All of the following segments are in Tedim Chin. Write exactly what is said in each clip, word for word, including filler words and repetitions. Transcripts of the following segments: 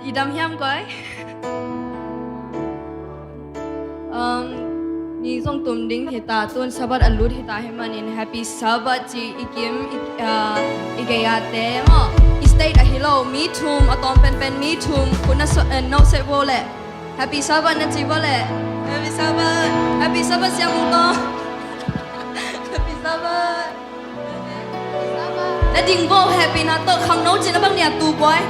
I dam hiam koi? Um, ni zong tum ding hi ta, tun Sabbath a lut hi ta hi manin Happy Sabbath ci i kim, i, uh, i gei a te maw. I state a hi lo, mi thum, a tawm penpen mi thum, khut na so, eh, no set vo le. Happy Sabbath na ci vo le. Happy Sabbath. Happy Sabbath, Siam Mung Tawng. Happy Sabbath. Na ding vo, happy na tawh khangno cin a bang nia tu buai.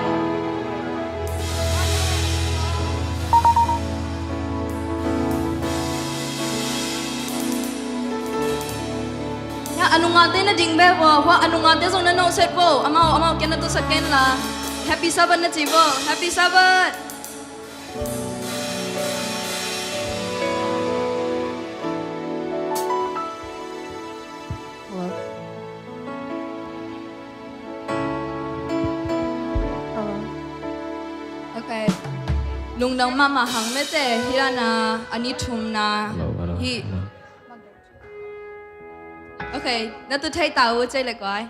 Ya, a nungate na ding ve vo, hua a nungate zong na no set vo, amau, amau ken na tu sa ken la. Happy Sabbath na ci vo, Happy Sabbath. Hello? Hello? Okay. Lungdam mahmah hang mete, hi la na, a ni thum na, hello, hello, hi. Hello. Okay, na tu thei ta u cei le koi.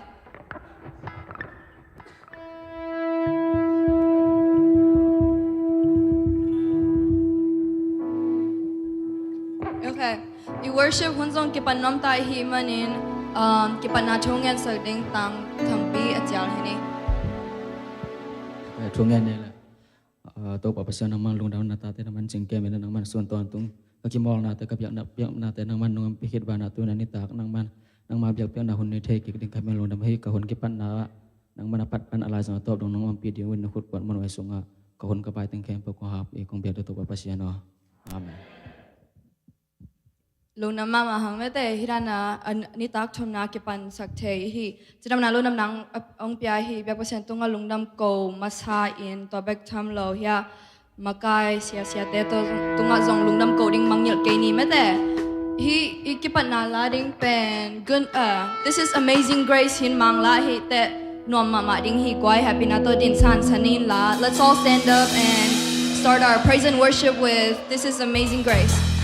Okay. I worship hun zong kipan nuam ta i hih manin, um, kipatna thu ngen sak ding tang tampi a cial hi ni. Eh, thu ngen ni le. Ah, Topa Pasian, nangman lungdam, na tate nangman cingkem in, nangman sun tawntung ka kimawlnate, ka biakna, biaknate nangman nong pia khit banah tu-in a nitak nangman, nangma biakpiakna hun nei thei kik ding ka hih manin lungdam hi. Ka hun kipatna ah nangman a pat pan a lai zong a tawp dong nong ompih ding un, na khut kuan muanhuai sungah ka hun ka pai teng khempeuh kong hap i kong biak ding Topa Pasian aw. Amen. Lungdam mahmah hang mete, hi dan a, a nitak thumna kipan sak thei hi. Cidamna lungdam nang, a, ong pia hi, biak Pasian tungah lungdam ko masa in, tua bek tham lo hi a, makai sia siate tungah zong lungdam ko ding mangngilh kei ni mete. Hi, i kipatna la ding pen, gun, uh, This is Amazing Grace hin mang la hi teh. Nuam mahmah ding hi, guai, happy na tawh din san san in la. Let's all stand up and start our praise and worship with This is Amazing Grace.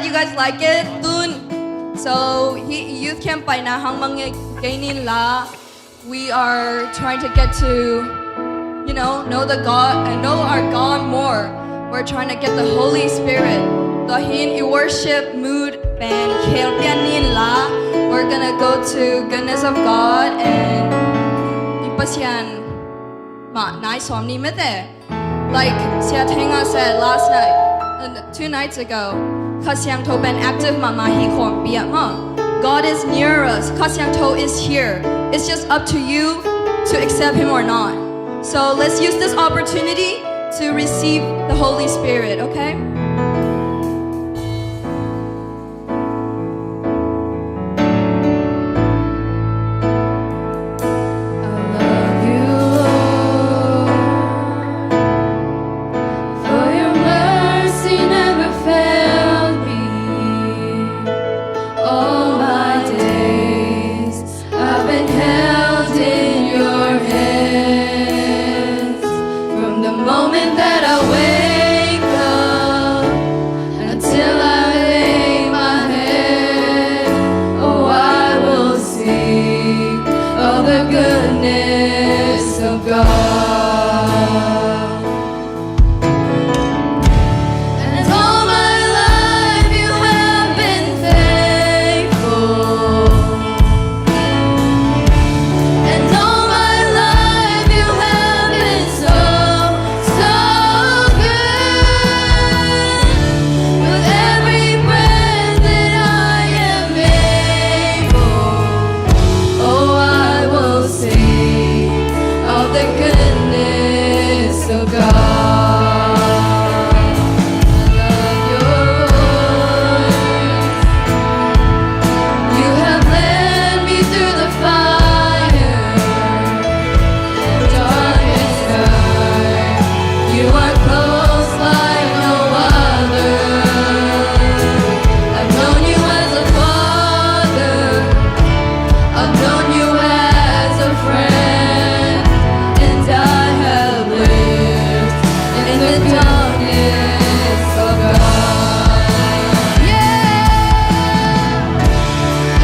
You guys like it? Tun. So, hi youth camp paina hang mang nge kei nin la. We are trying to get to, you know, know the God and know our God more. We're trying to get the Holy Spirit. Tua hi in i worship mood pen khel pian nin la. We're gonna go to goodness of God and i Pasian mah nai sawm ni mete. Like Sia Thenga said last night, uh, two nights ago, Kha Siangtho pen active mahmah hi khawm piak maw. God is near us. Kha Siangtho is here. It's just up to you to accept Him or not. So let's use this opportunity to receive the Holy Spirit, okay? I love you, Lord, for your mercy never failed me. All my days I've been held in your hands. From the moment that I wake up until I lay my head, oh, I will sing of the goodness of God. And all my life you have been faithful. And all my life you have been so, so good. With every breath that I am able, oh, I will sing of the goodness of God. I love your voice. You have led me through the fire and darkest night. You are close like no other. I've known you as a father. I've known you as a friend, and I have lived in the darkness of God. Yeah.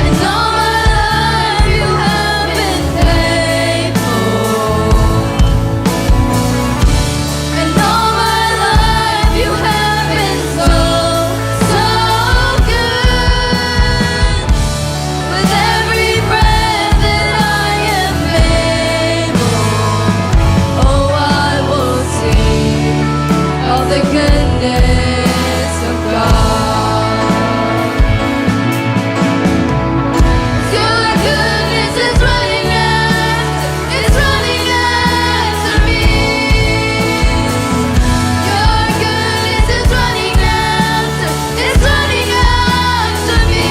And all my life you have been faithful. And all my life you have been so, so good. With every breath that I am able, oh, I will sing of the goodness of God. Your goodness is running after, it's running after me. Your goodness is running after, it's running after me.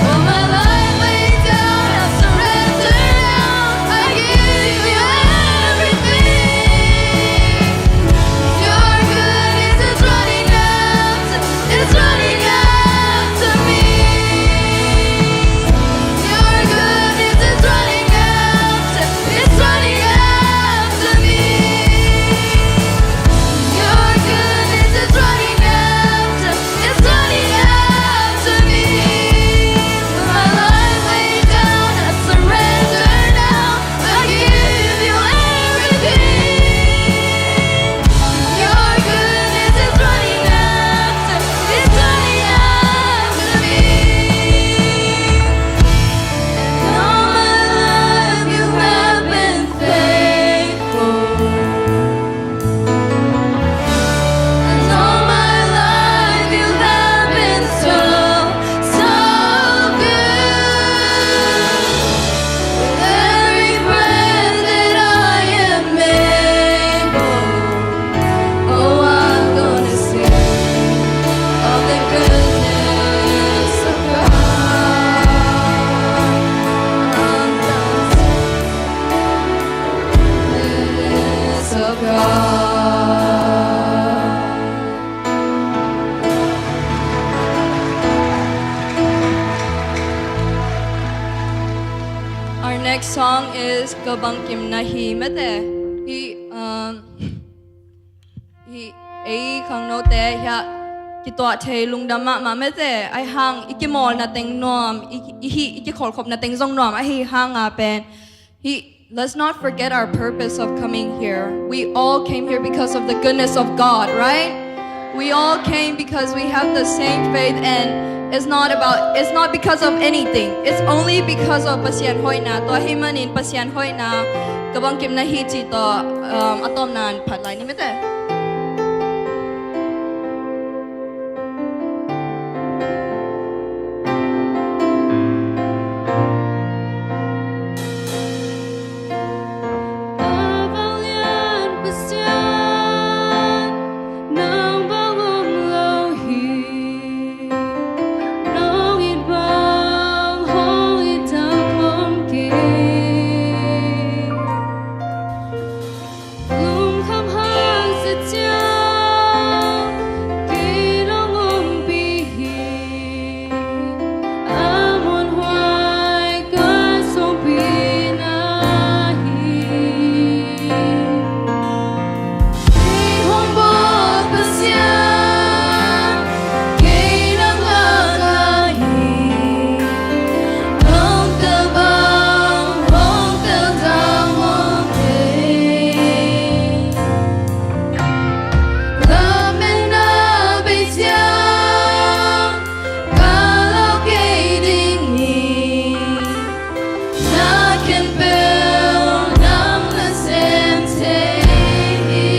All my life laid down, I surrender now. I give you everything. Your goodness is running after, it's running after me. Your goodness is running after, it's running after me. Your goodness is running after, it's running after me. With my life laid down, I surrender now. I give you everything. Your goodness is running after, it's running after me. And all my life you have been faithful. And all my life you have been so, so good. With every breath that I am able, oh, I'm gonna sing of the goodness of God. I'm gonna sing of the goodness of God. Our next song is Ka Bangkim Na Hi mete. Hi, um, hi, ei khangnote hiah kituah thei lungdam mahmah mete, ahi hang i kimawlna teng nuam, i, i hih, i kikholhkhopna teng zong nuam, ahi hanga pen. He, let's not forget our purpose of coming here. We all came here because of the goodness of God, right? We all came because we have the same faith, and it's not about, it's not because of anything. It's only because of Pasian hoihna. Tua ahih manin Pasian hoihna ka bangkimna hi ci tawh, um, a tawpna-in phat lai ni mete. Lungkham hangsa ciang kei dong ompih hi, a muanhuai ka sawmpih na hi. Kei hong bawl Pasian, kei nang ngak ahi. Hong tel bang, hong tel dang hong kei. Lametna bei ciang ka lau kei ding hi. Na khempeuh nang na sem thei hi.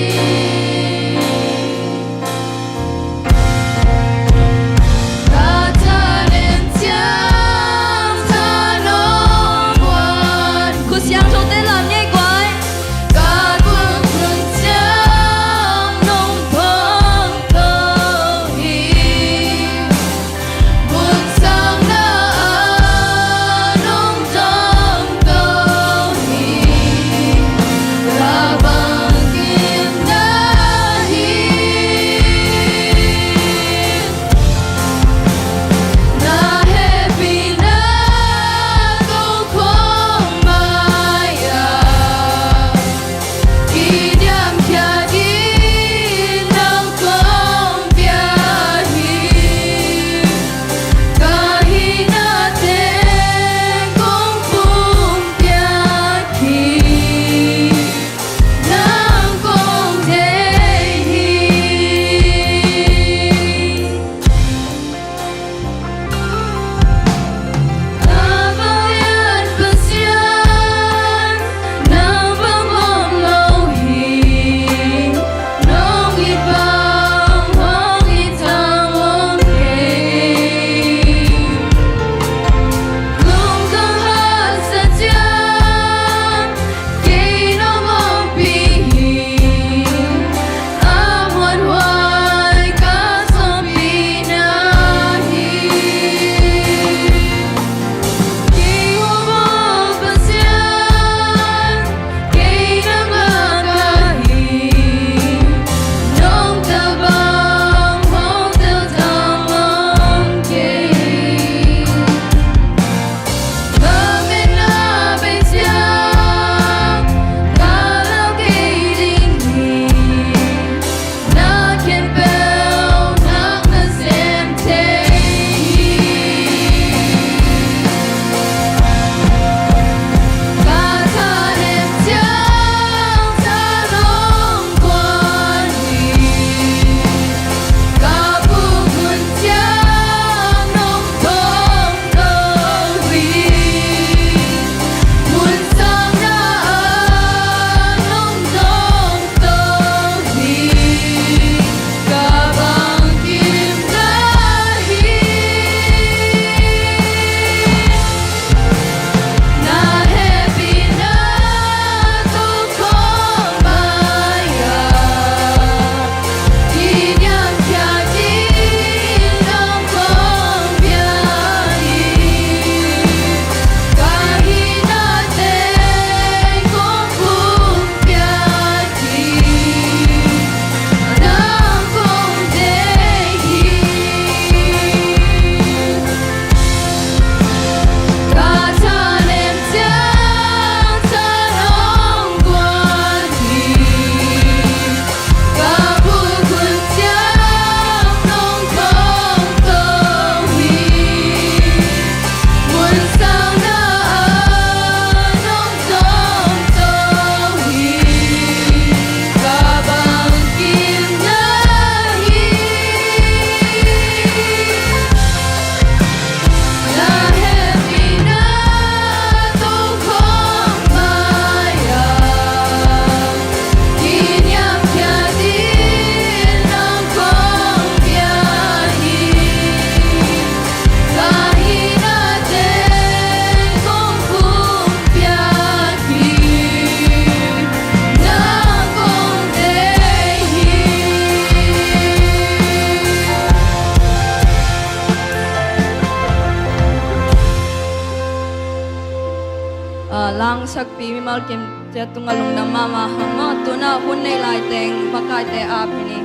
ah, langsakpi mimal kim ciat tungah lungdam mahmah hang maw. Tunah hun nei lai teng makaite ap hi ni.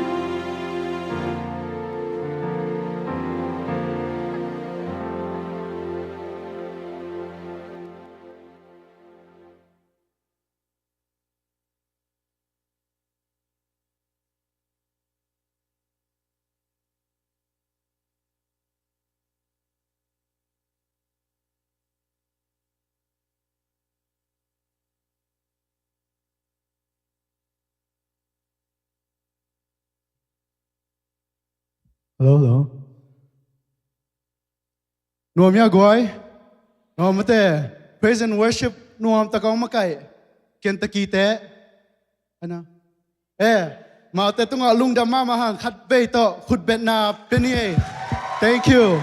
Hello, hello. Nuam hia guai? Nuam mate. Praise and worship nuam tak a hong makaih Kentucky te. Ana. Eh, amaute tungah lungdam mahmah hang, khat vei tawh khutbetna pia ni ei. Thank you.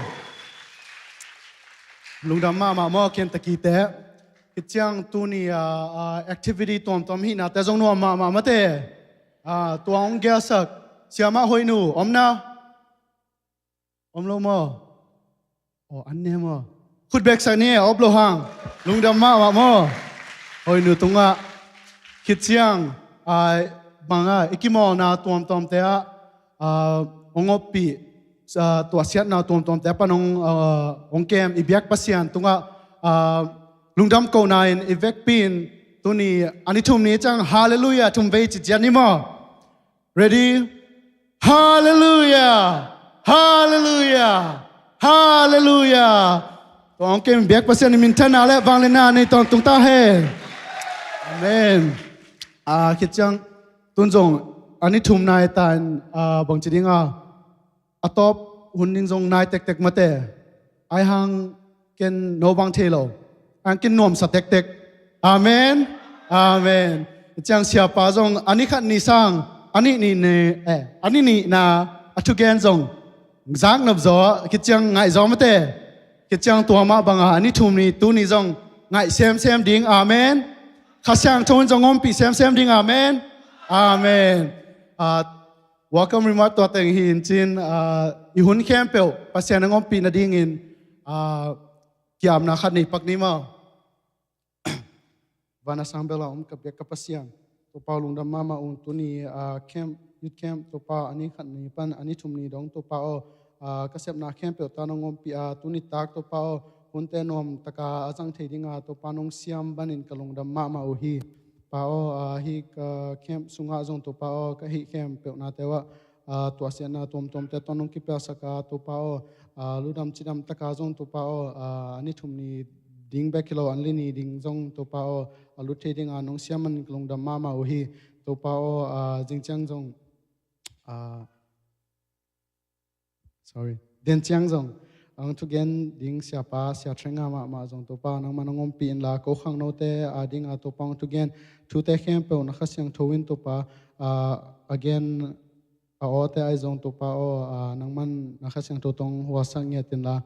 Lungdam mahmah maw Kentucky te. Khit ciang tuni, ah, ah, activity tuamtuam hihnate zong nuam mahmah mate. Ah, tua hong gelsak Siamah Hoihnu om na? Om lo maw? Aw, an ne maw? Khut beksak ni, a op lo hang. Lungdam mahmah maw? Hoihnu tungah khit ciang, ah, bang a, i kimawlna tuamtuamte ah, ah, hong oppih, ah, tuahsiatna tuamtuamte pan hong, ah, hong kem i biak Pasian tungah, ah, lungdam kohna in i vekpi in tuni a ni thum ni ciang Halleluiah thum vei ci ciat ni maw? Ready? Halleluiah! Halleluiah! Halleluiah! Tua hong kem biak Pasian in minthanna le vangliatna nei tawntung ta hen. Amen. Ah, khit ciang tun zong a ni thum nai ta in, ah, bangci ding a, a tawp hun ding zong nai tektek mate. Ai hang ken no bang thei lo. Ai hang ken nuamsa tektek. Amen. Amen. Ciang siapa zong a ni khat ni sang, a ni nih ni, eh, a ni nihna a thugen zong zak nop zaw, khit ciang ngaih zaw mate. Khit ciang tua mah banga a ni thum ni tuni zong ngaih semsem ding. Amen. Kha Siangtho in zong ompih semsem ding. Amen. Amen. Ah, welcome remark tua teng hi in cin, ah, i hun khempeuh Pasian hong ompih nadingin, ah, kiamna khat nei pak ni maw? Van a sang bel a om ka biak ka Pasian, Topa aw lungdam mahmah ung tuni, ah, camp, youth camp, Topa aw a ni khat ni pan a ni thum ni dong, Topa aw, ah, ka sepna khempeuh ta nong ompih a, tuni tak Topa aw, hunte nuam taka a zang thei dinga Topa nong siam banin ka lungdam mahmah uh hi. Pa aw, ah, hih ka camp sungah zong Topa aw, ka hih khempeuhnate uh ah, tuahsiatna tuamtuamte tawh nong kipiasak a, Topa aw, ah, ludam cidam taka zong Topa aw, ah, a ni thum ni ding bek hi lo, a ni li ni ding zong Topa aw, a lut thei dinga nong siam man ka lungdam mahmah uh hi. Topa aw, ah, zing ciang zong, ah, sorry, den ciang zong hong thugen ding siapa, sia thenga mahmah zong Topa nangman hong ompih inla, ko khangnote a dinga Topa hong thugen thute khempeuh na Kha Siangtho in Topa, ah, a gen a awte ahi zong Topa aw, ah, nangman na Kha Siangtho tawh hong huasak ngiat inla,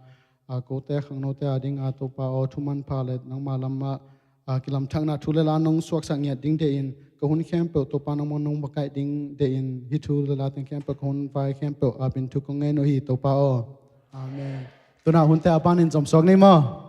ah, kote khangnote a dinga Topa aw, thu manpha le nangma lamah, ah, kilamthakna thu le la nong suaksak ngiat ding dehin, ka hun khempeuh Topa nangman nong makaih ding dehin, hih thu le la teng khempeuh ka hun vai khempeuh apin thu kong ngen uh hi Topa aw. Amen. Tuna hunte a panin zomsuak ni maw?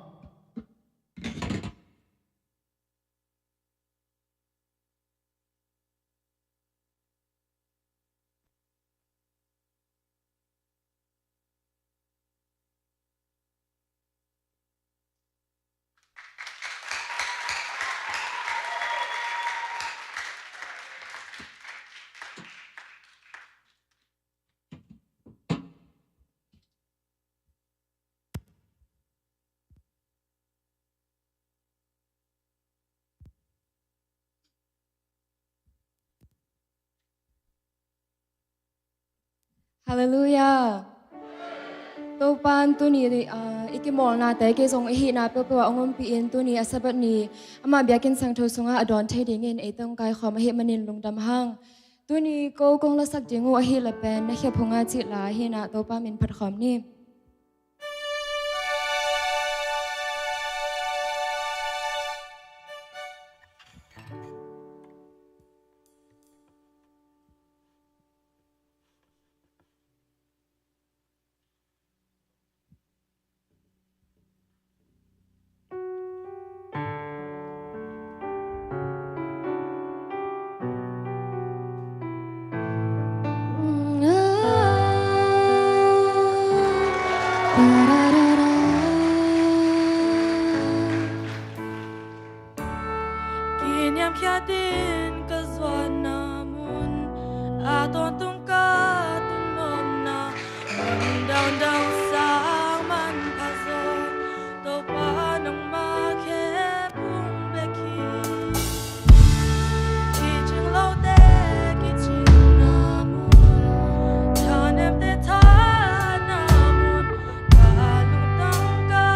Halleluiah. Topa in tuni, ah, i kimawlnate kei zong i hihna peuhpeuh ah hong ompih in tuni a Sabbath ni amah biakinn siangtho sungah a dawn thei dingin ei tawh hong kaikhawm ahih manin lungdam hang. Tuni ko kong lasak ding uh ahih leh pen na khia phungah cih la hi-in ah Topa min phat khawm ni. Niamkhiatin ka zuanna mun, a tawntung ka tun nawn na, mun dangdang sang manpha zaw, Topa nangmah khephung bek hi. Kicing lote kicinna mun, thanemte thanna mun, ka lungtang ka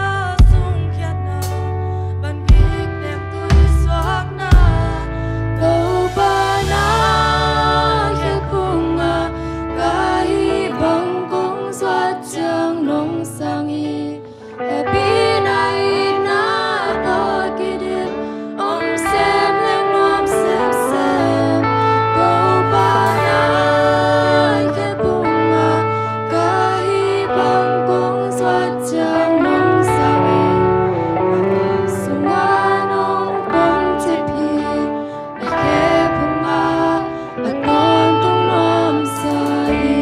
sungkhiatna, van vik teng tui suakna, Topa na khephung ah ka hih bang kong zuat ciang nong sang hi. Hehpihna itna tawh kidim, om sem leh nuam semsem, Topa na khephung ah ka hih bang kong zuat ciang nong sang hi. Ka sungah nong pom cip hi. Na khephung ah a tawntung nuamsa hi.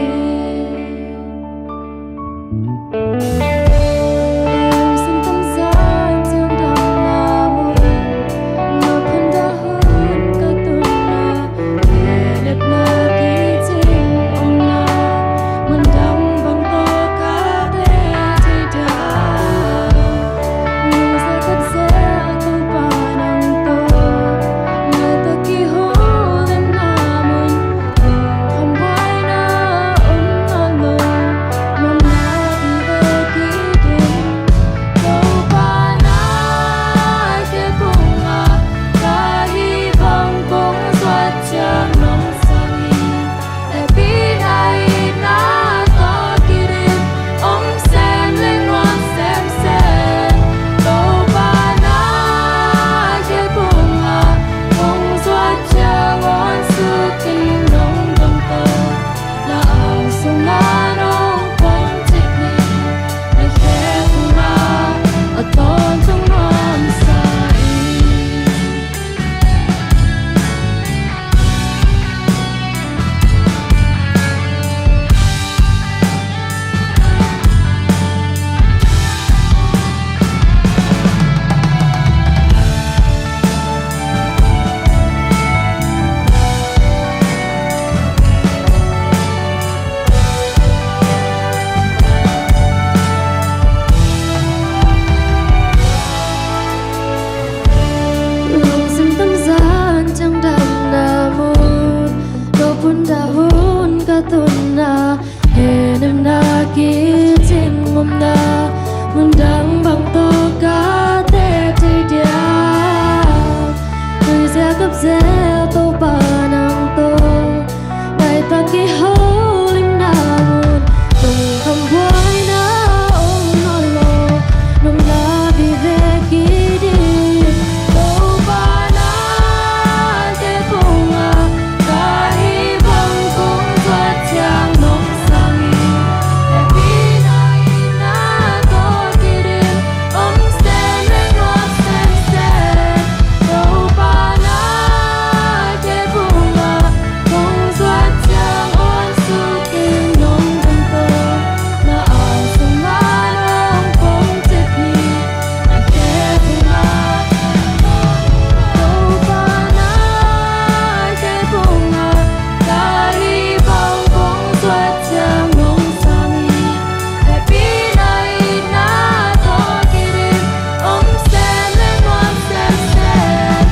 Lungsim tamzan ciang damna mun, na phundang hun ka tunna, khenepna kicing omna, mundang bang tawh ka teh thei diam. Lungsim tamzan ciang damna mun, no phundang hun ka tunna, khenepna kicing omna, mundang bang tawh ka teh thei diam. Nuizia kapzia Topa nang tawh, laitak kiholimna mun, lungkham buaina om nawn lo, nopna vive kiding. Topa na khephung ah ka hih bang kong zuat ciang nong sang hi. Hehpihna itna tawh kidim, om sem leh nuam semsem, Topa na khephung ah kong zuat ciang awn suk ing nong dong tawh. Na angsung ah nong pom cip hi. Na khephung ah, Topa na khephung ah ka hih bang kong zuat ciang nong sang hi. Hehpihna itna tawh kidim, om sem leh nuam semsem,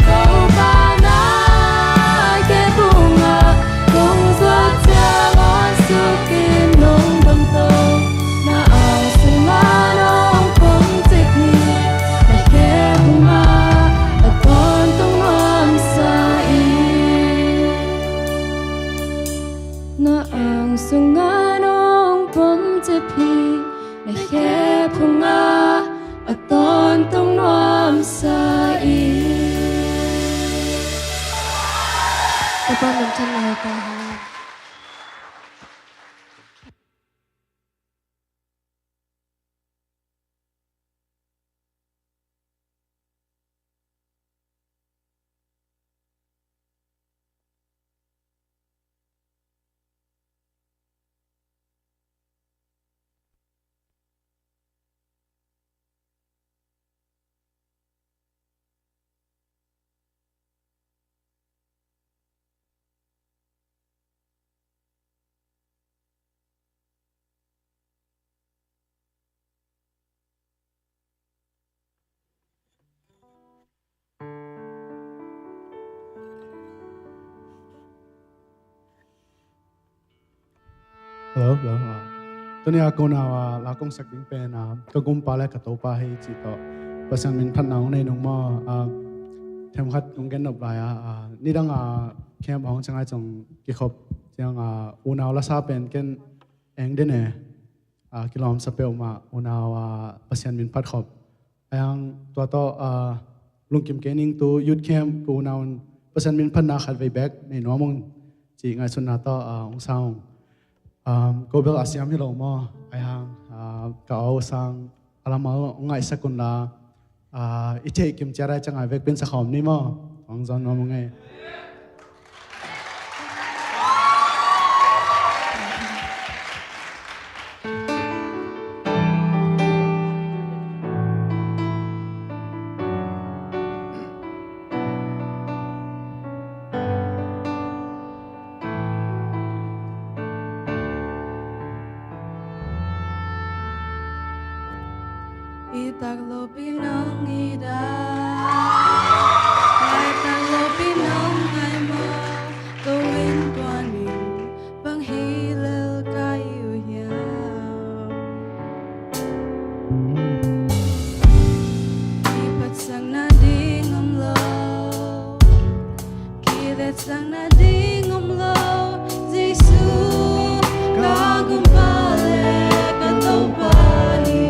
Topa na khephung ah kong zuat ciang awn suk ing nong dong tawh. Na angsung ah nong pom cip hi. Na khephung ah a tawntung nuamsa hi. Na angsung ah nong pom cip hi. Na khephung ah a tawntung nuamsa hi. Topa min thang ngai ta hen. Hello, hello. Ah, tuni a ka unau a la kong sak ding pen, ah, ka gumpa le ka topa hi cih tawh Pasian min phatna hong nei nung maw. Ah, themkhat kong gen nop lai a, ah, nidang a camp a hong ciangai cong kikhop ciang a, unau lasa pen ken eng den e, ah, kilawm sa peuhmah, unau a Pasian min phat khop. Ahi hang tua tawh, ah, lungkim kei ning, tu youth camp ka unau in Pasian min phatna khat vei bek nei nuam ung cih ngaihsutna tawh, ah, hong sang ung. Um, ko bel a siam hi lo maw? Ahi hang, ah, ka au sang a lam a hong ngaihsak un la, ah, i theih kim ciat ai ciang a vekpi in sa khawm ni maw? Hong zawn nuam ung e. I tak lopi nong i da, i tak lopi nong ngai maw, ko in tuan in bang hi lel ka hi uh hiam? Kiphatsakna ding om lo, kiletsakna ding om lo, Jesu ka gumpa le ka topa hi.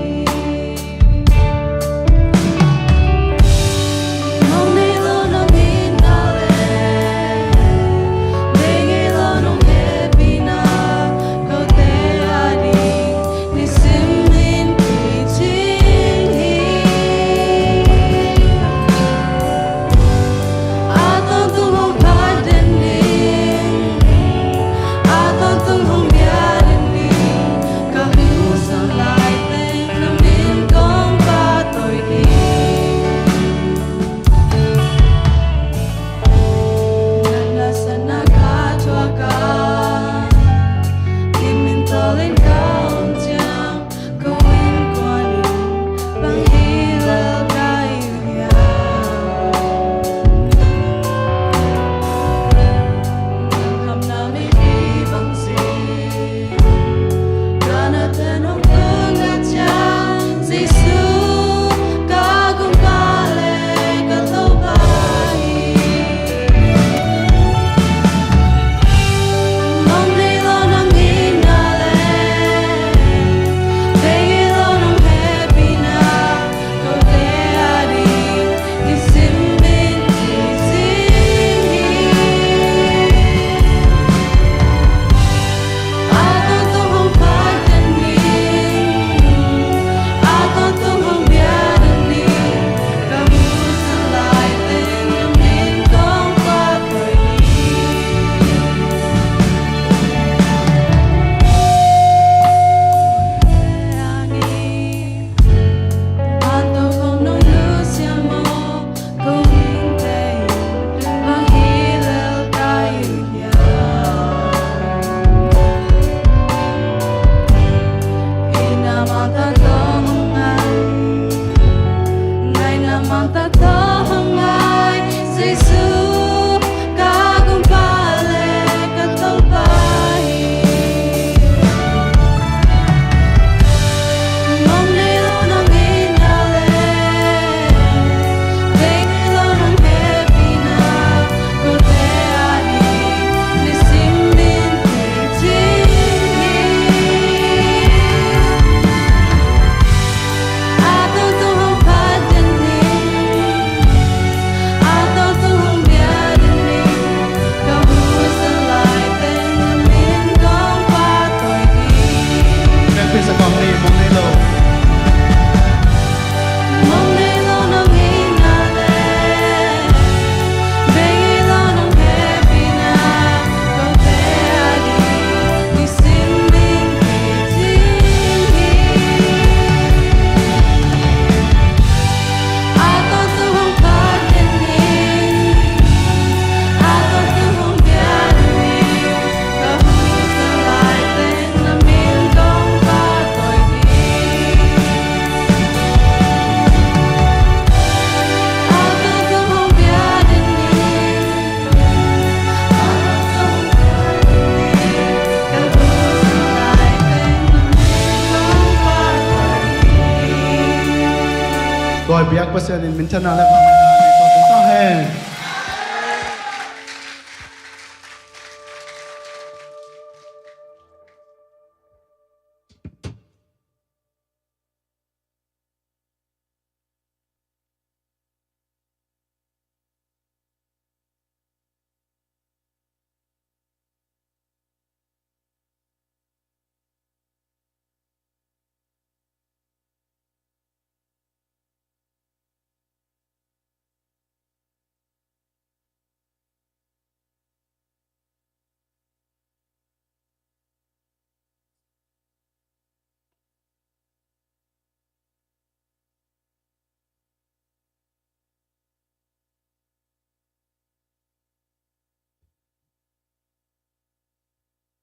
Pasian in minthanna le vangliatna nei tua tung ta hen.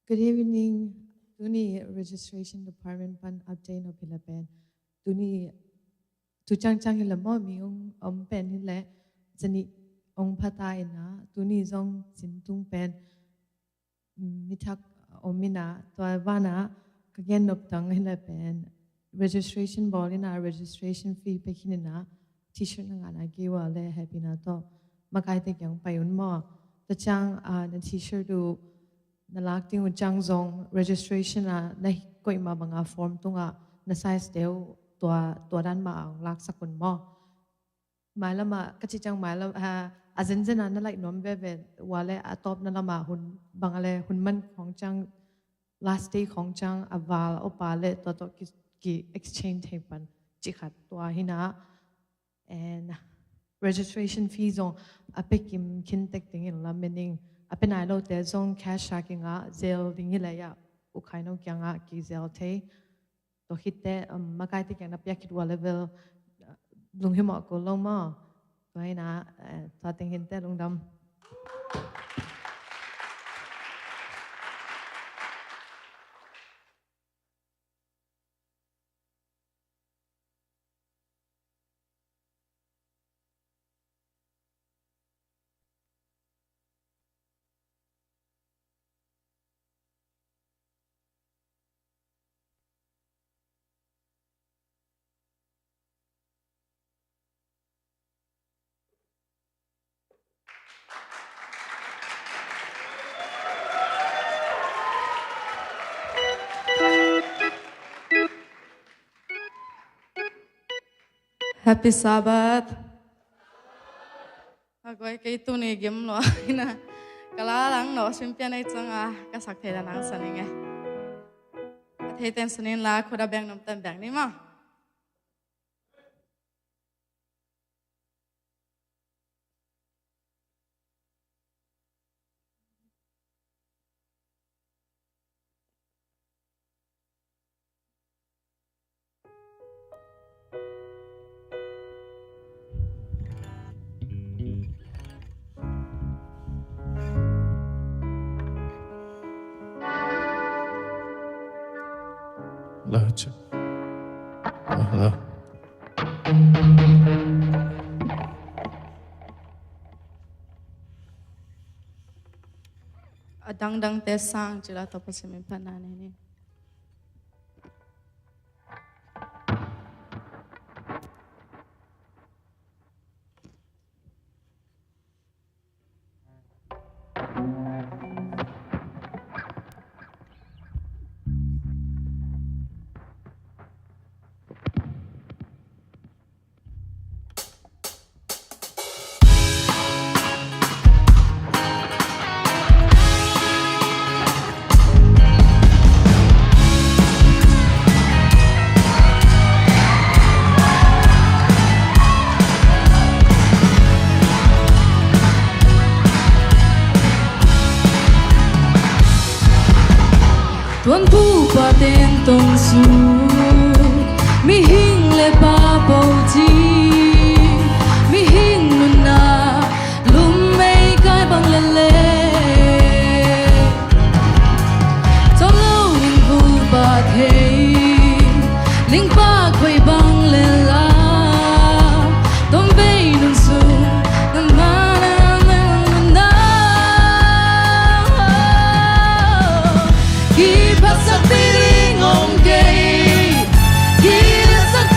Good evening. Tuni registration department pan update nop hi le pen, tuni tu ciangciang hi le maw, mi hong om pen hi le, zanih hong pha ta in ah, tuni zong cin tung pen mi thak om in ah, tua banah ka gen nop tang hi le pen, registration bawl in ah, registration fee pia khin in ah, T-shirt na ngahna kei ua le hehpihna tawh makaite kiang pai un maw. Tua ciang, ah, na T-shirt uh na lak ding uh ciang zong, registration ah na koih mah bang a form tungah na size te uh tua, tua dan mah a hong laksak un maw. Mailam ah ka cih ciang mailam, ah, a zenzen ah na laih nuam veve ua le, a tawpna lam ah hun bang a le, hun man khawng ciang, last day khawng ciang a val a opa le tua tawh ki, ki exchange thei pan cih khat tua hi in ah. And registration fee zong a pia kim khin tek dingin lamen ing. A pia nai lote zong cash a kingah zel ding hi leh ah, U Khai No kiangah kizel thei. Tua khit teh, um, makaite kiang na pia khit ua le vel, uh, lunghimawh kul lo maw. Tua hi in ah, eh, tua teng hi in teh, lungdam. Happy Sabbath. A guai, kei tuni gim lua hi in ah, ka la lang lo, sim pian ei cang a, ka sak thei dan ang san ing e. A thei ten san in la, khut a beng nop ten beng ni maw. Hello, check. Oh, hello. A dangdangte sang cila tawh Pasian min phatna nei ni. Tuan pu pa ten tong su, mihing le pa po ci, mihing nunna lum mei kai bang le le. Tom lo in bu pa thei, ling pa khoi bang le la, tom vei nun sung, na ma na ma na. Kiphatsak ding ong kei, kiphatsak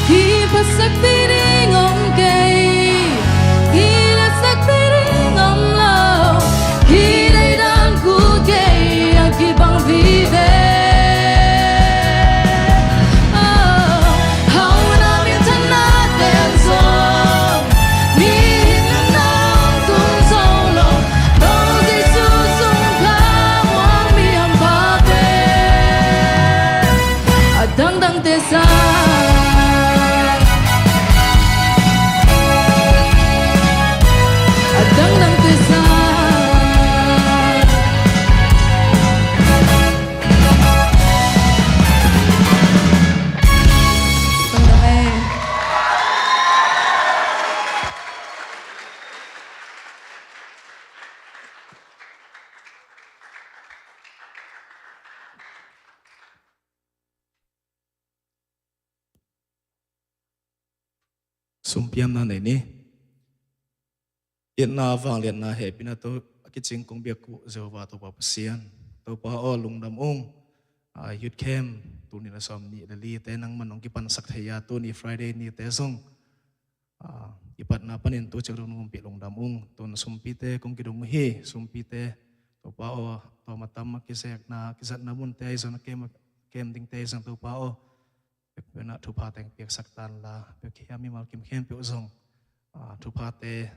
Kiphasak ding om kei, kilatsak ding om lo, kideidan kul kei a kibang vive. Hau na minthanna ten zong, mihing nang tung zo lo, Topa Jesu zong ka muang mi hampha pen a dangdangte sang, a dangdangte sang. Sumpiamna nei ni. Itna, vangliatna, hehpihna tawh a kicing kong biak uh Jehovah Topa Pasian, Topa aw, lungdam ung. Ah, Youth Camp tuni na sawm nih le li te nangman hong kipansak thei a, tuni Friday ni te zong, ah, i patna panin tu ciang dong nong ompih, lungdam ung. Tun sumpite kong kidong uh hi, sumpite Topa aw, tawm a tam a kizekna, kizatna munte ahi zong, a kem, kem dingte ahi zong Topa aw, pekpena thupha teng piaksak tan la, pek hiam mimal kim khempeuh zong, ah, thuphate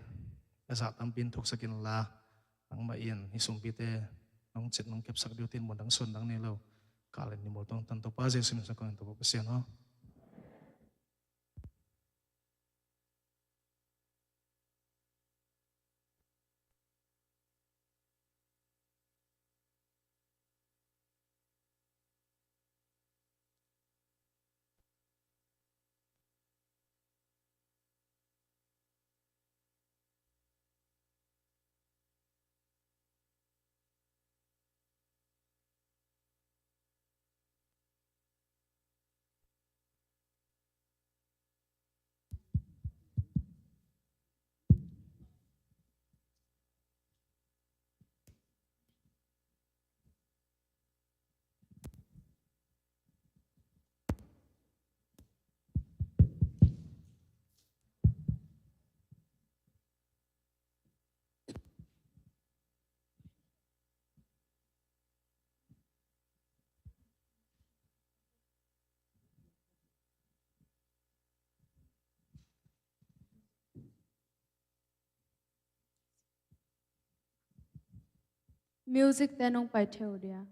a zah tampi in thuksak in la, nangmah in hih sumpite nong cit nong kepsak ding uh tin, mun dang sun dang nei lo, kalin ni mawl tong tan Topa Jesu min sa kong in Topa Pasian aw. Music te nong pai theu dia.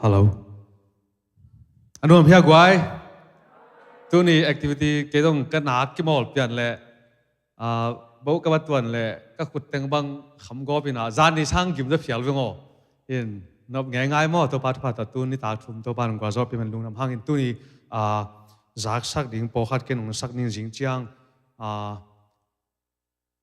Hello. A nuam hia guai? Tuni activity kei dong ka nak kimawl pian leh, ah, bo ka va tuan leh ka khut teng bang kham gawp in a, zan ni sang gim za phial veng aw. In nop ngei ngai maw, Topa thupha ta tuni ta thum Topa nong gualzawh pi man lungdam hangin tuni, ah, zaksak ding pawlkhat kei nong sak ning zing ciang, ah,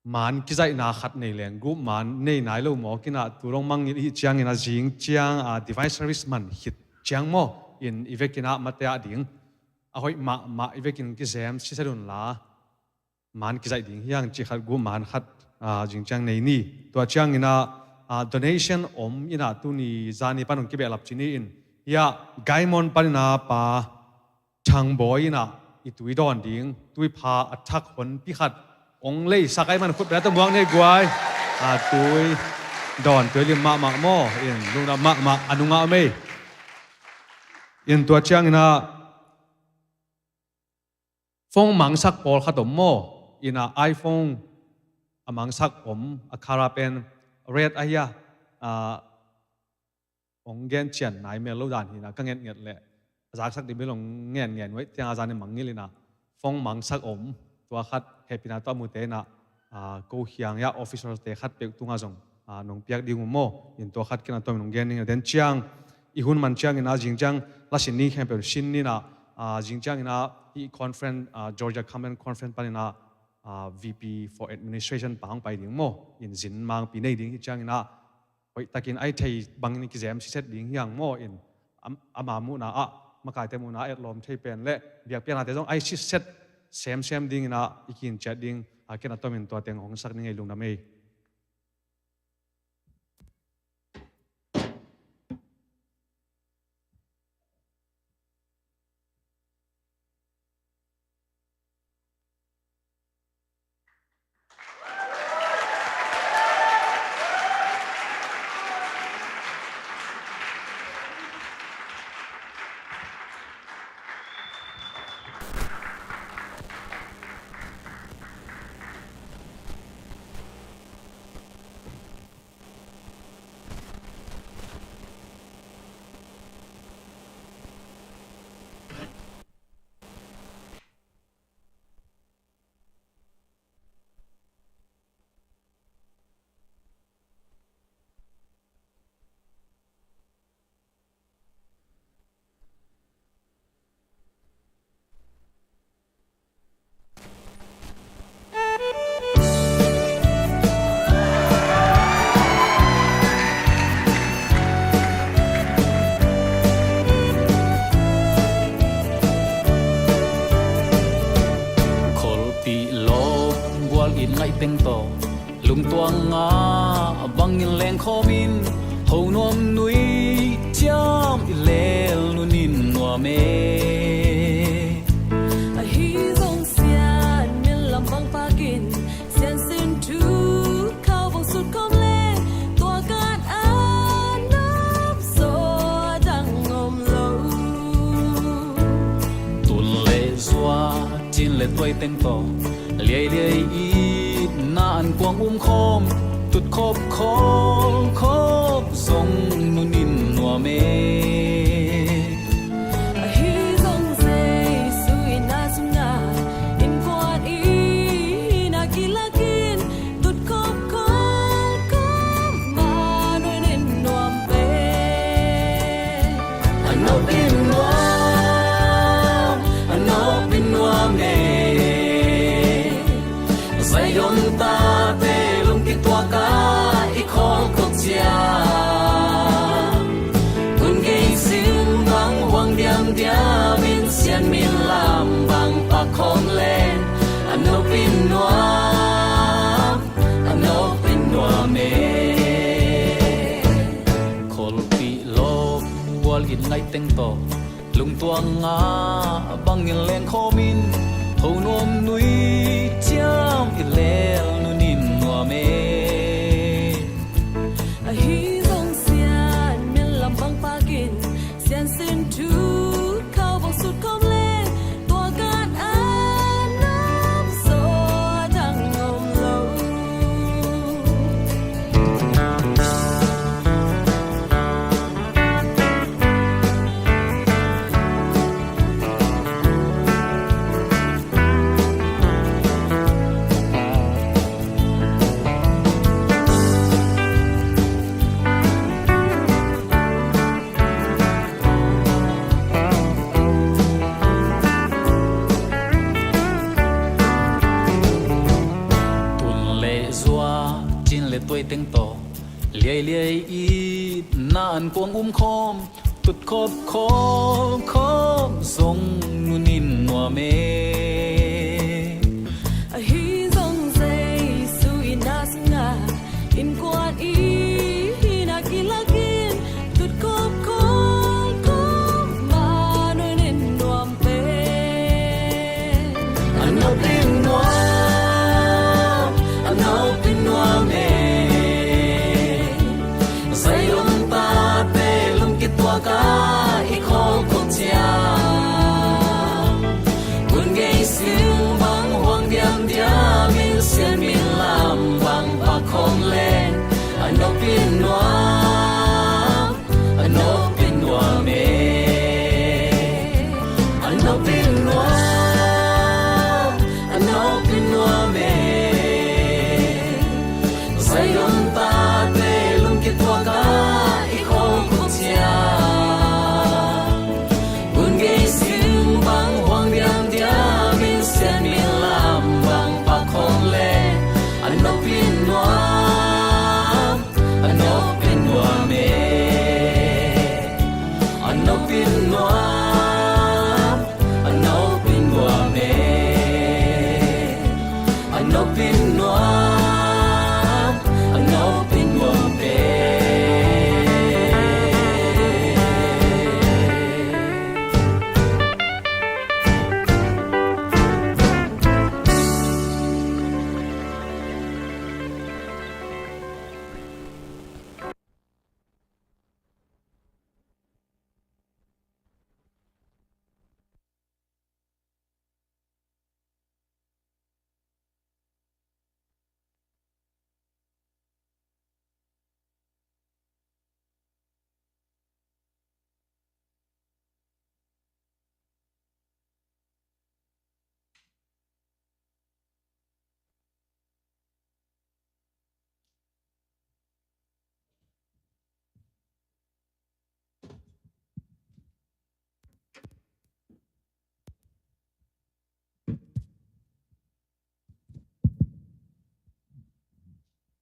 man kizaihna khat nei leng group man nei nai lo mawk in a, tu dong mangngilh i hih ciangin a zing ciang, ah, divine service man khit ciang maw in i vekin a mate ah ding a hoih mahmah i vekin kizem sisan un la man kizaih ding hiang cih khat group man khat, ah, zing ciang nei ni. Tua ciangin a, ah, donation om in a tuni zani pan hong kibehlap ci ni in hiah Gaimon pan in a pa Thangbawi in a i tui dawn ding, tuipha a thak honpi khat ong leisak ai man khut bel a tawh muak nei guai. A tui dawn tui lim mahmah maw, in lungdam mahmah a nungah om ei. In tua ciangin a phone mangsak pawlkhat om maw, in a iPhone a mangsak om, a kara pen red ahi a, a, hong gen cian nai mel lo dan hi in a ka ngetnget leh a zaksak ding bel hong ngenngen uh ei tiang a zan i mangngilh in a phone mangsak om, tua khat hehpihna tawh a mute in a, ah, ko hiang ia officer te khat peuh tungah zong, ah, nong piak ding uh maw, in tua khat ken a tawm in hong gen ding a den ciang i hun man ciangin a zing ciang la sin ni khempeuh sin ni in a, ah, zing ciangin a i conference, ah, Georgia Common Conference pan in a ah, V P for Administration pa hong pai ding maw. In zin mangpi nei ding hi ciangin ah, hoihtakin ai thei bangin kizem siset ding hi hang maw. In am-, ama muhna ah makaite muhna ah etlawm thei pen le biakpiaknate zong ai siset semsem dingin ah i kihin ciat ding. Ah, ken a tomin tua teng hong sak ning ei, lungdam ei. Kholpih lawp gual in ngaih teng tawh, lungtuang ngah bangin lengkhawm in, ho nuam nui ciam i lel nunin nuam e. Ahi zong sian min lam bang pakin, siansin thu khau bang sut khawm leng, tua kat a nam zaw a dang om lo. Tun le zua, cin le tuai teng tawh, liailiai itna an kuang um khawm, tut khop khawl khop zong nunin nuam e. Ahi zong Jesu itna sungah innkuan i hihna kilakin, tut khop khawl khop mah nunin nuam pen. A nopin nuam, a nopin nuam e. Zion tate lungkituak ah i khawl khop ciang, tun gei sing bang huang diamdiam in, sian min lam bang pak khawm leng, a nopin nuam, a nopin nuam e. Kholpih lawp gual in ngaih teng tawh, lungtuang ngah bangin lengkhawm in, ho nuam nui ciam i lel nunin nuam e. Ahi zong sian min lam bang pakin, siansin thu khau bang sut khawm leng, tua kat a nam zaw a dang om lo. Tun le zua, cin le tuai teng tawh, liailiai itna an kuang um khawm, tut khop khawl khop zong nunin nuam e. Ahi zong Jesu itna sungah innkuan i hihna kilakin, tut khop khawl khop mah nunin nuam pen. A nopin nuam, a nopin nuam e. Zion tate lungkituak ah i khawl khop ciang, tun gei sing bang huang diamdiam in, sian min lam bang pak khawm leng, a nopin nuam, a nopin nuam e. A nopin nuam, a nopin nuam e. Zion tate lungkituak ah i khawl khop ciang, tun gei sing bang huang diamdiam in, sian min lam bang pak nuam, a nopin nuam e. A nopin nuam, a nopin nuam e. A nopin nuam, a nopin nuam e.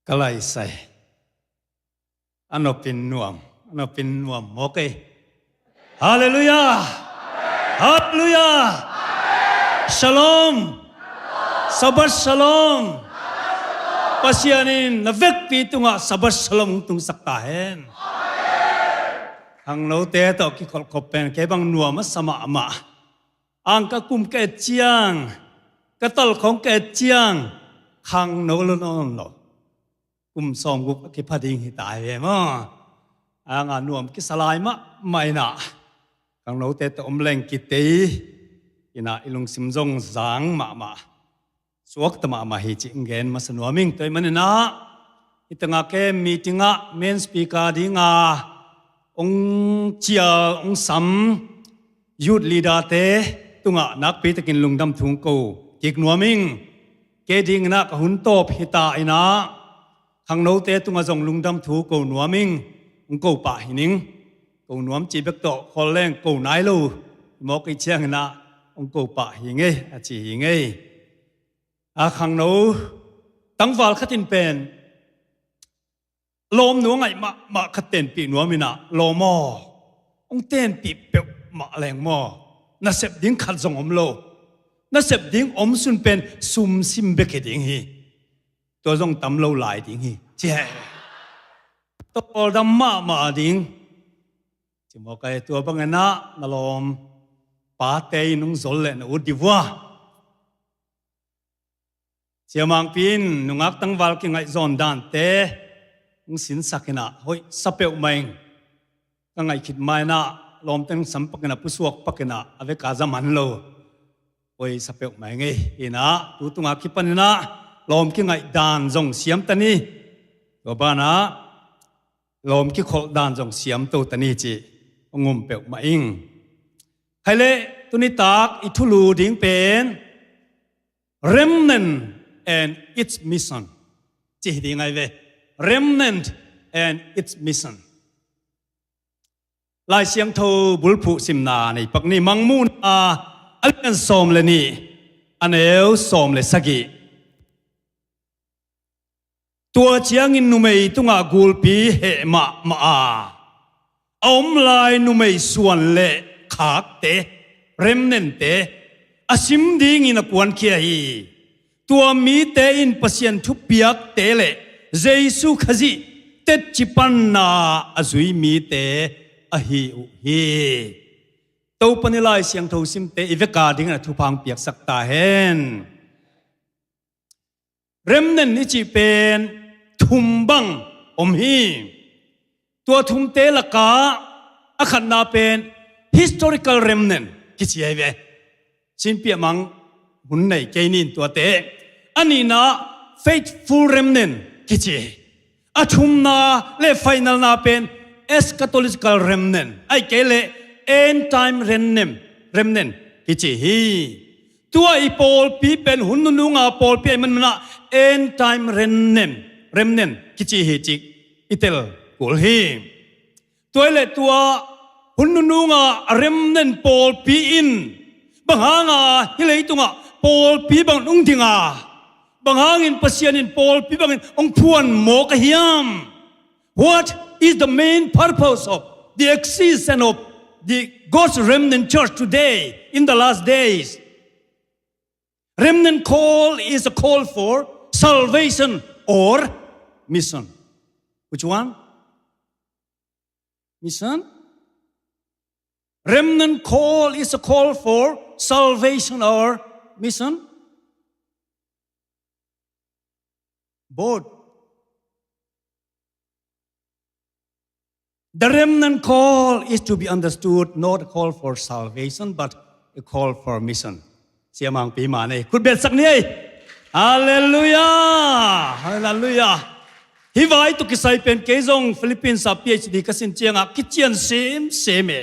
Ka laisai. A nopin nuam, a nopin nuam mawk ei. Halleluiah. Halleluiah. Shalom. Sabbath shalom. Pasian in na vekpi tungah Sabbath shalom hong tungsak ta hen. Khangnote tawh kikholhkhop pen kei bang nuam a sa mahmah. Ang ka kum ka et ciang, ka talkhong ka et ciang, khangno lo nawn lo. Kum sawmguk a kipha ding hi ta hi ve maw. Ang a nuam kisa lai mahmah inah, khangnote tawh om leng kitei inah i lungsim zong zang mahmah, suakta mahmah hi cih gen masa nuam ing. Tua ahih maninah hih tengah kem meeting ah main speaker dinga hong cial hong sam youth leader-te tungah nakpitakin lungdam thu hong ko kik nuam ing. Kei dinginah ka hun tawp hi ta inah khangnote tungah zong lungdam thu ko nuam ing. Hong ko pah hi ning. Ko nuam cih bek tawh khawl leng ko nai lo. Mawk ih cianginah hong ko pah hi ngei a ci hi ngei. A khangno tangval khat in pen lawm nuangaih mahmah khat tenpih nuam inah, lawm aw, hong tenpih peuhmah leng maw, nasep ding khat zong om lo. Nasep ding om sun pen sumsim bek hi ding hi. Tua zong tam lo lai ding hi ci he. Tawldam mahmah ding. Ci mawk ei. Tua banginah na lawm pate in hong zol leh na ut dih vua. Siamangpi in nungak tangval kingaih zawn dante hong sinsak inah hoih sa peuhmah ing. Ka ngaih khit ma inah lawmte hong sam pak inah pusuak pak inah a veka za man lo. Hoih sa peuhmah ing ei. Inah tu tunga kipan inah lawm kingaih dan zong siam ta ni. Tua banah lawm kikholh dan zong siam to ta ni cih hong um peuhmah ing. Khaileh tuni tak i thulu ding pen Remnant and its mission ci hi ding ahi ve. Remnant and its mission. Lai Siangtho bulphuh simna nei pak ni. Mangmuhna a lian sawm le nih, a neu sawm le sagih. Tua ciangin numei tungah gulpi heh mahmah a, a om lai numei suan le khakte, remnantte, a sim dingin a kuankhia hi. Tua mite in Pasian thupiakte le Jesu Khazih tetci panna a zui mite ahi uh hi. Topa ni Lai Siangtho simte i veka dingin a thupha hong piaksak ta hen. Remnant i cih pen thum bang om hi. Tua thumte lakah a khatna pen historical remnant kici ahi ve. Sinpiah mang hun nei kei nin tuate. A nihna faithful remnant kici. A thumna le finalna pen eschatological remnant, ahih kei leh end time remnant, remnant kici hi. Tua i pawlpi pen hun nununga pawlpi ahih manunah end time remnant, remnant kici hi cih i tel kul hi. Tua ahih leh tua hun nununga a remnant pawlpi in bang hanga hih leitungah pawlpi bang nung dinga Bang hangin Pasian in pawlpi bangin hong phuan mawk a hiam? What is the main purpose of the existence of the God's remnant church today in the last days? Remnant call is a call for salvation or mission. Which one? Mission? Remnant call is a call for salvation or mission? Both. The remnant call is to be understood, not a call for salvation, but a call for mission. Siamangpi mah nei. Khut betsak ni ei. Halleluiah. Halleluiah. Hih vai tawh kisai pen kei zong Philippines ah P H D ka sin ciangah kician semsem e.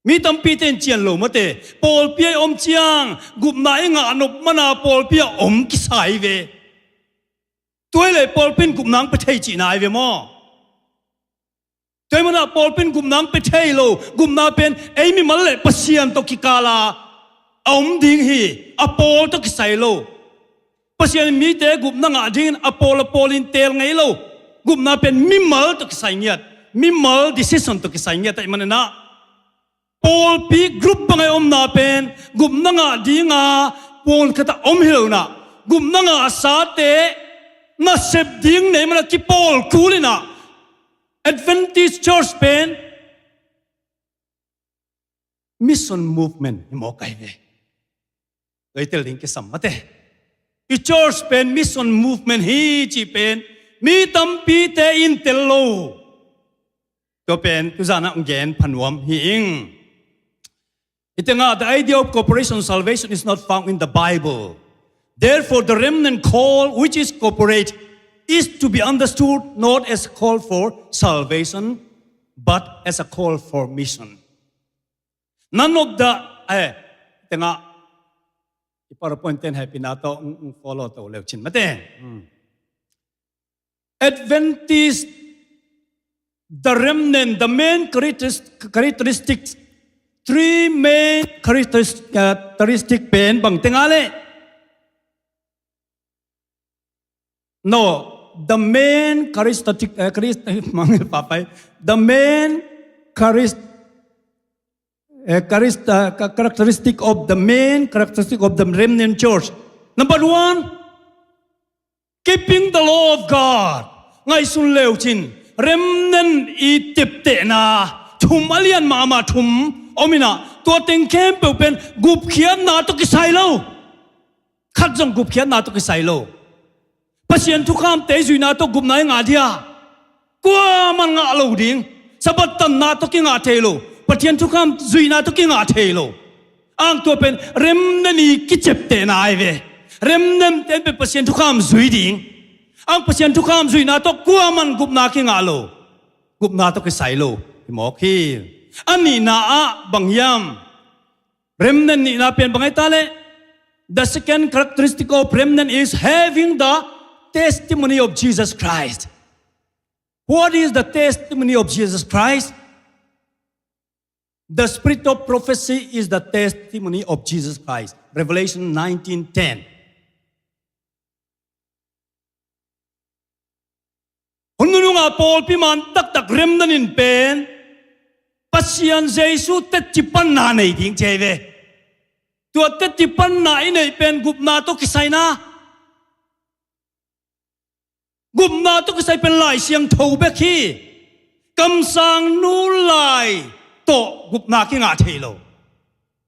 Mi tampi ten cian lo mate. Pawlpi ah i om ciang gupna i ngah nop mana pawlpi ah om kisai ve. Tua hi leh pawlpi in gupna ang pe thei cihna hi ve maw? Tua hi mana pawlpi in gupna ang pe thei lo. Gupna pen ei mimal le Pasian tawh kikala a om ding hi. A pawl tawh kisai lo. Pasian in mite gupna ngah dingin a pawl a pawl in teel ngei lo. Gupna pen mimal tawh kisai ngiat. Mimal decision tawh kisai ngiat ahih maninah pawlpi group bangah i omna pen gupna ngah dinga puan khatah om hi lo inah, gupna ngahsate nasep ding nei mana kipawl kul inah, Adventist Church pen mission movement hi mawk ahi ve. Tua i tel ding kisam mate. I church pen mission movement hi cih pen mi tampite in tel lo. Tua pen tuzanah hong gen phanuam hi ing. I tengah, the idea of cooperation salvation is not found in the Bible. Therefore, the remnant call, which is corporate, is to be understood not as a call for salvation, but as a call for mission. None of the, eh, tengah, i PowerPoint ten happy na to, mm, mm, follow to leu chin mate. Mm. Adventist, the remnant, the main characteris-, characteristics, three main characteris-, characteristic pen bang tengah le. No, the main charismatic, eh, charis-, mangil papai. The main charis-, eh, charis-, eh, ca-, characteristic of the main characteristic of the remnant church. Number one, keeping the law of God. Ngaihsun leu cin, remnant i teptehna thum a lian mahmah thum om inah, tua teng khempeuh pen gupkhiatna tawh kisai lo. Khat zong gupkhiatna tawh kisai lo. Pasian thukhamte zuihna tawh gupna i ngah dia? Kuaman ngah lo ding. Sabbath tanna tawh kingah thei lo. Pathian thukham zuihna tawh kingah thei lo. Ang tua pen remnant i kiceptehna ahi ve. Remnant ten pen Pasian thukham zui ding. Ang Pasian thukham zuihna tawh kuaman gupna kingah lo. Gupna tawh kisai lo hi mawk hi. A nihna ah bang hiam? Remnant nihna pen bang ahi ta leh? The second characteristic of remnant is having the testimony of Jesus Christ. What is the testimony of Jesus Christ? The spirit of prophecy is the testimony of Jesus Christ. Revelation nineteen ten. Hun nunungah pawlpi man taktak remnant in pen Pasian Jesu tetci panna nei ding ci ahi ve. Tua tetci panna i neih pen gupna tawh kisaina. Gupna tawh kisai pen Lai Siangtho bek hi. Kamsang nu lai tawh gupna kingah thei lo.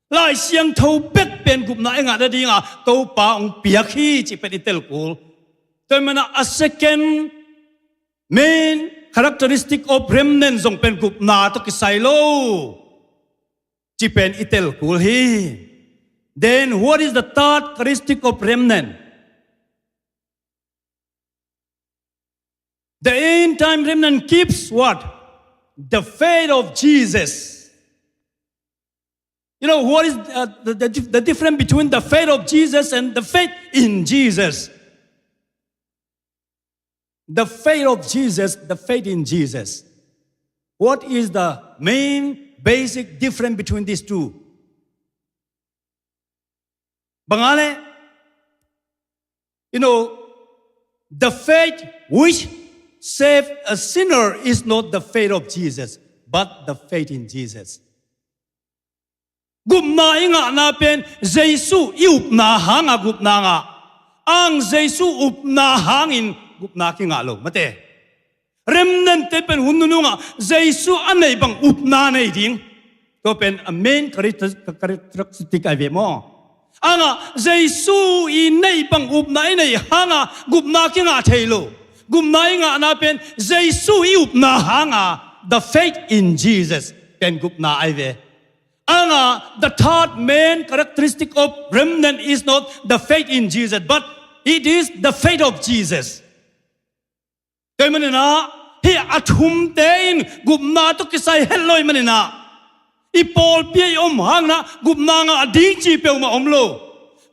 Lai Siangtho bek pen gupna i ngah nadinga Topa hong piak hi cih pen i tel kul. Tua hi mana a second main characteristic of remnant zong pen gupna tawh kisai lo cih pen i tel kul hi. Then what is the third characteristic of remnant? The end time remnant keeps what? The faith of Jesus. You know, what is, uh, the, the, the difference between the faith of Jesus and the faith in Jesus? The faith of Jesus, the faith in Jesus. What is the main basic difference between these two? Bang a leh, You know, the faith which save a sinner is not the faith of Jesus, but the faith in Jesus. Gupna i ngahna pen Jesu i upna hanga gupna ngah. Ang Jesu upna hangin gupna kingah lo mate. Remnant te pen hun nunungah Jesu a neih bang upna nei ding. Tua pen a main character-, characteristic ai ve maw? Angah Jesu i neih bang upna i neih hanga gupna kingah thei lo. Gupna i ngahna pen Jesu i upna hanga, the faith in Jesus pen gupna ai ve. Angah the third main characteristic of remnant is not the faith in Jesus, but it is the faith of Jesus. Tua ahih maninah hih a thumte in gupna tawh kisai het lo ahih maninah i pawlpi ah i om hanginah gupna ngah ding ci peuhmah om lo.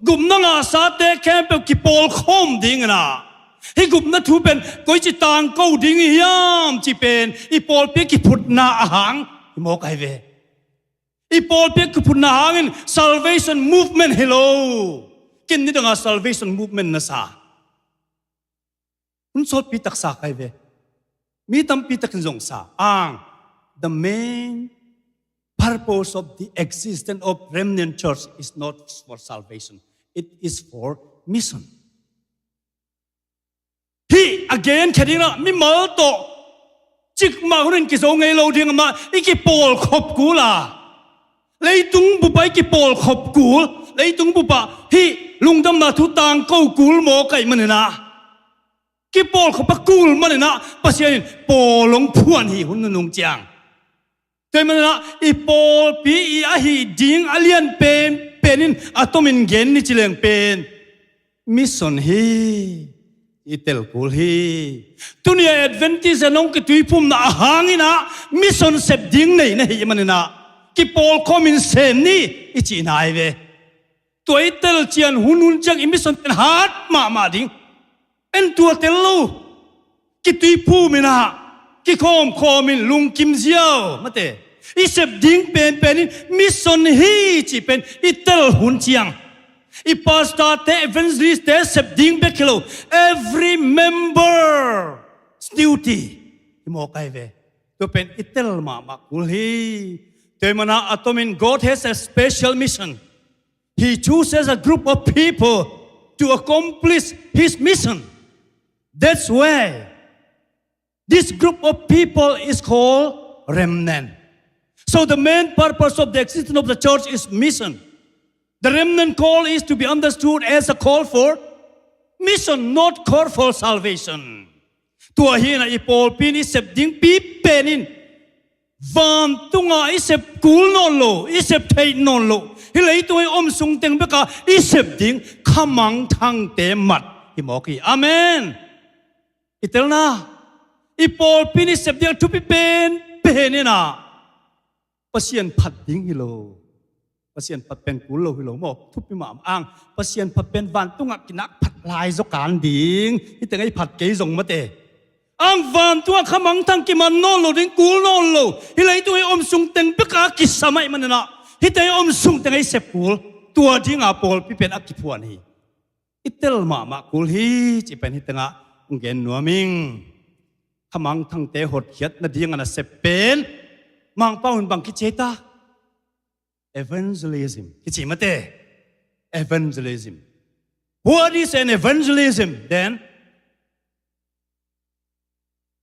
Gupna ngahsate khempeuh kipawlkhawm dinginah hih gupna thu pen koici tangko ding i hiam ci pen i pawlpi ah kiphutna ahang hi mawk ai ve. I pawlpi ah kiphutna hangin salvation movement hi lo. Ken nidanga salvation movement na sa. Hun sawtpi taksa kai ve. Mi tampi takin zong sa. Ang, the main purpose of the existence of remnant church is not for salvation. It is for mission. Hih a gen khe dingah mimal tawh cikmah hunin kizo ngei lo ding amah i kipawlkhop kul a, leitung bupah i kipawlkhop kul, leitung bupah hih lungdamna thu tangko kul mawk ai maninah kipawlkhop a kul maninah Pasian in pawl hong phuan hi hun nunung ciang. Tua ahih maninah i pawlpi i ahi ding a lian penpen in a tomin gen ni ci leng pen mission hi. I tel kul hi. Tuni a Adventist a nong kituiphumna ahanginah mission sep ding nei na hi maninah kipawlkhawmin sem ni i cihna ai ve. Tua i tel cian hunhun ciang i mission pen hat mahmah ding. En tua tel lo. Kituiphum inah kikhawmkhawmin lungkim ziau mate. I sep ding penpen in mission hi cih pen i tel hun ciang i pastor te evangelist te sep ding bek hi lo. Every member duty hi mawk ai ve. Tua pen i tel mahmah kul hi. Tua ahih maninah a tomin God has a special mission. He chooses a group of people to accomplish his mission. That's why this group of people is called remnant. So the main purpose of the existence of the church is mission. The remnant call is to be understood as a call for mission, not call for salvation. Tua hinah i pawlpi in i sep ding pipen in vantunga i sep kul nawn lo, i sep theih nawn lo, hih leitung i om sungteng beka i sep ding khamangthangte mat hi mawk hi. Amen. I telna, i pawlpi in i sep ding a thupi penpen inah Pasian phat ding hi lo. Pasian phat pen kul lo hi lo maw? Thupi mahmah ang. Pasian phat pen vantungah kinak phat lai zaw kan ding. Hih tengah i phat kei zong mate. Ang vantungah khamangthang kiman nawn lo ding, kul nawn lo. Hih leitung i om sungteng beka kisam ai maninah hih tengah i om sungteng i sep kul. Tua dinga pawlpi pen a kiphuan hi. I tel mahmah kul hi cih pen hih tengah hong gen nuam ing. Khamangthangte hotkhiat nadinga na sep pen Mangpau in bang kici ta? Evangelism kici mate. Evangelism. What is an evangelism then?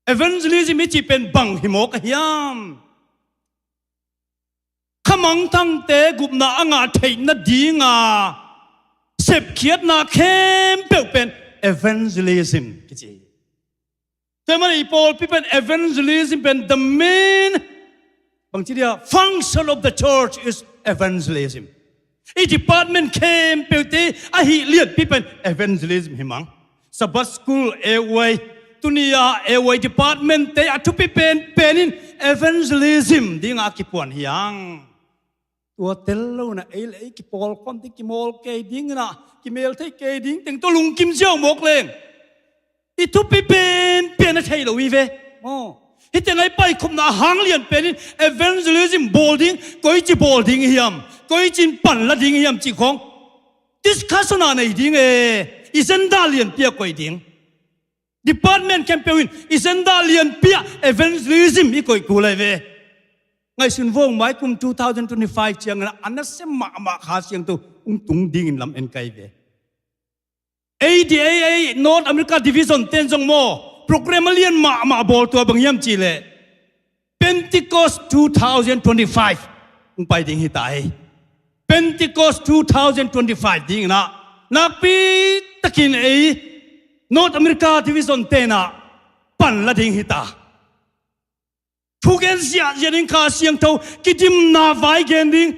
Evangelism i cih pen bang hi mawk a hiam? Khamangthangte gupna a ngah theih nadinga sepkhiatna khempeuh pen evangelism kici. Tua ahih manin i pawlpi pen evangelism pen the main, bangci dia, function of the church is evangelism. I department khempeuhte ahi lianpi pen evangelism hi mang. Sabbath school A Y, tuni a A Y department te a thupi penpen in evangelism dinga a kiphuan hi ang. Tua tel lo inah ei le ei kipawlkhawm ding, kimawl kei ding inah, kimel thei kei ding teng tawh lungkim ziau mawk leng i thupi penpen a thei lo hi ve. Aw. Hih tengah i paikhopna a hang lianpen in evangelism bawl ding, koici bawl ding i hiam, koici in pan la ding i hiam cih khawng discussion a nei ding e. I agenda lianpi a koih ding. Department khempeuh in i agenda lianpi ah evangelism i koih kul ahi ve. Ngaihsun vawng mai kum two thousand twenty-five ciangin a nasem mahmah Kha Siangtho hong tung dingin lam en ka hi ve. Ei di ei, ei North America Division ten zong maw, program a lian mahmah bawl tua bang hiam cih leh Pentecost two thousand twenty-five hong pai ding hi ta hi. Pentecost two thousand twenty-five dingin ah nakpi takin ei North America Division ten ah pan la ding hi ta. Thugen ziahziah ding, Kha Siangtho kidimna vai gen ding,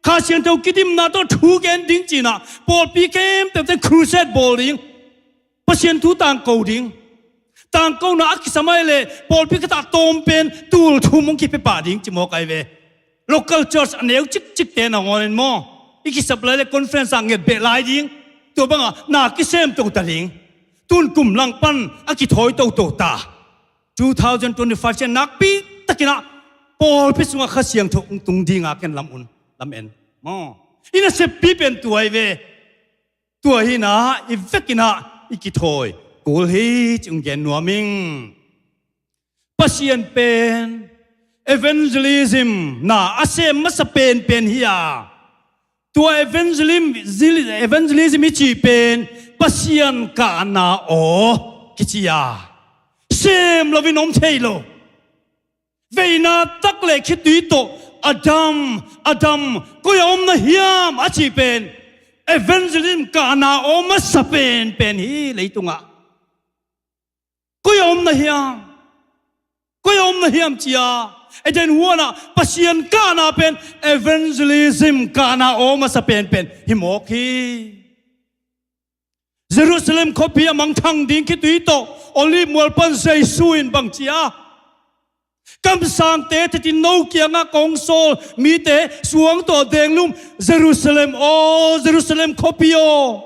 Kha Siangtho kidimna tawh thugen ding ci-in ah pawlpi khempeuh ten crusade bawl ding. Pasian thu tangko ding. Tangkona a kisam ahih leh pawlpi khat ah tawm pen tul thum hong kipia pah ding ci mawk ahi ve. Local church a neu cikcikte nangawnin maw, i kisap lai leh conference ah nget beh lai ding. Tua bangah na kisem toto ta ding. Tun kum lang pan a kithawi toto ta. Two thousand twenty-five ciang nakpi takin ah pawlpi sungah Kha Siangtho hong tung dinga ken lam un, lam en maw. I naseppi pen tua hi ve. Tua hi-in ah i vekin ah i kithawi kul hi ci hong gen nuam ing. Pasian pen evangelism na a sem masa penpen hi a, tua evangelism, evangelism i cih pen Pasian kahna aw kici a, sem loin om thei lo. Veina tak leh khitui tawh, "Adam, Adam, koi-ah om na hiam?" a cih pen evangelism kahna aw masa penpen hi leitungah. Koi-ah om na hiam? Koi-ah om na hiam ci-a Eden huanah Pasian kahna pen evangelism kahna aw masa penpen hi mawk hi. Jerusalem khuapi a mangthang ding khitui tawh Olive mual pan Jesu in bang ci-a, "Kamsangte tetin no kiangah kong sawl mite suang tawh denglum, Jerusalem aw, Jerusalem khuapi aw,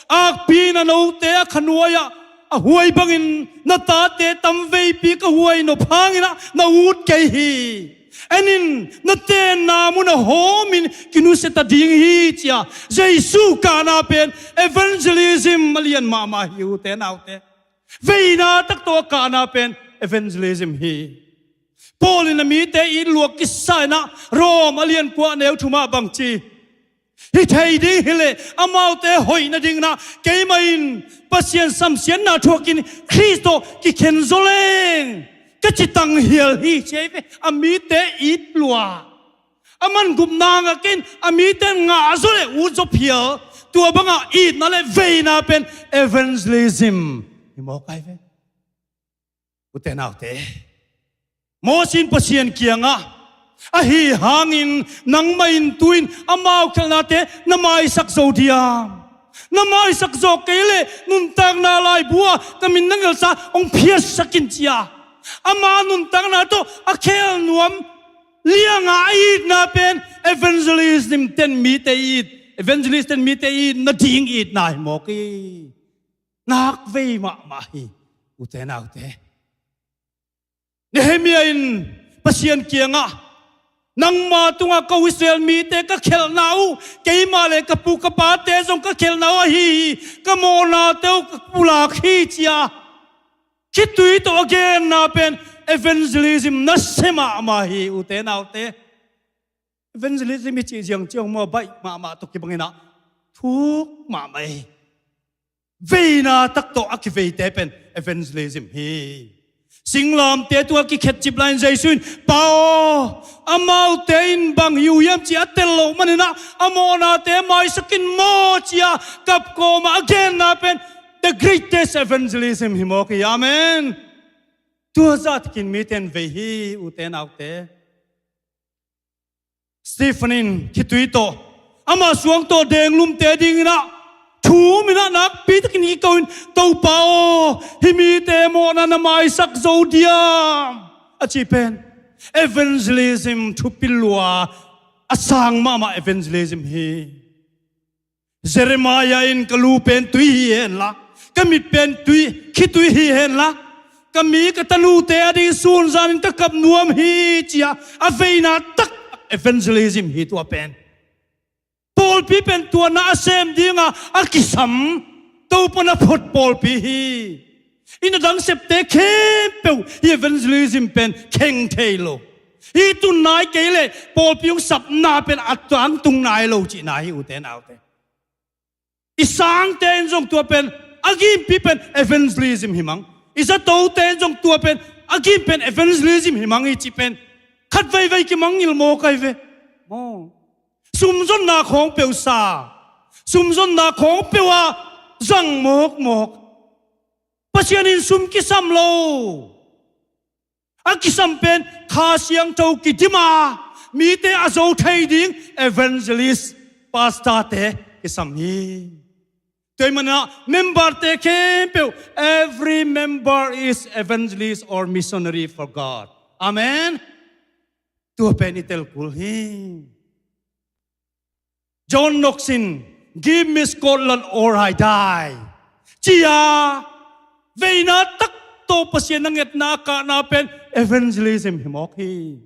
akpi in a note a khanuai-ah a huai bangin na tate tamveipi ka huai nop hangin ah na ut kei hi. En in, na tenna mun a hawmin kinusia ta ding hi," ci-a Jesu kahna pen evangelism a lian mahmah hi, ute naute. Veina tak tawh a kahna pen evangelism hi. Paul in a mite it lua kisa-in ah Rom a lian kua a neu thumah bang ci, "Hi thei ding hileh amaute hoih nadingin ah keimah in Pasian samsiatna thuakin Khrist tawh kikhen zaw leng ka ci tanghial hi," ci hi ve. A mite it lua, aman gupna ngah kei-in a mite ngah zaw leh ut zaw phial, tua bangah itna leh veina pen evangelism hi mawk ahi ve. Ute naute, Moses in Pasian kiangah, "Ahi hangin nangmah in tu-in amau khelhnate na maisak zo diam? Na maisak zo kei leh nuntakna laibu-ah ka min na ngelsa hong phiatsak in," ci-a ama nuntakna tawh a khel nuam lianga a itna pen evangelism ten mite it, evangelist ten mite it nading itna hi mawk hi. Nakvei mahmah hi, ute naute. Nehemiah in Pasian kiangah, "Nangma tungah ko Israel mite ka khelhna uh, keimah leh ka pu ka pate zong ka khelhna uh ahi hi, ka mawhnate uh ka pulak hi," ci-a khitui tawh a genna pen evangelism nasia mahmah hi, ute naute. Evangelism i cih ziang ciang maw, baih mahmah tawh kibangin ah thuk mahmah hi. Veina tak tawh a kiveite pen evangelism hi. Singlamteh tungah kikhetcip lai-in Jesu in, "Pa aw, amaute in bang hi uh hiam?" ci-a a tel loh manin ah, "A mawhnate maisak in maw," ci-a kap kawmah a genna pen the greatest evangelism hi mawk hi. Amen. Tua zah takin mite in vei hi, ute naute. Stephen in khitui tawh, ama suang tawh denglumte dingin ah thum in ah nakpi takin kiko-in, "Topa aw, hih mite mawhna na maisak zo diam?" a cih pen evangelism thupi lua a sang mahmah evangelism hi. Jeremiah in, "Ka lu pen tui hi henla, ka mit pen tui, khitui hi henla, ka mi ka tanute ading sun zanin ka kap nuam hi," ci-a a veina tak evangelism hi tua pen. Pawlpi pen tua na a sem dinga a kisam, Topa na phot pawlpi hi. Inn a dang septe khempeuh hih evangelism pen kheng thei lo. Hih tun nai kei leh pawlpi hong sapna pen a tangtung nai lo cihna hi, ute naute. I sangte in zong tua pen a gimpi pen evangelism hi mang. I zatote in zong tua pen a gim pen evangelism hi mang hi cih pen khat veivei kimangngilh mawk ahi ve. Maw. Sumzonna khawng peuh sa, sumzonna khawng peuh a zang mawkmawk. Pasian in sum kisam lo. A kisam pen Kha Siangtho kidim a, mite a zo thei ding evangelist, pastor-te kisam hi. Tua ahih manin ah member-te khempeuh, every member is evangelist or missionary for God. Amen. Tua pen i tel kul hi. John Knox in, "Give me Scotland or I die," ci a, veina tak tawh Pasian na ngetna a kahna pen evangelism hi mawk hi.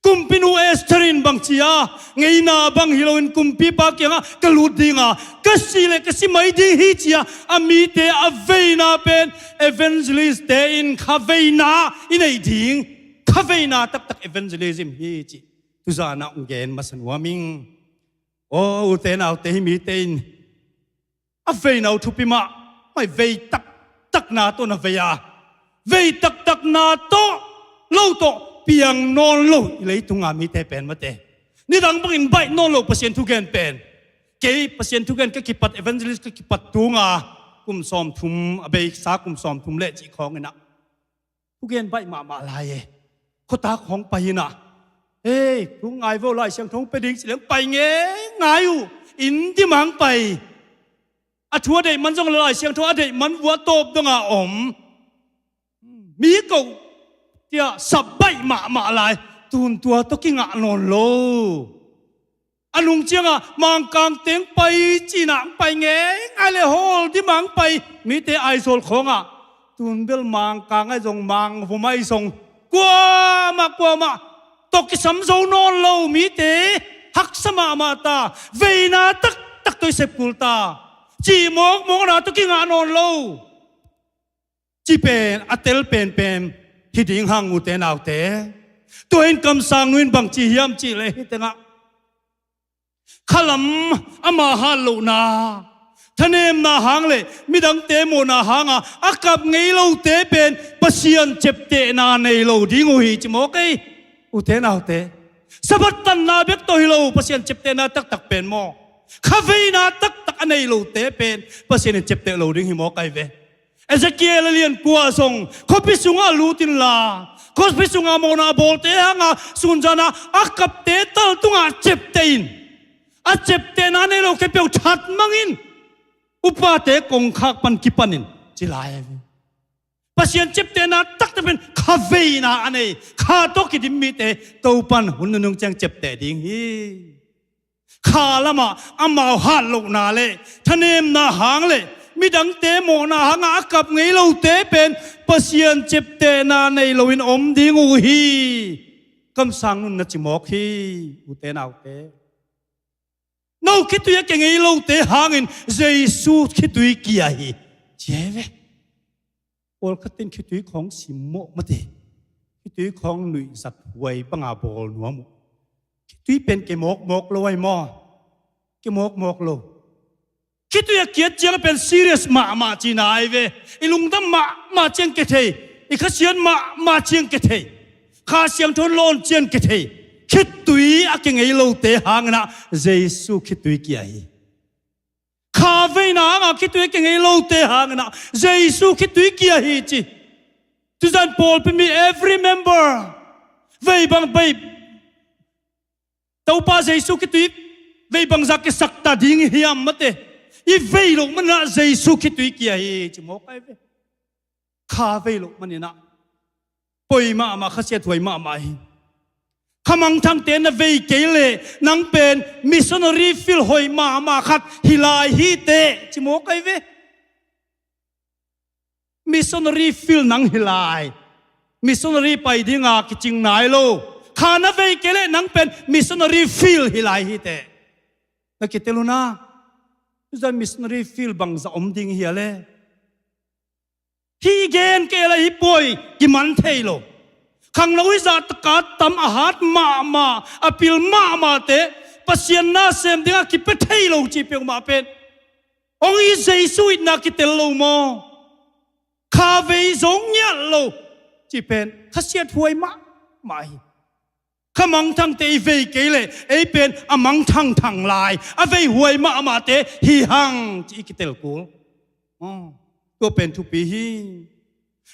Kumpinu Esther in bang ci a, "Ngeina bang hi loin kumpipa kiangah ka lut ding a, ka si le ka si mai ding hi," ci a, a mite a veina pen evangelist-te in kha veina i neih ding, kha veina taktak evangelism hi cih tuzan ah hong gen masa nuam ing. Aw, ute naute, hih mite in a veina uh thupi mah, mai vei taktakna tawh na vei a, vei taktakna tawh lo tawh piang nawn lo i leitunga mite pen mate. Nidang bangin baih nawn lo Pasian thugen pen. Kei Pasian thugen ka kipat, evangelist ka kipat tunga kum sawmthum, a beisa kum sawmthum leh cih khawng inah thugen baih mahmah lai e. Khuatak hong pai inah, "Hei, thu ngai vo, Lai Siangtho hong pia ding," ci leng pai ngeingai uh. Inn dim hong pai. A thu a deih man zong le Lai Siangtho a deih man vua tawp donga om. Mi koh tiah sap baih mahmah lai. Tun tua tawh kingah nawn lo. A nung ciangah Mangkang teng pai cinah hong pai ngeingai le hall dim ah hong pai. Mite Aizawl khawngah tun bel Mangkang ahi zong, Mangvom ahi zong, kuamah kuamah tawh kisam zo nawn lo mite haksa mahmah ta. Veina taktak tawh i sep kul ta. Cih mawkmawkna tawh kingah nawn lo. Ci pen a tel penpen hi ding hang, ute naute. Tua in kamsang nu in bang ci hiam cih leh hih tengah khalam ama hatlohna, thanemna hang le midangte mawhna hanga a kap ngei lote pen Pasian ciaptehna nei lo ding uh hi ci mawk ei. Ute naute, Sabbath tanna bek tawh hi lo, Pasian ciaptehna taktak pen maw, khaveina taktak a nei lote pen Pasian in ciapteh lo ding hi mawk ahi ve. Ezekiel a lian kua zong, khuapi sungah lut inla, khuapi sungah mawhna a bawlte hanga sunzana a kapte tal tungah ciapteh in. A ciaptehna nei lo khempeuh that mang in. Upate kongkhak pan kipan in, ci lai. Pasian ciaptehna taktak pen khaveina a nei, kha tawh kidim mite Topan hun nunung ciang ciapteh ding hi. Kha lamah amau hatlohna le thanemna hang le midangte mawhna hanga a kap ngei lote pen Pasian ciaptehna nei loin om ding uh hi. Kamsang nun na ci mawk hi, ute naute. No khitui a kia ngei lote hangin Jesu khitui kia hi, ci hi ve. Pawlkhat in khitui khawng simmawh mate. Khitui khawng nuihzat huai banga bawl nuam uh. Khitui pen kia mawkmawk lo ahi maw? Kia mawkmawk lo. Khitui a kiat ciang pen serious mahmah cihna ahi ve. I lungdam mahmah ciang kia thei, i khasiat mahmah ciang kia thei, Kha Siangtho lawn ciang kia thei. Khitui a kia ngei lote hanginah Jesu khitui kia hi. Khaveina hanga khitui a kia ngei lote hanginah Jesu khitui kia hi ci. Tuzan pawlpi mi every member vei bang vei, Topa Jesu khitui vei bangzah kiasak ta ding hiam mate. I vei loh maninah Jesu khitui kia hi ci mawk ahi ve. Kha vei loh maninah poi mahmah, khasiat huai mahmah hi. Kha mangthangte na vei kei leh nang pen missionary field hoih mahmah khat hi lai hi teh, ci mawk ahi ve. Missionary field nang hi lai. Missionary pai dinga kicing nai lo. Kha na vei kei leh nang pen missionary field hi lai hi teh. Na kitel uh na. Tuizan missionary field bangzah om ding hi a le? Hih gen kei la hih puai kiman thei lo. Khangno hih zah taka tam a hat mahmah, a pil mahmahte Pasian na sem dingah kipia thei lo cih peuhmah pen hong it Jesu itna kitel lo maw? Kha vei zo ngiat lo cih pen khasiat huai mahmah hi. Kha mangthangte i vei kei leh ei pen a mangthang thang lai, a vei huai mahmahte hi hang ci i kitel kul. Aw, tua pen thupi hi.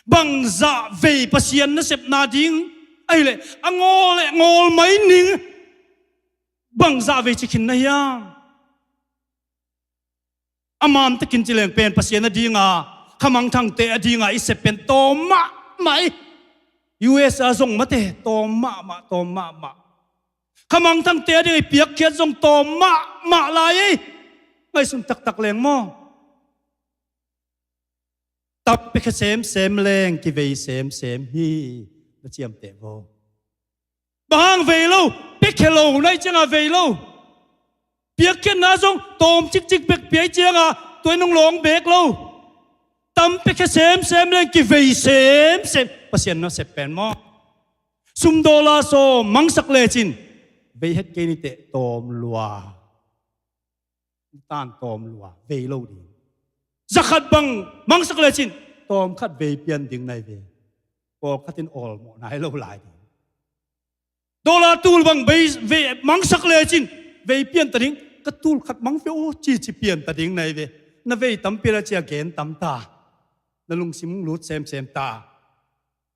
Bangzah vei Pasian nasepna ding ahih leh a ngawl leh ngawl mai ning. Bangzah vei ci khin na hiam? A man takin ci leng pen Pasian a dinga, kha mangthangte a dinga i sep pen tawm mahmah hi. U S A zong mate tawm mahmah, tawm mahmah. Kha mangthangte a dinga i piakkhiat zong tawm mahmah lai hi. Ngaihsun taktak leng maw? Tam piakhia semsem leng kivei semsem hi. Na ciamteh vo. Bang hang vei lo? Piakhia lo na hih ciangah vei lo. Piakkhiatna zong tawm cikcik bek pia hih ciangah tua in hong lawng beek lo. Tam piakhia semsem leng kivei semsem. Pasian nasep pen maw? Sum dollar sawm mangsak lecin vei het kei ni teh, tawm lua. Tan tawm lua, vei lo ding. Zakhat bang mangsak lecin tawm khat vei pian ding na hi ve. Pawlkhat in awlmawh nai lo lai ding. Dollar tul bang bei, vei mangsak lecin vei pian ta ding. Ka tul khat mang ve aw, cici pian ta ding na hi ve. Na vei tampi la cia gen tam ta. Na lungsim lut semsem ta.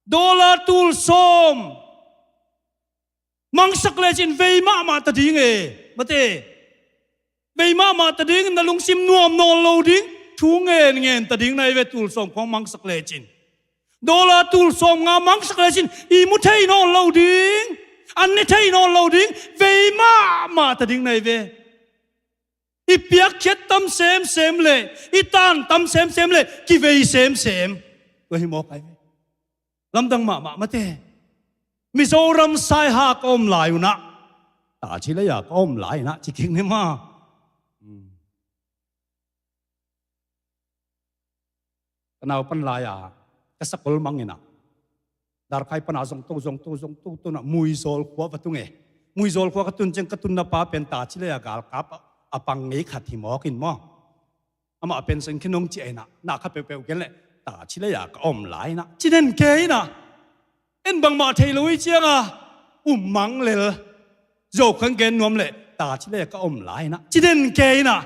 Dollar tul sawm mangsak lecin vei mahmah ta ding e. Mate. Vei mahmah ta ding, na lungsim nuam nawn lo ding. Thu ngen ngen ta ding na hi ve, tul sawm khawng mangsak lecin. Dollar tul sawm nga mangsak lecin i mu thei nawn lo ding, an ne thei nawn lo ding. Vei mahmah ta ding na hi ve. I piakkhiat tam semsem le i tan tam semsem le kivei semsem. Tua hi mawk ai ve. Lamdang mahmah mate. Mizoram Saiha ka om lai unah, Tachi lei-a ka om lai unah ci kik ni maw. Ka naupan lai-a ka sakol mang inah, Darkhai pana zongto zongto zongto tonah Muizawl khua va tung e. Muizawl khua ka tun ciang ka tunna pa pen Tachi lei-a galkap a pang ngei khat hi mawk in maw. Amah pen sengkhin hong ci a inah, na kha peuhpeuh gen leh Tachi lei-a ka om lai inah ci den ke inah. En bangmah thei lo hi cianga um mang lel. Zo khang gen nuam leh Tachi lei-a ka om lai inah ci den ke inah.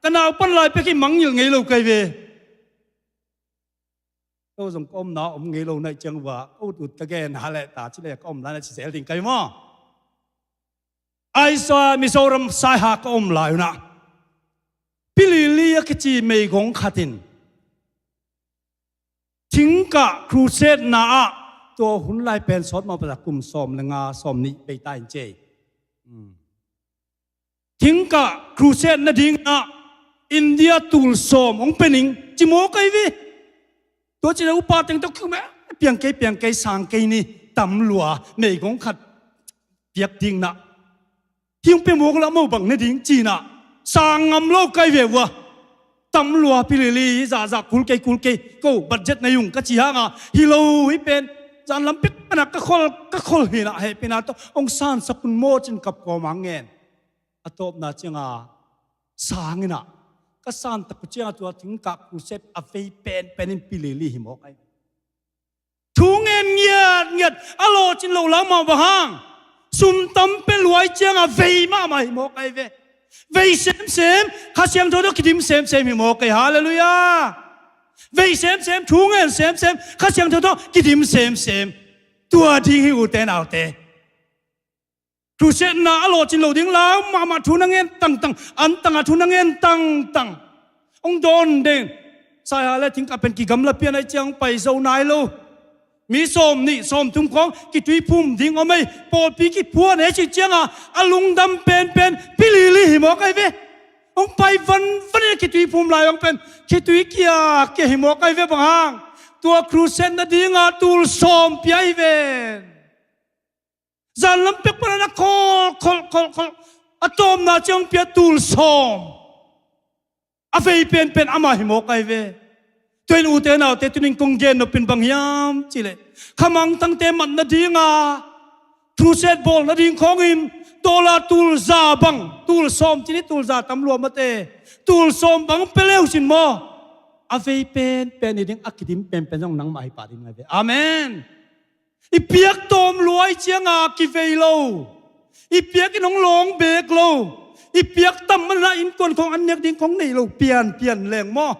Ka naupan lai pek hi mangngilh ngei lo kai ve. Ko zong ka omna om ngei lo naih ciang uh a, ka ut ut ka gen a leh Tachi lei-a ka om lai inah ci zel ding kai maw. Aisa Mizoram Saiha ka om lai unah, Pilili a kici meigong khat in thingkah crusade na ah, tua hun lai pen sawt mawh pata kum sawm le nga sawm nih bei ta in cei. Thingkah crusade nadingah India tul sawm hong pe ning ci mawk ai ve. Tua cina upa teng tawh kium e, piang kei, piang kei, sang kei ni, tam lua, meigong khat piak ding nah. Hi hong pe mawk lah mo bang ne ding cina, sang ngam lo kai ve ua. Tam lua Pilili zahzah kul kei, kul kei, ko budget na yung ka ci hanga hi lo hi pen. Zan lam pek pana ka khol, ka khol hinah heh pina tawh hong sansak un maw cin kap kawm a ngen. A tawpna cianga sang inah ka santak uh cianga tua thingkah crusade a vei penpen in Pilili hi mawk ai. Thu ngen ngiatngiat a lawcin lo lau mah bang hang. Sum tam pe luai cianga vei mahmah hi mawk ai ve. Vei semsem, Kha Siangtho tawh kidim semsem hi mawk ai. Halleluiah. Vei semsem, thu ngen semsem, Kha Siangtho tawh kidim semsem. Tua ding hi ute naute. Crusade na a lawcin lo ding lau mahmah thu na ngen tangtang, an tanga thu na ngen tangtang. Hong dawn den. Saiha le thingkah pen kigamla pian ai ciang pai zo nai lo. Mi sawm nih sawm thum khawng kituiphum ding om ei. Pawlpi kiphuan ei ci cianga a lungdam penpen Pilili hi mawk ai ve. Hong pai vanvan in a kituiphum lai hong pen khitui kia kia hi mawk ai ve bang hang. Tua crusade nadinga tul sawm pia hi ven. Zan lam pek pana na khol khol khol khol. A tawpna ciang pia tul sawm. A vei penpen amah hi mawk ai ve. Tua in ute naute, tunin kong gen nopin bang hiam cihleh, khamangthangte mat nadinga crusade bawl nading khawngin dollar tul za bang, tul sawm cin hi, tul za tam lua mate, tul sawm bang pia leu sin maw, a vei penpen hi ding, a kidim penpen zong nangmah hi pah ding ai ve. Amen. I piak tawm luai cianga kivei lo, i piak in hong lawng beek lo, i piak tam mana innkuan khawng an nek ding khawng nei lo, pianpian leng maw,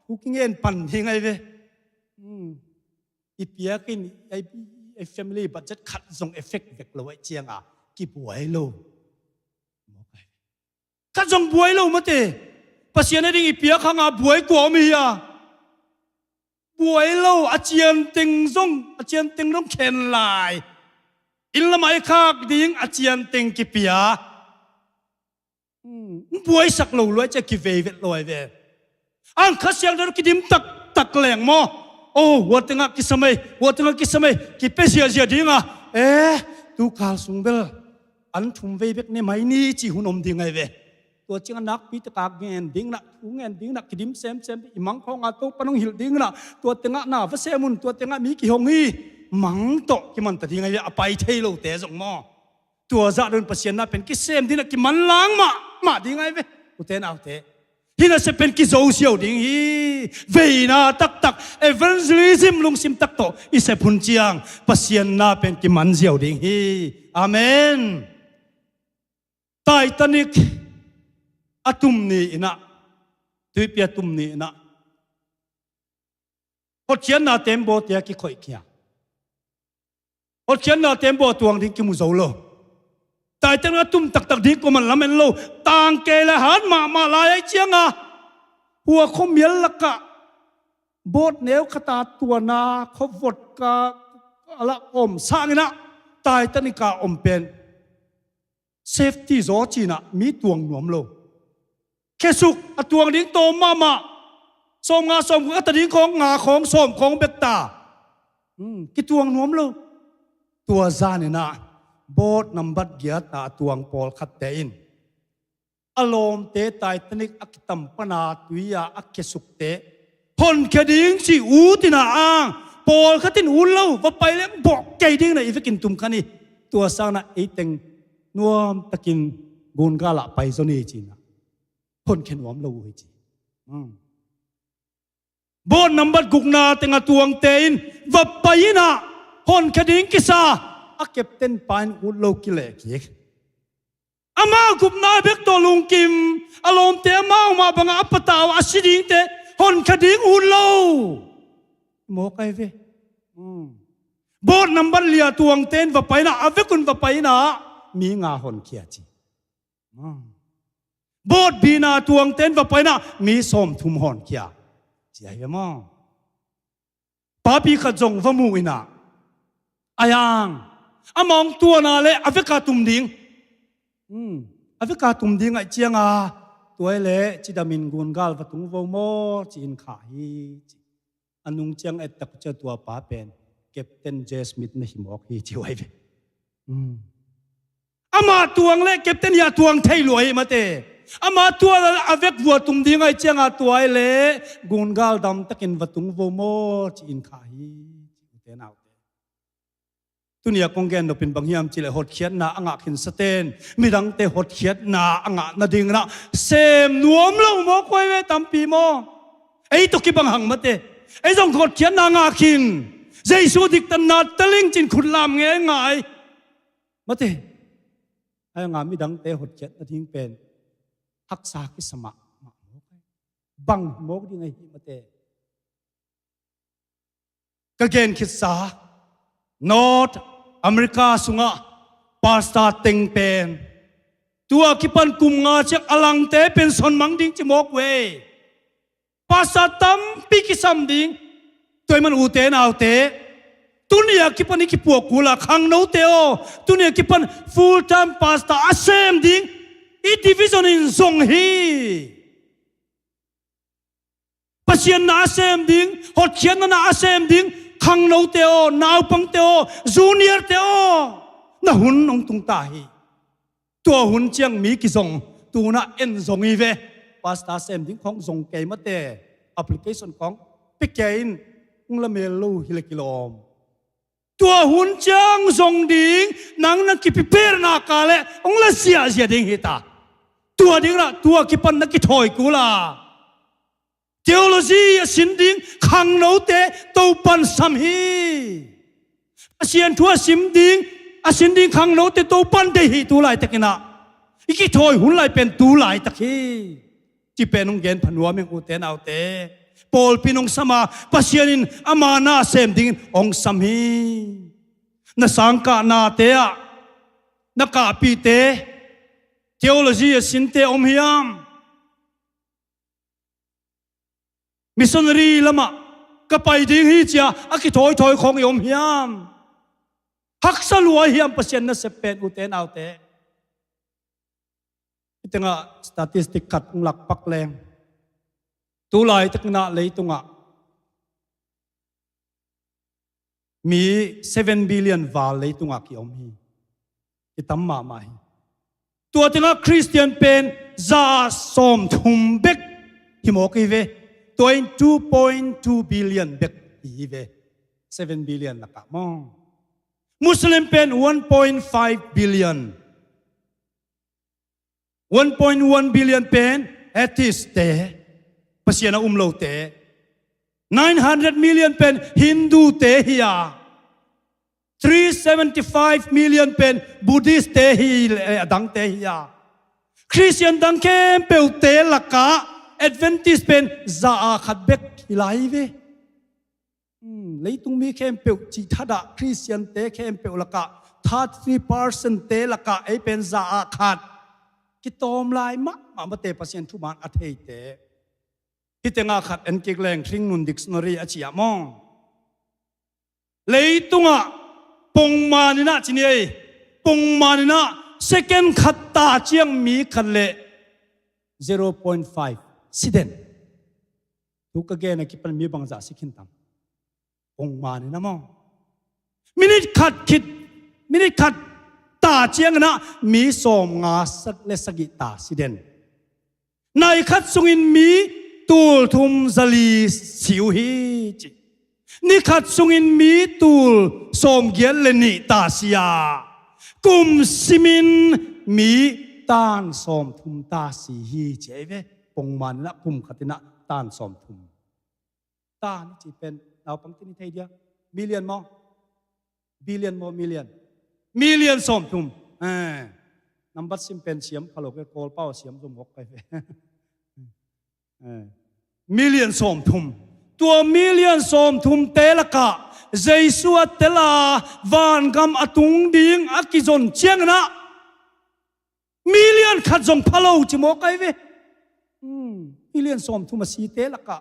thu kingen pan ding ai ve. Hmm. I piak in, i, i family budget khat zong effect vek lo ai cianga kibuai lo. Khat zong buai lo mate. Pasian a ding i piak hanga buai kua om hi a? Buai lo, a cianteng zong, a cianteng zong khen lai. Inn lamah i khak ding a cianteng kipia. Hmm, buaisak lo luai cia kivei vet lo ai ve. Ang Kha Siangtho kidim taktak leng maw, oh, hua tengah kisam ei, hua tengah kisam ei, kipia ziahziah dinga, eh, tu kal sung bel an thum vei bek ne mai ni ci hun om ding ai ve. Tua ciangah nakpi taka ngen ding na, thu ngen ding na, kidim semsem, i mang khawnga Topa nong hilh ding na, tua tengah na va sem un, tua tengah mi kihong hi, mang tawh kimanta ding ai ve, a pai thei lote zong maw. Tua zah dong Pasian na pen kisem ding na, kimanlang mahmah ding ai ve. Ute naute, hih nasep pen kizo ziau ding hi. Veina taktak, evangelism lungsim tak tawh i sep hun ciang Pasian na pen kiman ziau ding hi. Amen. Titanic a tum ni inah, tuipi a tum ni inah, hotkhiatna tembaw tia kikhoih kia, hotkhiatna tembaw a tuang ding kimu zo lo. Titanic a tum taktak ding kuaman lamen lo. Tangke le hat mahmah lai ai cianga, hua khuamial lakah boat neu khata tuana khuavot ka a la om sanginah Titanic a om pen safety zaw cinah mi tuang nuam lo. Khesuk a tuang ding tawm mahmah. Sawm nga sawm kua ta ding khawng nga khawng sawm khawng bek ta. Hmm, kituang nuam lo. Tua zaninah boat nambat giatna a tuang pawlkhatte in a lawmte Titanic a kitam pana tui-a a khesukte honkhia ding ci utina ang pawlkhat in ut lo, va pai leng bawh kei ding na i vekin tum khan hi. Tua sangna eiteng nuamtakin gungalah pai zaw ni cina honkhia nuam lo uh hi ci. Hmm. Boat nambat gukna tenga tuangte in va pai inah honkhia ding kisa, a captain pa in ut lo kileh kik. Amau gupna bek tawh lungkim, a lawmte amau mah bangah a patau a si dingte honkhia ding ut lo. Mawk ai ve. Hmm. Boat nambat lia tuangte in va paina, a vekun va paina mi nga honkhia ci. Hmm. Boat bina tuangte in va paina mi sawmthum honkhia ci ai ve maw. Papi khat zong va mu inah, ai ang, amah hong tuana le a veka tum ding. Hmm. A veka tum ding ai cianga, tua ai le cidamin gungal va tung vo maw ci-in khah hi ci. A nung ciang ettak cia tua pa pen Captain J Smith na hi mawk hi ci uh ai ve. Hmm. Amah tuang le captain hi a tuang thei lua hi mate. Amah tuang a vek vua tum ding ai cianga tua ai le gungal damtakin va tung vo maw ci-in khah hi ci ute naute. Tunia kong gen nopin bang hiam cihleh hotkhiatna a ngah khinsaten midangte hotkhiatna a ngah nadinginah sem nuam lo mawk ai ve tampi maw. Ei tawh kibang hang mate. Ei zong hotkhiatna a ngah khin, Jesu diktatna telingcin khutlam ngeingai mate. Ai nga midangte hotkhiat nading pen haksa kisa mahmah mawk ai. Bang mawk ding ahi mate. Ka gen khitsa North America sungah pastor teng pen tua kipan kum nga ciang a langte pen sonmang ding ci mawk uh ei. Pastor tampi kisam ding. Tua ahih man ute naute, tunia kipan i kipuak kula khangnote aw, tunia kipan full time pastor a sem ding i division in zong hi. Pasian na a sem ding, hotkhiatna na a sem ding khangnote aw, naupangte aw, juniorte aw, na hun hong tung ta hi. Tua hun ciang mi kizong, tuna en zong hi ve. Pastor sem ding khawng zong kei mate, application khawng pia kei in, hong la mel lo hi le kilawm. Tua hun ciang zong ding nang na kipiperna ka le hong la ziahziah ding hi ta. Tua ding lah tua kipan na kithawi kul a, theology a sin ding khangnote Topan sam hi. Pasian thu a sim ding, a sin ding khangnote Topan deih hi tu laitakin ah. I kithawi hun lai pen tu laitak hi. Ci pen hong gen pha nuam ing ute naute. Pawlpi in hong sam a, Pasian in ama na sem dingin hong sam hi. Na sangkahnate ah, na kahpihte, theology a sinte om hiam? Missionary lamah ka pai ding hi cia a kithawithawi khawng i om hiam? Haksa lua hiam Pasian nasep pen ute naute? Hih tengah statistic khat hong lakpak leng, tu laitakin ah leitungah mi seven billion val leitungah kiom hi. Kitam mahmah hi. Tua tengah Khristian pen za sawmthum bek hi mawk hi ve. Tua in two point two billion bek hi hi ve. Seven billion lakah maw. Muslim pen one point five billion. One point one billion pen atheist-te, Pasian a um lote. Nine hundred million pen Hindu-te hi a. Three seventy five million pen Buddhist-te hi le a dangte hi a. Khristian dang khempeuhte lakah Adventist pen za a khat bek hi lai ve. Hmm, leitung mi khempeuh cih thadah Khristian-te khempeuh lakah thirty three percent-te lakah ei pen za a khat. Kitawm lai mahmah mate Pasian thuman a theite. Hih tengah khat en kik leng, Hringnun Dictionary a ciah maw. Leitungah pongman in ah ci ni ei. Pongman in ah second khat ta ciang mi khat le zero point five si den. Tu ka gen a kipan mi bangzah si khin tam? Pongman in ah maw. Minute khat khit, minute khat ta ciangin ah mi sawmnga le sagih ta si den. Nai khat sungin mi tul thum zali si uh hi ci. Ni khat sungin mi tul sawmgiat le nih ta si a, kum simin mi tan sawmthum ta si hi ci ei ve. Pongman in ah kum khat in ah tan sawmthum. Tan ci pen naupang tin i thei dia. Million maw? Billion maw, million? Million sawmthum. Eh. Nambat sim pen siam pha lo ke, Kawlpau siam zom hok kai ve. Eh. Million sawmthum. Tua million sawmthumte lakah Jesu a tel a vangam a tung ding a kizon ciangin ah million khat zong pha lo ci mawk ai ve. Hmm, million sawmthum a site lakah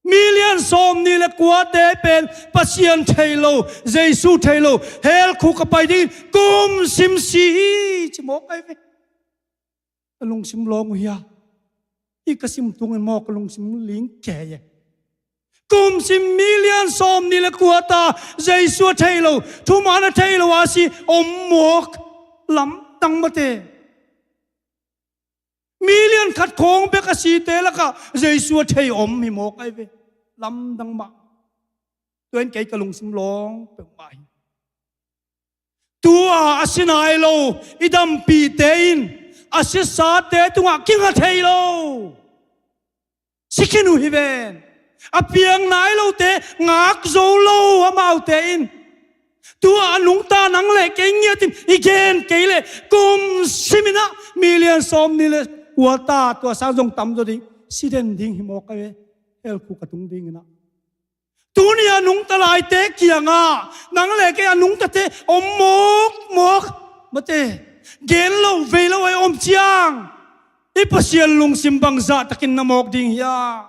million sawmnih le kuate pen Pasian thei lo, Jesu thei lo, hell khuk a pai dingin kum sim si hi ci mawk ai ve. Ka lungsim lawng uh hia? Hih ka sim tungin maw ka lungsim ling kei e. Kum sim million sawmnih le kua ta Jesu a thei lo, thuman a thei lo a si om mawk, lamdang mate. Million khat khawng bek a site lakah Jesu a thei om hi mawk ai ve. Lamdang mah. Tua in kei ka lungsim lawng peuhmah hi. Tua a si nai lo i dampihte in a sisate tungah kinga thei lo. Si khin uh hi ven. A piang nai lote ngak zo lo amaute in. Tua a nungta nang le kei ngiatin i gen kei le kum simin ah million sawmnih le kua ta, tua sang zong tam zaw ding, si den ding hi mawk ai ve. Hell khuk a tung dingin ah. Tuni a nungta laite kiangah nang le kei a nungtate om mawkmawk mate, gen lo vei lo a om ciang i Pasian lungsim bangzah takin na mawk ding hia?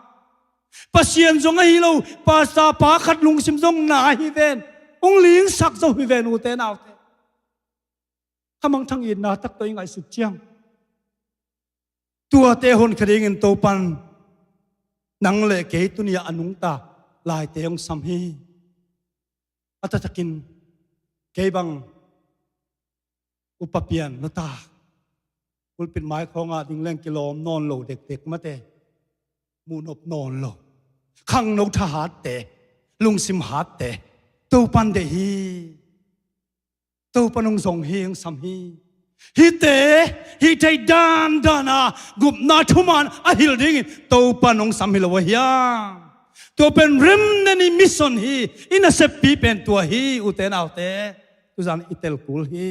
Pasian zong ahi lo, pastor pa khat lungsim zong na hi ven. Hong lingsak zo hi ven ute naute. Khamangthang itna tak tawh i ngaihsut ciang tuate honkhia dingin Topan nang le kei tuni a nungta laite hong sam hi. A taktakin kei bang upa pian na ta, Pulpit mai khawngah ding leng kilawm nawn lo dekdek mate. Muhnop nawn lo. Khangno thahatte, lungsim hatte, Topan deih hi. Topan hong zong hi, hong sam hi. Hihte hih theih dandan a gupna thuman a hilh dingin Topan hong sam hi lo a hiam? Tua pen remnant i mission hi. I naseppi pen tua hi, ute naute. Tuzan i tel kul hi.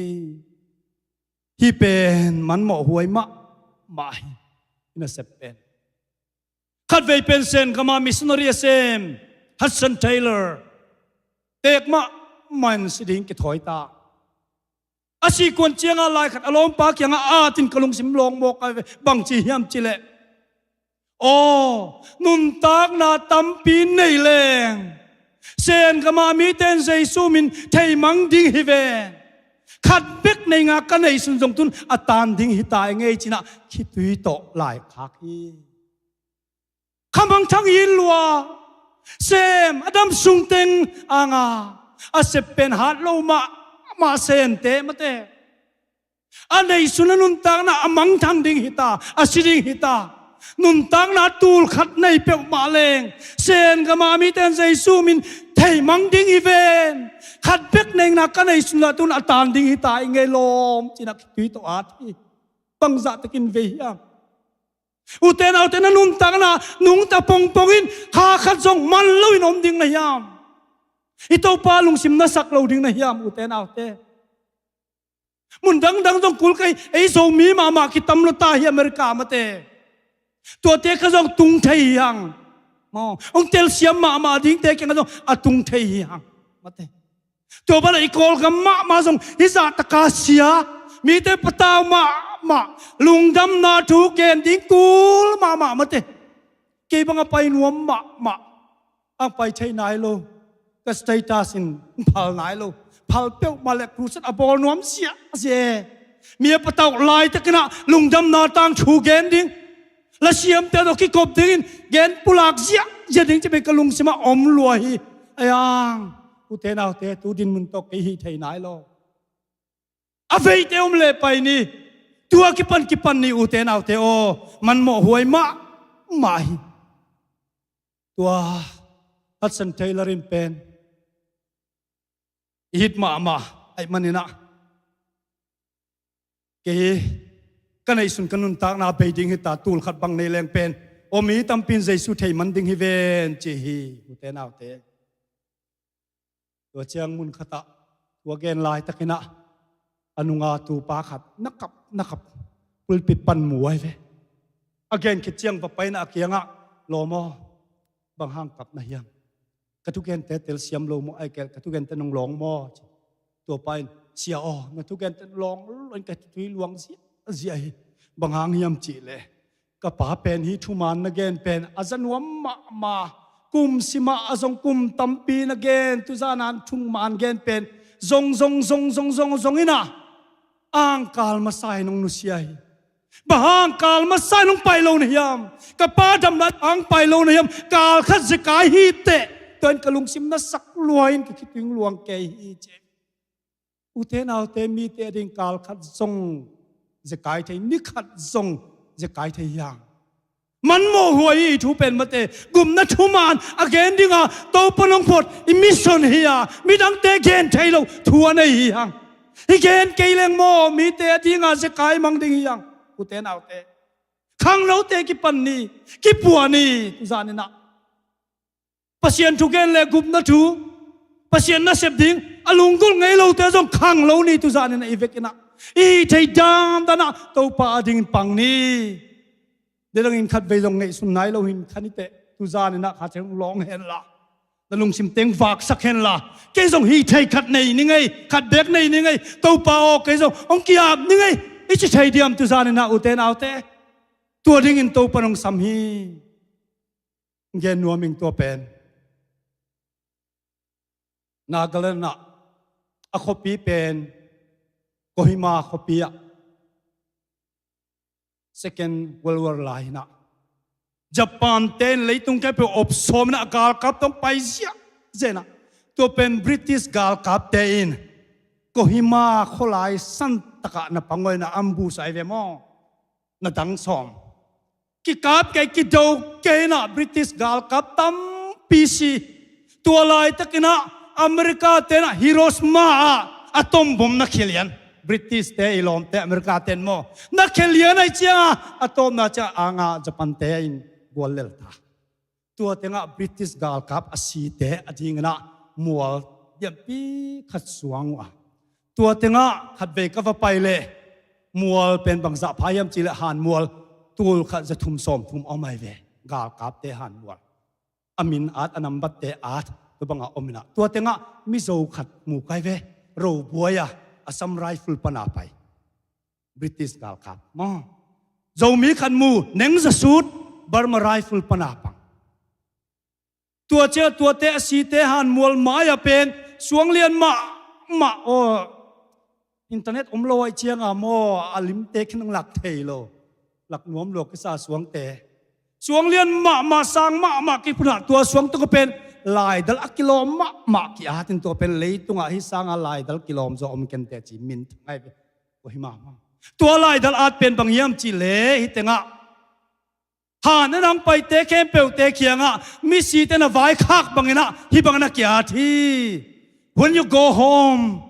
Hih pen manmawh huai mahmah hi. I nasep pen. Khatvei pen Sen gama missionary a sem Hudson Taylor teek mahmah in si ding kithawi ta. A sih kuan ciangah lai khat a lawmpa kiangah atin ka lungsim lawng mawk a ve, bangci hiam cileh, aw, nuntakna tampi nei leng Sen gama mite in Jesu min theimang ding hi ven. Khat bek nei nga ka neihsun zong tun a tan ding hi ta i ngei cinah khitui tawh laikhak hi. Khamangthang hi lua. Sem a dam sungteng anga a sep pen hat lo mahmah Sente mate. A neihsun a nuntakna a mangthang ding hita, a si ding hita. Nuntakna tul khat nei peuhmah leng Sen gama mite in Jesu min theimang ding hi ven. Khat bek neihna ka neihsun lah tun a tan ding hita i ngei lawm cinah khitui tawh at hi. Bangzah takin vei hiam? Ute naute, na nuntakna nungta pongpong in kha khat zong man loin om ding na hiam? I Topa lungsim na sak lo ding na hiam, ute naute? Mun dangdang zong kul kei, ei Zomi mahmah kitam lo ta hi America mate. Tuate kha zong tung thei hi hang. Maw, hong telsiam mahmah dingte kiangah zong a tung thei hi hang mate. Tua banah i Kawlgam mahmah zong hih zahtaka sia, mite patau mahmah, lungdamna thu gen ding kul mahmah mate. Kei bang a pai nuam mahmah, ang pai thei nai lo. Ka status in phal nai lo. Phal peuhmah le crusade a bawl nuam ziahziah e. Mi a patau laitakinah lungdamna tangthu gen ding, lasiamte tawh kikop dingin gen pulak ziahziah ding ci pen ka lungsimah om lua hi. Aiang, ute naute, tu dinmun tawh kei hih thei nai lo. A veite om leh pai ni. Tua kipan kipan ni, ute naute aw. Manmawh huai mahmah hi. Tua Hudson Taylor in pen i hit mahmah ahih maninah, kei hi ka neihsun ka nuntakna bei ding hita, tul khat bang nei leng pen, aw, mi tampi in Jesu thei man ding hi ven ci hi, ute naute. Tua ciang mun khatah tua gen laitakinah a nunga tupa khat na kap na kap pulpit pan mu ai ve. A gen khit ciang va paina a kiangah, lawm aw, bang hang kap na hiam? Ka thugente telsiam lo maw, ai kei ka thugente nong lawng maw? Tua pa in, sia aw, na thugente lawng lo in ka tui luang ziahziah hi. Bang hang hiam cihleh, ka pa pen hih thuman na gen pen a za nuam mahmah. Kum simah a zong kum tampi na gen, tuzan an thuman gen pen zong zong zong zong zong zong inah, angkal masa in hong nusia hi. Bang hang kal masa in hong pai lo na hiam? Ka pa damna hang pai lo na hiam? Kal khat zekai hi teh, tua in ka lungsim na sak lua in ka khitui luang kei hi ci. Ute naute, mite a ding kal khat zong zekai thei, ni khat zong zekai thei hiang. Manmawh huai hi thu pen mate, gupna thuman a gen dinga Topa nong phot i mission hi a, midangte gen thei lo thu a nei hi hang. Hi gen kei leng maw, mite a dinga zekai mang ding hi hang. Ute naute, khangnote kipan ni, kipua ni, tuzaninah. Pasian thugen le gupna thu, Pasian nasep ding a lunggulh ngei lote zong khang lo ni, tuzaninah i vekinah i hih theih dandanah Topa a dingin pang ni. Dedangin khatvei zong neihsun nai lo hin kha niteh, tuzaninah kha theng lawng henla, na lungsim teng vaksak henla, kei zong hih theih khat nei ni ngei, khat bek nei ni ngei, Topa aw, kei zong hong ki-ap ni ngei, i ci thei diam, tuzaninah ute naute? Tua dingin Topa nong sam hi. Gen nuam ing tua pen. Nagaland ah a khuapi pen Kohima khuapi ah Second World War lai hinah Japan te in leitung khempeuh opsawm inah galkap tawh pai ziahziah inah, tua pen British galkapte in Kohima khualai santakah na pang uh inah ambush ai ve maw? na dang sawm. Kikap kei, kido kei inah British galkap tampi si. Tua laitakinah America tenah Hiroshima ah atom bomb na khia lian. British te i lawmte America ten maw, na khia lian ahih cianga atom na ciang anga Japan te in gual lel ta. Tua tengah British galkap a site a dinginah mual lianpi khat suang uh a, tua tengah khatvei ka va pai leh mual pen bangzah pha hiam cihleh hanmual tul khat za thum sawm thum om ai ve. Galkapte hanmual a min at, a nambatte at, tua bangah om inah tua tengah Mizo khat mu kai ve. Robuai a Assam Rifle pana pai. British galkap maw. Zomi khat mu, neng zasut, Burma Rifle pana pang. Tua cia tuate a site hanmual mai-ah pen suang lian mahmah aw. Internet om lo ahih cianga maw, a limte khin ang lak thei lo. Lak nuam lua kisa suangte. Suang lian mahmah, sang mahmah kiphunah tua suang tungah pen laidal a kilawm mahmah ki-atin tua pen leitungah hih sanga laidal kilawm zaw om kente ci minthang ai ve. Tua hi mahmah. Tua laidal at pen bang hiam cihleh hih tengah han a nang paite khempeuhte kiangah misite na vaikhak banginah hih bangin a ki-at hi. When you go home,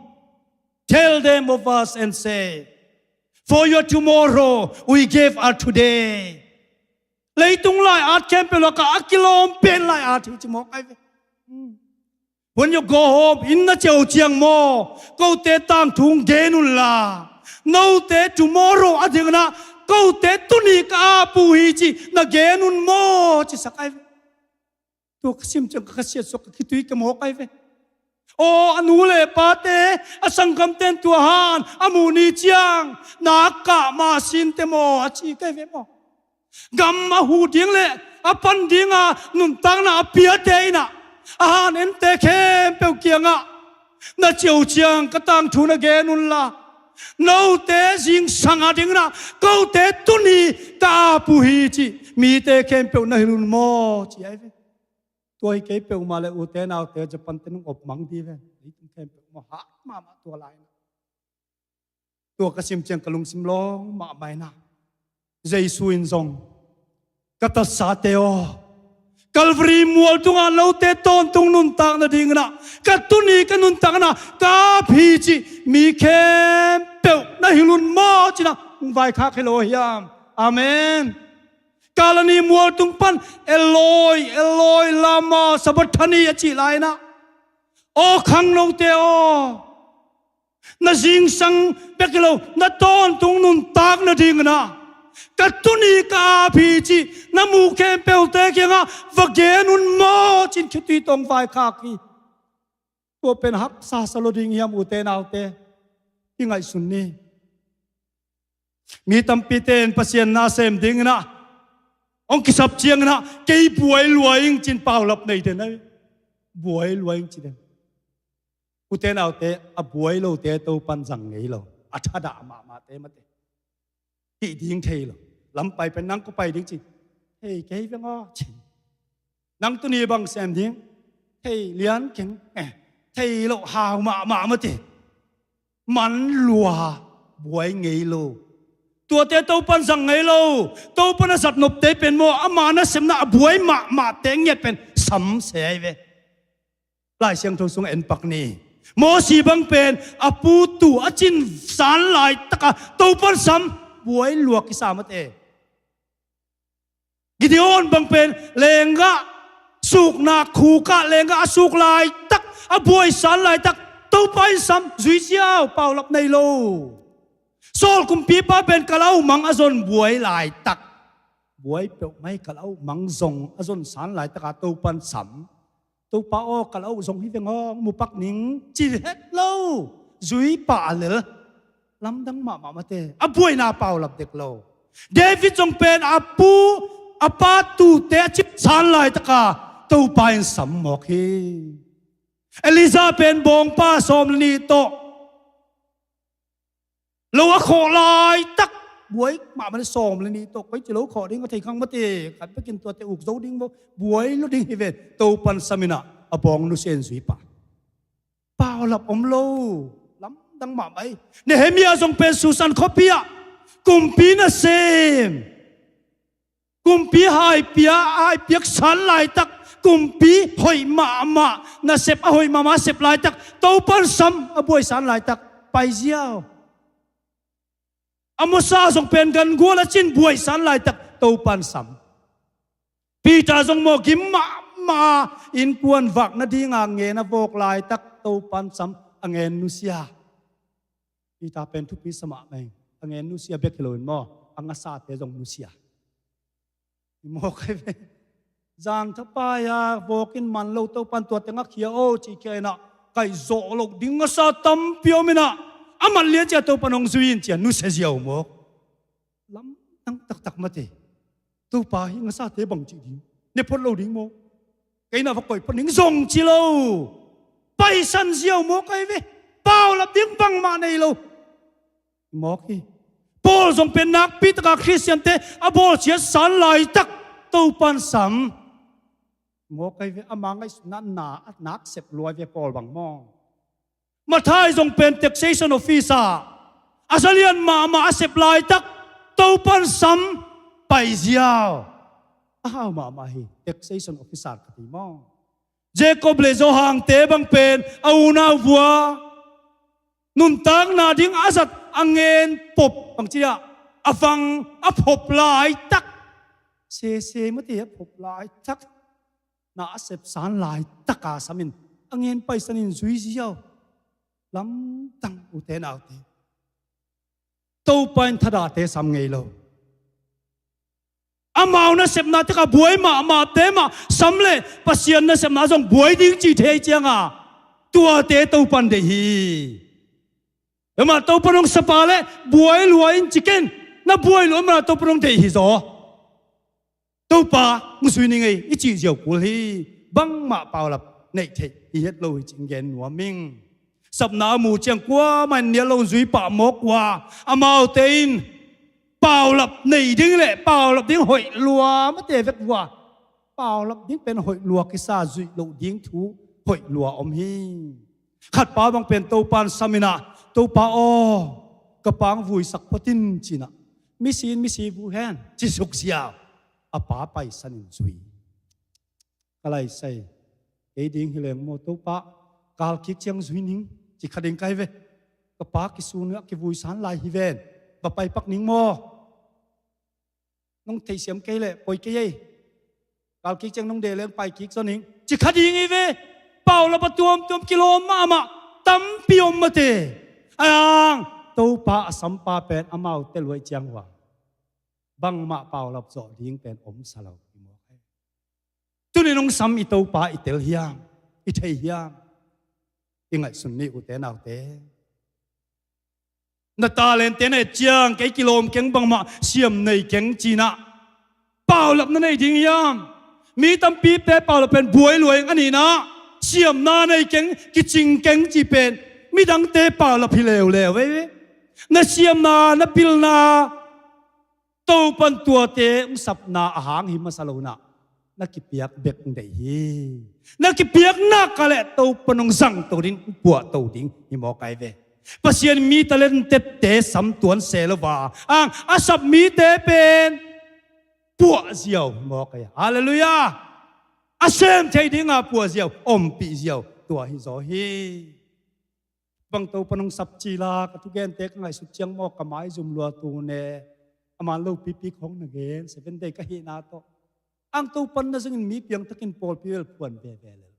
tell them of us and say, "For your tomorrow, we gave our today." Leitung lai-at khempeuh lakah a kilawm pen lai-at hi ci mawk ai ve. When you go home, inn na ciah uh ciang maw, kote tangthu gen unla, note tomorrow a dinginah kote tuni ka ap uh hi ci na gen un maw, ci sak ai ve. Tua ka sim ciang ka khasiat suak, ka khitui ka mawk ai ve. Aw, a nu le pate, a sanggamte in tua han a muh ni ciang nak kah mah sinte maw, a ci kai ve maw. Gam a hu ding le a pan dinga nuntakna a piate inah a han ente khempeuh kiangah na ciah uh ciang ka tangthu na gen unla, note zingsang a dinginah kote tuni ka ap uh hi ci mite khempeuh na hilh un maw, ci ai ve. Tua hi kei peuhmah le ute naute, Japan te nung op mang di ve. Leitung khempeuh maw, hat mahmah tua lai inah. Tua ka sim ciang ka lungsim lawng mahmah inah Jesu in zong, "Ka tatsate aw, Calvary mual tungah note tawntung nuntak nadinginah ka tuni ka nuntakna ka ap hi ci mi khempeuh na hilh un maw," cinah hong vaikhak hi lo hiam? Amen. Kalvary mual tung pan, "Eloi, Eloi, lama sabachthani?" a cih lai inah, "Aw khangnote aw, na zingsang bek hi lo, na tawntung nuntak nadinginah ka tuni ka ap hi ci na muh khempeuhte kiangah va gen un maw," ci-in khitui tawh hong vaikhak hi. Tua pen haksa sa lo ding hiam ute naute? Kingaihsun ni. Mi tampite in Pasian na sem dinginah hong kisap cianginah, "Kei buai lua ing," ci-in paulap nei den ai. Buai lua ing ci den. Ute naute, a buai lote Topan zang ngei lo. A thadah mahmahte mate. Hih ding thei lo. Lampai pen nang kua pai ding ci. "Thei kei veng aw," ci. "Nang tuni bang sem ding?" "Thei lian keng." Eh, thei loh hau mahmah mate. Man lua, buai ngei lo. Tuate Topan zang ngei lo. Topan a zat nopte pen maw, ama nasepna a buai mahmahte ngiat pen sam se ai ve. Lai Siangtho sung en pak ni. Mosi bang pen a pu tu a cin san laitaka Topan sam, buai lua kisa mate. Gideon bang pen lenggah sukna khukah lenggah a suk laitak, a buai san laitak, Topa in sam, zui ziau, paulap nei lo. Saul kumpipa pen kalau mang a zon buai laitak, buai peuhmah hi, kalau mang zong a zon san laitaka Topan sam. "Topa aw, kalau zong hi veng aw, mu pak ning," ci het lo. Zui pah a lel. Lamdang mahmah mate. A buaina paulap dek lo. David zong pen a pu, a pa tute a cip san laitaka Topa in sam mawk hi. Elijah pen bawngpa sawm le nih tawh lo a khawh laitak, buai mahmah le sawm le nih tawh, koi ci lo khawh ding a thei khang mate, khat bekin tuate uk zo ding maw, buai lo ding hi ven, Topan sam inah a bawng nusia in zui pah. Paulap om lo, lamdang mahmah hi. Nehemiah zong pen Susan khuapi ah Kumpi nasem, kumpi haipia, haipiak san laitak, kumpi hoih mahmah, nasep a hoih mahmah sep laitak, Topan sam a buai san laitak, pai ziau. A mawsa zong pen gangual a cin buai san laitak, Topan sam. Peter zong maw gim mahmah, innkuan vak nadinga ngen a vawk laitak, Topan sam, a ngen nusia. Peter pen thupi sa mahmah ing. A ngen nusia bek hi loin maw, a ngasate zong nusia. Mawk hi ve. Zan thapai a vawk in man lo, Topan tua teng a khia o ci khia inah, kaih zawh loh ding ngasa tampi om inah, a man lian cia Topan hong zui in cia nusia ziau mawk. Lamdang taktak mate. Topa hi ngasate bang cih ding, ne phot lo ding maw? Kei na va koih phot ning zong ci lo. Paisan ziau mawk ahi ve. Paulap ding bangmah nei lo. Mawk hi. Paul zong pen nakpi taka Khristiante a bawlsiat san laitak, Topan sam. Mawk ahi ve, ama ngaihsutna na, a nak sep luai ve Paul bang maw. Mathai zong pen taxation officer, a zalian mahmah a sep laitak, Topan sam, pai ziau. A hau mahmah hi, taxation officer ka ti maw. Jacob le Johan te bang pen a unau vua, nuntakna ding a zat a ngen pop bang cia, a vang a pop laitak, sese mate a pop laitak, na a sep san laitaka samin a ngen paisanin zui ziau. Lamdang ute naute. Topa in thadahte sam ngei lo. Amau nasepna teka buai mahmahte mah sam le Pasian nasepna zong buai ding ci thei cianga, tuate Topan deih hi. Amah Topan hong sapa le buai lua in ci ken, na buai lua amah Topan hong deih hi zaw. Topa hong zui ning ei i cih ziau kul hi. Bangmah paulap neih theih hi het lo hi cih gen nuam ing. Sapna a mu ciang kuamah in nial lo zui pah mawk uh a, amaute in paulap nei ding le paulap ding hoih lua mate vek uh a, paulap ding pen hoih lua kisa, zuih loh ding thu hoih lua om hi. Khatpa bang pen Topan sam inah, Topa aw, ka pa hong vuisak phot in cinah, misi in misi vu hen ci suk ziau. A pa paisanin zui. Ka laisai, kei ding hi leng maw Topa, kal kik ciang zui ning ci kha ding kai ve. Ka pa kisun a kivui san lai hi ven, va pai pak ning maw. Nong theihsiam kei leh poi kei ei. Kal kik ciang nong deh leng pai kik zaw ning ci kha ding hi ve. Paulap a tuamtuam kilawm mahmah tampi om mate. Ai ang, Topa a sampa pen amaute luai ciang uh a, bangmah paulap zawh ding pen om sa lo hi mawk hi. Tuni nong sam i Topa i tel hiam, i thei hiam? I ngaihsun ni ute naute. Na talente na et ciang kei kilawm keng, bangmah siam nei keng cinah, paulap na nei ding hiam? Mi tampi pe paulap pen buai luai a nihnah, siamna nei keng, kicing keng ci pen midangte paulap hi leuleu ei. Na siamna, na pilna, Topan tuate hong sapna a hang hi masa lo nah, na kipiak bek hong deih hi. Na kipiak nak a leh Topan hong zangto ding, hong puahto ding hi mawk ai ve. Pasian mi talentette sam tuan se lo va ang a sap mite pen puah ziau hi mawk ai. Halleluiah. A sem thei dinga puah ziau, ompih ziau, tua hi zaw hi. Bang Topan hong sap cila ka thugente ka ngaihsut ciang maw, ka maizum lua tu ne, a man lo pipi khong na gen, Seven Day ka hihna tawh. Ang Topan na zingin mi piangtakin pawlpi vel phuan veve lel.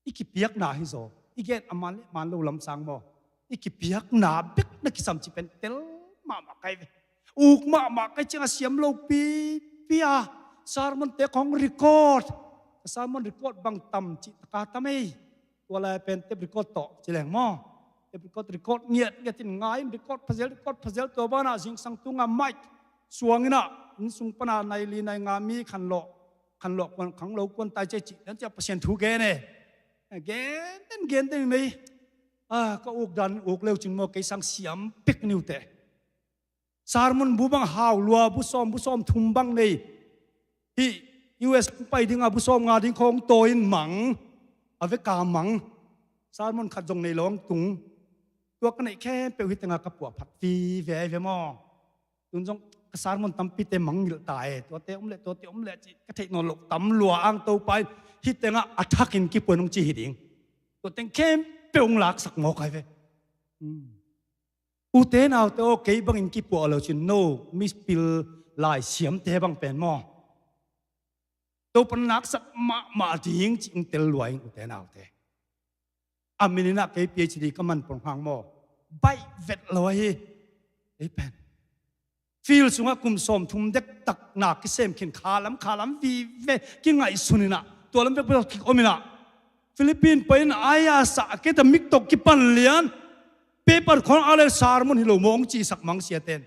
I kipiakna hi zaw, i gen a man le man lo lamsang maw, i kipiakna bek na kisam ci pen tel mahmah kai ve. Uk mahmah kai ciang a siam lo pipi a, sermonte khong record, ka sermon record bang tam cih taka tam ei. Tua lai pen tape record tawh ci leng maw. Tape record, record ngiat ngiat in ngai in, record phazel, record phazel, tua banah zingsang tunga mic suang inah, inn sung pana nai li nai nga mi khanlawh, khanlawh kuan, khanglo kuan tai cei cih dan ciah Pasian thu gen e. Gen den, gen den mei. Ah, ka uk dan uk leu cin maw, kei sang siam pek niute. Sermon bu bang hau lua, bu sawm, bu sawm thum bang nei. Hih U S pai dinga bu sawm nga ding khawng tawi in mang. A veka mang. Sermon khat zong nei lo ang tung. Tua ka neih khempeuh hih tengah ka puah phat vive ai ve maw. Tun zong ka sermon tampite mangngilh ta e, tuate om leh, tuate om leh ci ka theih nawn loh tam lua ang. Topa in hih tengah a thakin kipua in hong ci hi ding. Tua teng khempeuh hong laksak mawk ai ve. Ute naute aw, kei bangin kipua lo cin no mipil lai siamte bang pen maw, Topa in naksak mahmah ding ci hong tel lua ing ute naute. A min inah kei PhD ka man pong hang maw, baih vet lo ahi. Ei pen field sungah kum sawmthum dektak na kisem khin, khalam khalam vive kingaihsun inah, tua lam vek bel kik om inah, Philippines pai in ai a sa a keta mik tawh kipan lian, paper khawng a le sermon hi lo maw hong cihsak mang siaten.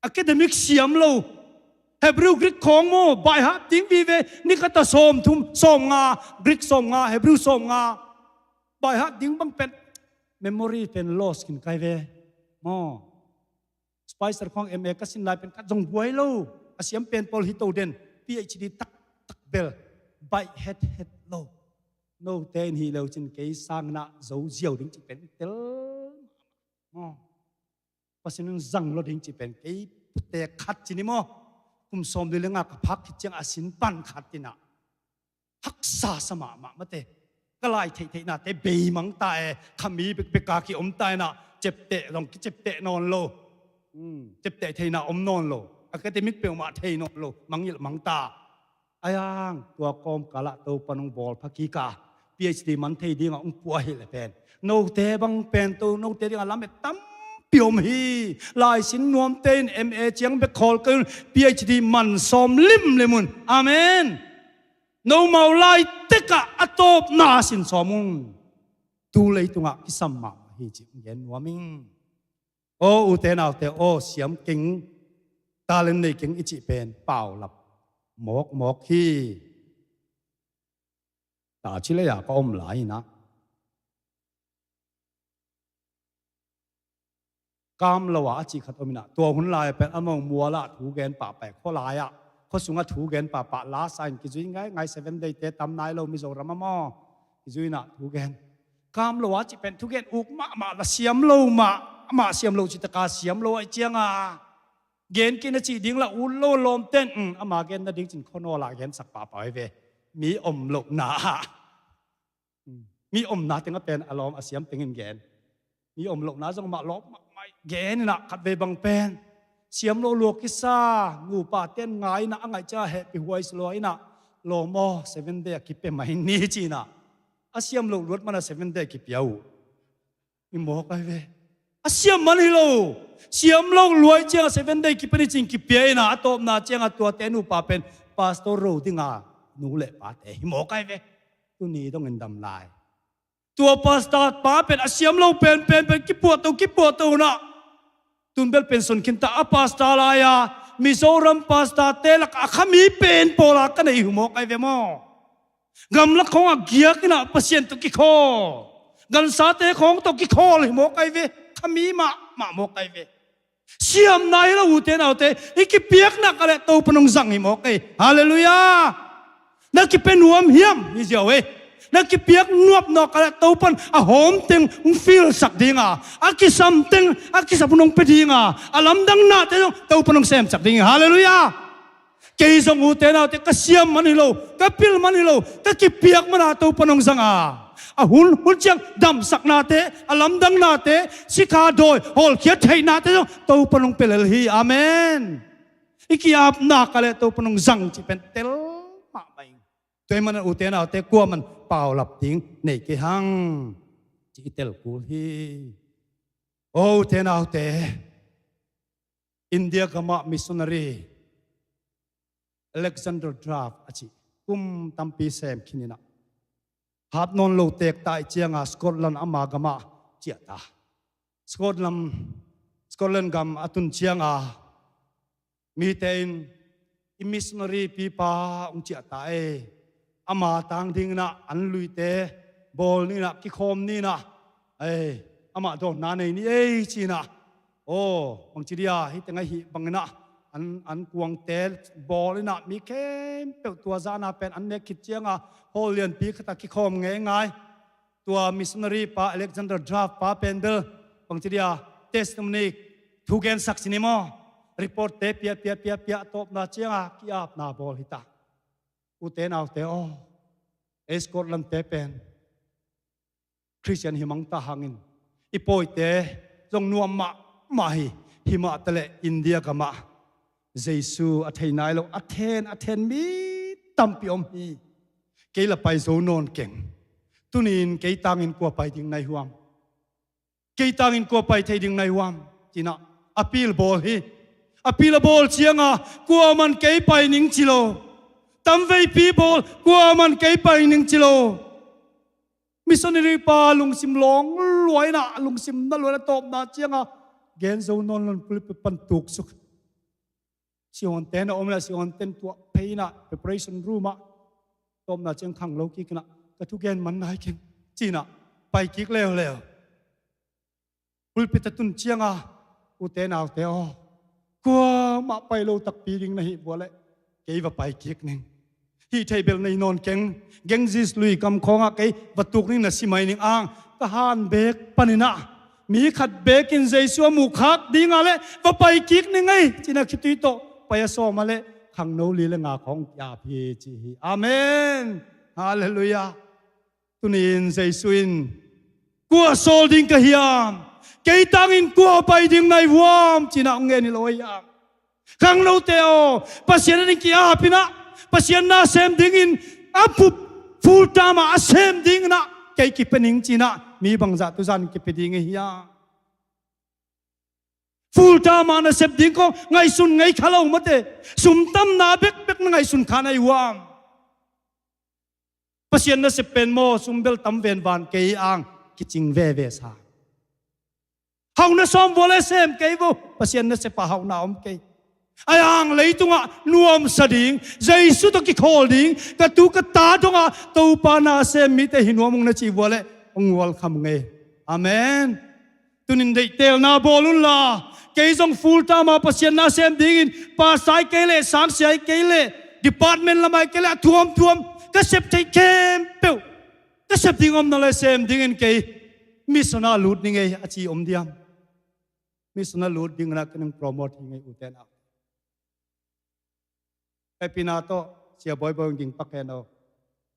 Academic siam lo. Hebrew Greek khawng maw, baihat ding vive, ni khata sawmthum, sawmnga, Greek sawmnga, Hebrew sawmnga. Baihat ding bang pen memory pen loss khin kai ve maw. Spicer khawng M A ka sin lai pen ka zong buai lo. A siam pen pawl hi to den, PhD taktak bel baih hethet lo. Note in hi lo cin kei sang inah zo ziau ding ci pen tel maw. Pasian in zang lo ding ci pen kei putek khat ci ni maw, kum sawm li le nga ka phak khit ciang a sin pan khat inah haksa sa mahmah mate. Ka lai theihtheihnate beimang ta e, khami bekbek a kiom ta inah, cepteh zong kicepteh nawn lo. Cepteh theihna om nawn lo. Academic peuhmah thei nawn lo, mangngilh mang ta. Ayang tua kawmkalah Topa in hong bawl pha kik a, PhD man thei dingah hong pua hi le pen note bang pen to note dingah lamet tampi om hi. Laisin nuamte in M A ciang bek khawl kei un, PhD man sawm limlim un. Amen. Nomau laitekah a tawpna sin sawm un. Tu leitungah kisam mahmah hi ci hong gen nuam ing. Aw ute naute aw, siam keng, talent nei keng i cih pen paulap mawkmawk hi. Ta ci lei-a ka om lai inah kam lo a a cih khat om inah, tua hun lai pen a mong mualah thu gen pahpah, khua lai-ah khua sungah thu gen pahpah, la sa in kizui ngaingai, Seven Day te tam nai lo Mizoram a maw, kizui inah thu gen. Kam lo a cih pen thu gen uk mahmah la, siam lo mah, amah siam lo citaka siam lo a i cianga gen kei na cih ding la ut lo lawmten, um, ama gen nading cin khuanawl ah gensak pahpah ve. Mi om lohna ah, um, mi omna tengah pen a lawm a siam tengin gen. Mi om lohna zong mah lawm mahmah gen inah khatvei bang pen siam lo lua kisa, nupa ten ngai inah a ngaih ciah hehpih huai si lua inah, lawm aw, Seven Day a kipia mai ni ci inah a siam lo luat mana Seven Day a kipia uh. I mawk ai ve. A siam man hi lo. Siam lo luai ciang a Seven Day kipia ni cing kipia inah, a tawpna ciang a tuate nupa pen pastor ro dinga nu le pate hi mawk ai ve. Tuni dongin dam lai. Tua pastor pa pen a siam lo pen pen pen kipuahto kipuahto unah, tun bel pen son khinta a pastor lai-a Mizoram pastor te lak a khami pen pawla ka nei hi mawk ai ve maw. Gamlak khawngah giak inah Pasian tawh kikhawl, gansate khawng tawh kikhawl hi mawk ai ve. Khami mahmah mawk ai ve. Siamna hi lo ute naute, i kipiakna ka le Topa nong zang hi mawk ai. Halleluiah. Na kipia nuam hiam hi ziau e. Na kipiak nuamna ka le Topan a hawm teng hong filsak dinga, a kisam teng a kisap nong pia dinga, a lamdangnate zong Topa nong semsak ding hi. Halleluiah. Kei zong ute naute ka siam man hi lo, ka pil man hi lo, ka kipiak mana Topa nong zanga, a hun hun ciang damsaknate, a lamdangnate, sikha dawi hawlkhia theihnate zong Topa nong pia lel hi. Amen. I ki-apna ka le Topa nong zang cih pen tel mahmah ing. Tua hi mana ute naute kuaman paulap ding nei kei hang ci i tel kul hi. O ute naute, India gamah missionary Alexander Duff a cih kum tampi sem khin inah, hat nawn lo tek ta i cianga Scotland ama gamah ciah ta. Scotland, Scotland gam a tun cianga mite in, i missionary pipa hong ciah ta e, ama tang dinginah an luite bawl ninah kikhawm ninah, ei, amah dawnna nei ni ei cinah. Aw, bangci dia hih tengah hih banginah an, an kuangte bawl inah mi khempeuh tua zahna pen an nek khit cianga hall lianpi khatah kikhawm ngeingai. Tua missionary pa Alexander Duff pa pen bel bangci dia testimony thugensak cini maw. Report te pia pia pia pia, a tawpna cianga ki-apna bawl hi ta. Ute naute aw, ei Scotland te pen Khristian hi mang ta hangin i pawite zong nuam mahmah hi. Himah taleh India gamah Jesu a thei nai lo a then a then mi tampi om hi. Kei la pai zo nawn keng. Tuni-in kei tangin kua pai ding nai huam? Kei tangin kua pai thei ding nai huam? Cinah appeal bawl hi. Appeal a bawl cianga kuaman kei pai ning ci lo. Tamveipi bawl, kuaman kei pai ning ci lo. Missionary pa lungsim lawng luaina, lungsim na luaina tawpna cianga gen zo nawn lo-in pulpit pan tuksuk. Siawnte na om le siawnten tuah phei inah preparation room ah tawpna ciang khanglo kik inah, ka thugen man nai keng, cinah pai kik leuleu. Pulpit a tun cianga, ute naute aw, kuamah pai lo takpi ding na hih vua leh kei va pai kik ning. Hih theih bel nei nawn keng. Ganges lui kam khawngah kei va tuk ning, na si mai ning ang. Ka han beek paninah mi khat beekin Jesu a muhkhak dinga leh va pai kik ning ei, cinah khitui tawh pai a sawm a leh khangno li le nga khawng ki-ap hi ci hi. Amen. Halleluiah. Tuni-in Jesu in, kua sawl ding ka hiam? Kei tangin kua pai ding nai huam? Cinah hong ngen hi lo ahi hiam? Khangnote aw, Pasian a ding ki-ap inah, Pasian na sem dingin a pup full time ah a sem dinginah kei kipia ning cinah mi bangzah tuzan kipia ding ahi hiam? Full time ah na sep ding kong ngaihsun ngei kha lo mate. Sum tamna bekbek na ngaihsun kha nai huam? Pasian nasep pen maw, sum bel tam venvan kei ang, kicing veve sa. Hauhna sawm vua le sem kei vo, Pasian nasepah hauhna om kei. Ai ang leitungah nuamsa ding, Jesu tawh kikhawl ding, ka tu ka ta dongah Topa na sem mite hi nuam ung na cih vua leh hong welcome ngei. Amen. Tunin deihtelna bawl unla, kei zong full time ah Pasian na sem dingin, pastor ahi kei leh, sangsia ahi kei leh, department lam ahi kei leh, a thuamthuam ka sep theih khempeuh ka sep ding om na le sem dingin kei mission ah lut ning ei a ci om diam? Mission ah lut dinginah ka nang promote hi ngei, ute nau. Hehpihna tawh, Sia Bawibawi hong ding pak hen aw.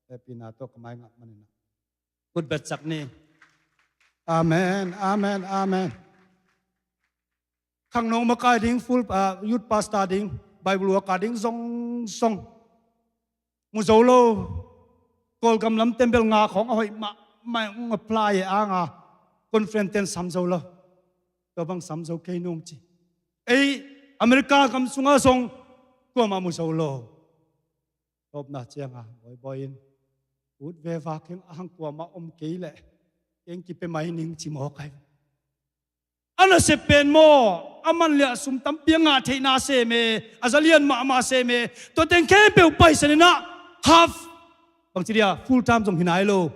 Hehpihna tawh ka mai ngah maninah. Kut betsak ni. Amen, amen, amen. Khangno makai ding, full, ah, youth pastor ding, Bible worker ding, zong zong. Mu zo lo. Kawlgam lam tembel nga khawng a hoih mahmah, hong apply e anga. Conference ten sam zo lo. Tua bang sam zo kei nung ci. Ei, America gam sungah zong kuamah mu zo lo. Tawpna cianga bawibawi in, ut veva keng, a hang kuamah om kei leh keng kipia mai ning ci mawk ai. A nasep pen maw, a man liah sum tampi a ngah theihna sem e, a zalian mahmah sem e. Tua teng khempeuh paisan inah half, bangci dia, full time zong hi nai lo.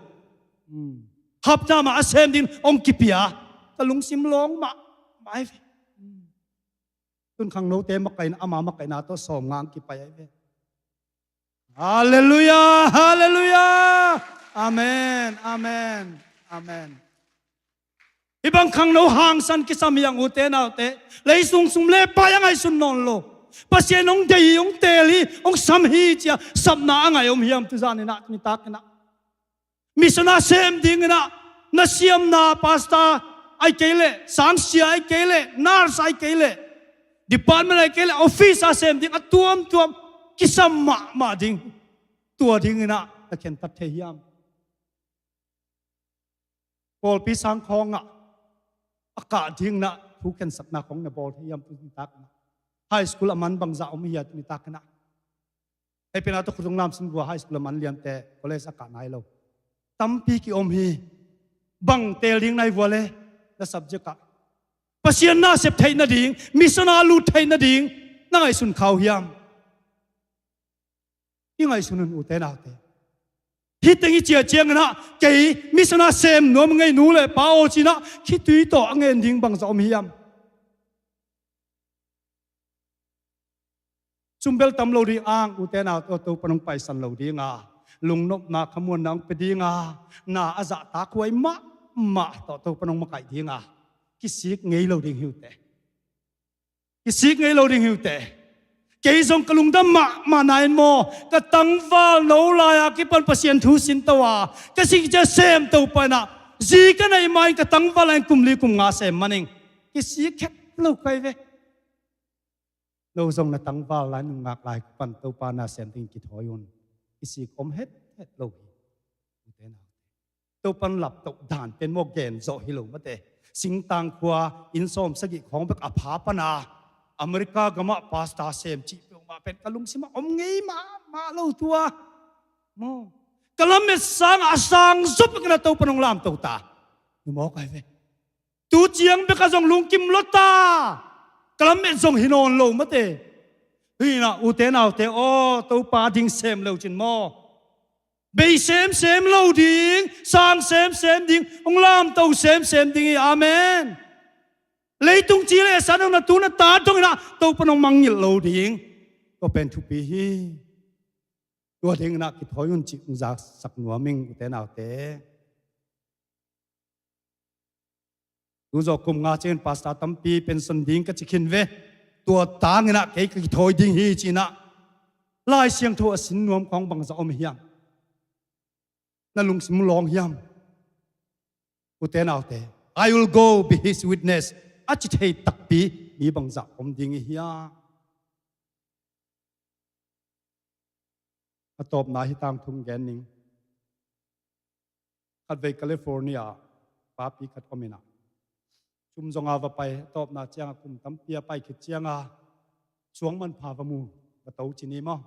Hmm. Half time ah a sem ding hong kipia. Ka lungsim lawng mahmah ai ve. Hmm. Tun khangnote makaihna, ama makaihna tawh sawm nga hong kipai ai ve. Halleluiah, halleluiah. Amen, amen, amen. Hih bang khangno hangsan kisam hi ang, ute naute. Leisung sum le pai a ngaihsun nawn lo. Pasian hong deih hi, hong teel hi, hong sam hi cia sapna a ngai om hiam tuzan inah, tuni takinah? Mission ah sem dinginah, na siamna pastor ahi kei leh, sangsia ahi kei leh, nurse ahi kei leh, department ahi kei leh, office ah sem ding a tuamtuam kisam mahmah ding. Tua dinginah na khentat thei hiam? Pawlpi sang khawngah a kah dinginah thu khensatna khawng na bawl thei hiam tuni takinah? High school a man bangzah om hia tuni takinah? Hei pena tawh khutung lam sin vua, high school a man liante, college a kah nai lo tampi ki om hi. Bang teel ding nai vua le na subject ah? Pasian na sep theih nading, mission ah lut theih nading na ngaihsun kha uh hiam? I ngaihsun un, ute naute. Hih teng i ciah cianginah kei mission ah sem nuam ngei, nu le pa aw cinah khitui tawh a ngen ding bangzah om hiam? Sum bel tam lo ding ang, ute naute, Topa nong paisan lo dinga, lungnopna khamuanna hong pia dinga, na a zahtak huai mahmah tawh Topa nong makaih dinga, kisik ngei lo ding hi ute. Kisik ngei lo ding hi uh teh. Kei zong ka lungdam mahmah na in maw, ka tangval no lai-a kipan Pasian thu sinto a, ka sik ciang sem Topa in ah, zi ka neih ma-in ka tangval lai-in kum li kum nga sem manin kisik het lo ka hi ve. No zong na tangval lai nungak lai kipan Topa na sem ding kithawi un. Kisik om hethet lo hi. Ute naute, Topan laptoh dan pen maw gen zawh hi lo mate. Singtang khua inn sawm sagih khawng bek a pha pana America gamah pastor sem cih peuhmah pen ka lungsimah om ngei mahmah lo tua. Maw, ka lamet sangah a sang zaw bek in ah Topan hong lamto ta. Hi maw, ka hi ve. Tu ciang bek ah zong lungkim lua ta. Ka lamet zong hi nawn lo mate. Hi in ah ute naute aw, Topa ding sem lo cin maw, bei semsem lo ding, sang semsem ding, hong lamto semsem ding hi. Amen. Leitung ci le san hong na tu na ta dong in ah Topan hong mangngilh lo ding. Tua pen thupi hi. Tua ding in ah kithawi un cih hong zaksak nuam ing ute naute. Tu zawh kum nga ciangin pastor tampi pension ding ka ci khin ve. Tua tangin ah kei ka kithawi ding hi ci in ah Lai Siangtho a sin nuam khawng bangzah om hiam? Na lungsim lawng hiam? Ute naute, "I will go be his witness," a ci thei takpi mi bangzah om ding hi hiam? A tawpna hi tangthu gen ning. Khatvei California papi khat om in ah, sum zonga va pai, a tawpna cianga kum tampi a pai khit cianga suang manpha va mu, va to ci ni maw.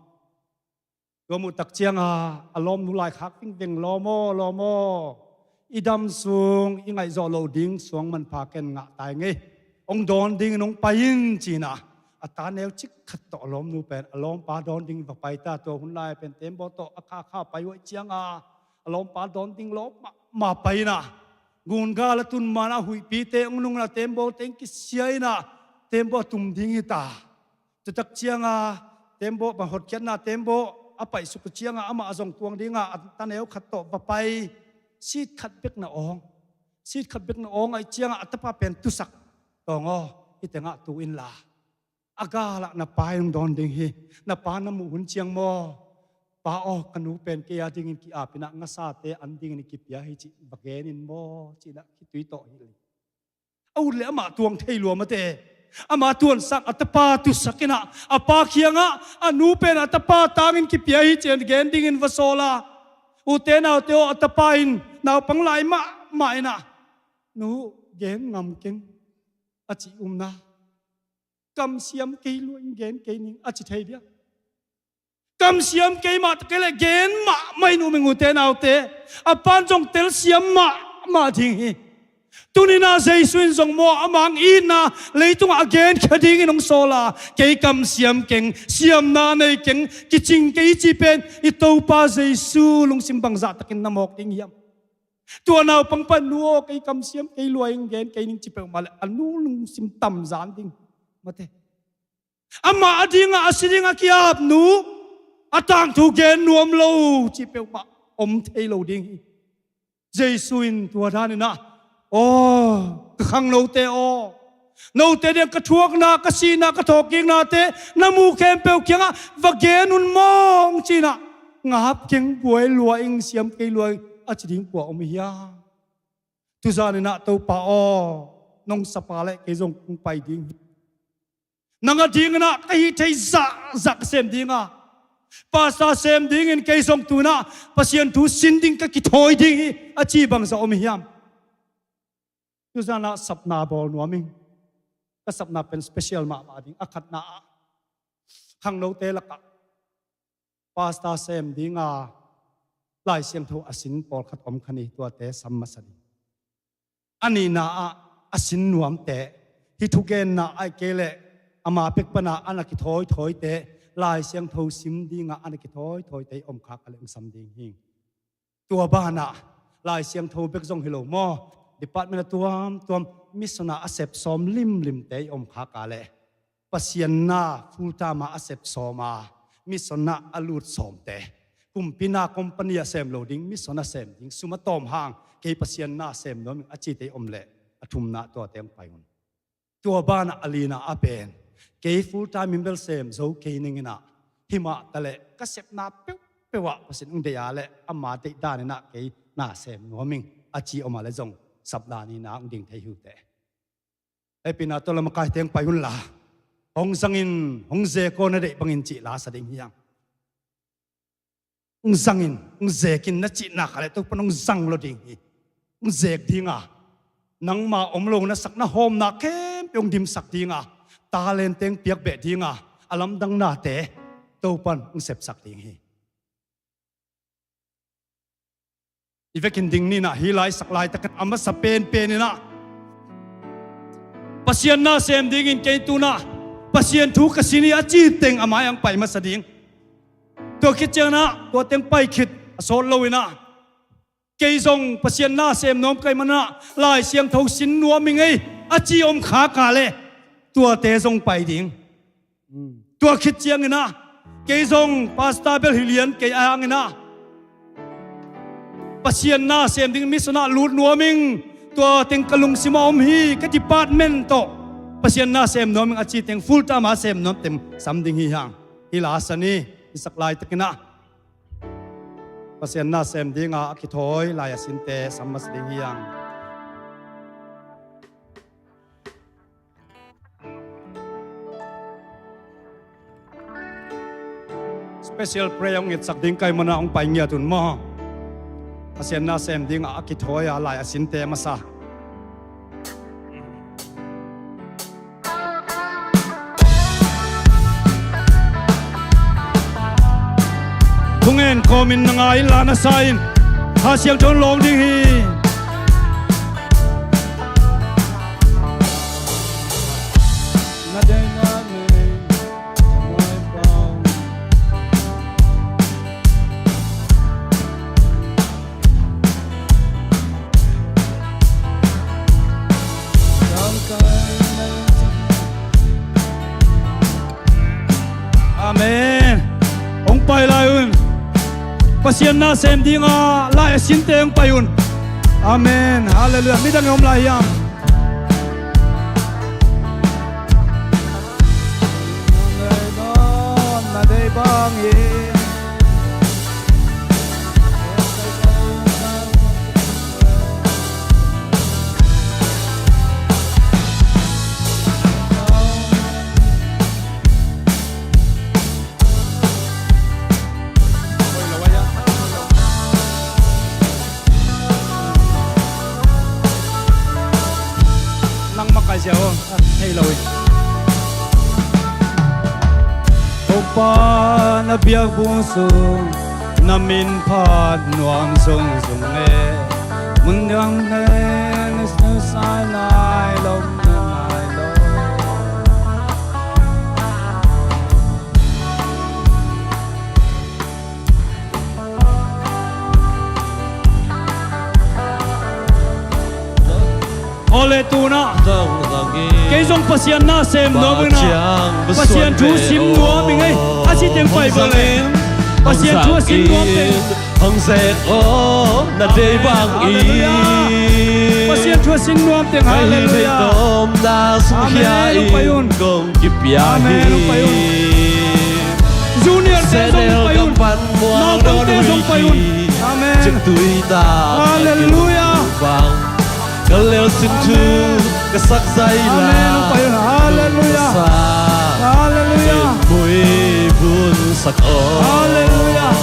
Tua muh tak cianga a lawmnu laikhak vingveng, "Lawm aw, lawm aw, i dam sung i ngaihzawh loh ding suang manpha ken ngah tai ngei. Hong dawn dingin hong pai in," ci in ah, a ta neu cik khat tawh a lawmnu pen a lawmpa dawn dingin va pai ta. Tua hun lai pen tembaw tawh a khakha pai uh ahih cianga a lawmpa dawn ding lawm mahmah pai in ah, gungal a tun ma-in ah huihpite hong nung in ah tembaw teng kisia in ah tembaw a tum ding hi ta. Tua tak cianga tembaw bang hotkhiatna tembaw a paihsuk uh cianga amah a zong tuang dinga a ta neu khat tawh va pai. Seat khat bek na awng. Seat khat bek na awng ahih cianga a tapa pen tusak, "Tawng aw, hih tengah tu inla, a galah na pa in hong dawn ding hi. Na pa na muh hun ciang maw, 'Pa aw, ka nu pen kei a dingin ki-ap in ah ngasate an dingin kipia hi,' ci va gen in maw," ci in ah khitui tawh hilh hi. A ut leh amah tuang thei lua mate. Amah tuansak, a tapa tusak in ah a pa kiangah, "A nu pen a tapa tangin kipia hi," ci-in gen dingin va sawl a. Ute naute aw, a tapa in naupang lai mahmah in ah, "Nu, gen ngam keng," a cih umna. "Kamsiam kei lua in gen kei ning," a ci thei dia? Kamsiam kei mah ta kei leh gen mahmah in um ing ute naute. A pan zong telsiam mahmah ding hi. Tuni-in ah Jesu in zong maw, a mang itna leitungah a genkhia dingin hong sawl a, "Kei kamsiam keng, siamna nei keng, kicing kei," cih pen i Topa Jesu lungsim bangzah takin na mawk ding hiam? Tua naupang pan, "Nu aw, kei kamsiam kei lua in gen kei ning," ci peuhmah leh a nu lungsim tamzan ding mate. Amah a dingah a si dingah ki-ap nu, a tangthu gen nuam lo cih peuhmah om thei lo ding hi. Jesu in tua danin ah, "Aw, ka khangnote aw, note dingah ka thuakna, ka sihna, ka thawhkiknate na mu khempeuh kiangah va gen un maw," ci-in ah, "Ngap keng, buai lua ing, siam kei lua ing," a ci ding kua om hiam? Tuzan in ah, "Topa aw, nong sap leh kei zong kong pai ding hi. Nang a dingin ah ka hih theih zahzah ka sem ding a, pastor sem dingin kei zong tu-in ah Pasian thu sin ding ka kithawi ding hi," a ci bangzah om hiam? Tuzan ah sapna bawl nuam ing. Ka sapna pen special mahmah ding. A khatna ah, khangnote lakah pastor sem dinga Lai Siangtho a sin pawlkhat om kha ni, tuate sam masa ding. A nihna ah, a sin nuamte, hih thugenna ahih kei leh ama pek pana a na kithawithawite, Lai Siangtho sim dinga a na kithawithawite i om khak a leh hong sam ding hi. Tua banah Lai Siangtho bek zong hi lo maw, department a tuamtuam, mission ah a sep sawm limlimte i om khak a leh, Pasian na full time ah a sep sawm a, mission ah a lut sawmte, kumpi na company ah sem lo ding, mission ah sem ding, sum a tawm hang, kei Pasian na sem nuam ing a cite i om leh, a thumna tuate hong pai un. Tua banah a lina ah pen, Kei full time in bel sem zo kei ning in ah, himah taleh ka sepna peuhpeuh ah Pasian hong deih a leh ama deih dan in ah kei na sem nuam ing a ci om a leh zong sap dan in ah hong ding thei hi uh teh. Hehpihna tawh lam a kaite hong pai un la, hong zangin hong zek aw, na deih bangin cih la sa ding hi hang. Hong zangin hong zekin na cihna khat leh Topan hong zang lo ding hi. Hong zek ding a, nangma om lo na sak na hawmna khempeuh hong dimsak ding a, talent teng piak beh ding a, a lamdang nate Topan hong sepsak ding hi. I vekin ding ni in ah, hih lai sak laitakin a masa penpen in ah, Pasian na sem dingin kei tu in ah Pasian thu ka sin hi a ci teng a mai-ah hong pai masa ding. Tua khit ciangin ah tua teng pai khit a sawt lo in ah, kei zong Pasian na sem nuam ka hih manin ah Lai Siangtho sin nuam ing ei a ci om khak a leh tuate zong pai ding. Tua khit ciangin ah kei zong pastor bel hi lian kei a hangin ah Pasian na sem ding mission ah lut nuam ing, tua teng ka lungsim ah om hi, ka department tawh Pasian na sem nuam ing a ci teng full time a sem nuam teng sam ding hi hang. Hih la sa ni, hih sak laitakin ah Pasian na sem ding a a kithawi lai a sinte sam masa ding hi hang. Special prayer hong ngetsak ding ka hih manin ah hong pai ngiat un maw. Pasian na sem ding a a kithawi a lai a sinte masa. Thungen kawmin na ngai inla na sa in, Kha Siangtho in lawng ding hi. Amen. Hong pai lai un. Pasian na sem ding a lai a sinte hong pai un. Amen. Halleluiah. Midang i om lai hiam? Nang makai sia aw, hei lo hi. Topa na biakbuk sung na min phat nuam zungzung e. Mun dang nen na sai nai lo, na nai lo. Aw le, tu-in ah kei zong Pasian na sem nuam ing a, Pasian thu sim nuam ing ei a ci teng pai bang le, Pasian thu a sim nuam teng. Hong zek aw, na deih bang in. Halleluiah. Pasian thu a sim nuam teng. Halleluiah. Amen. Hong pai un. Junior te zong pai un. Naupang te zong pai un. Amen. Halleluiah. Ka lel sin thu ka sak zai la. Amen. Hong pai un. Halleluiah. Halleluiah. Muibun sak aw. Halleluiah.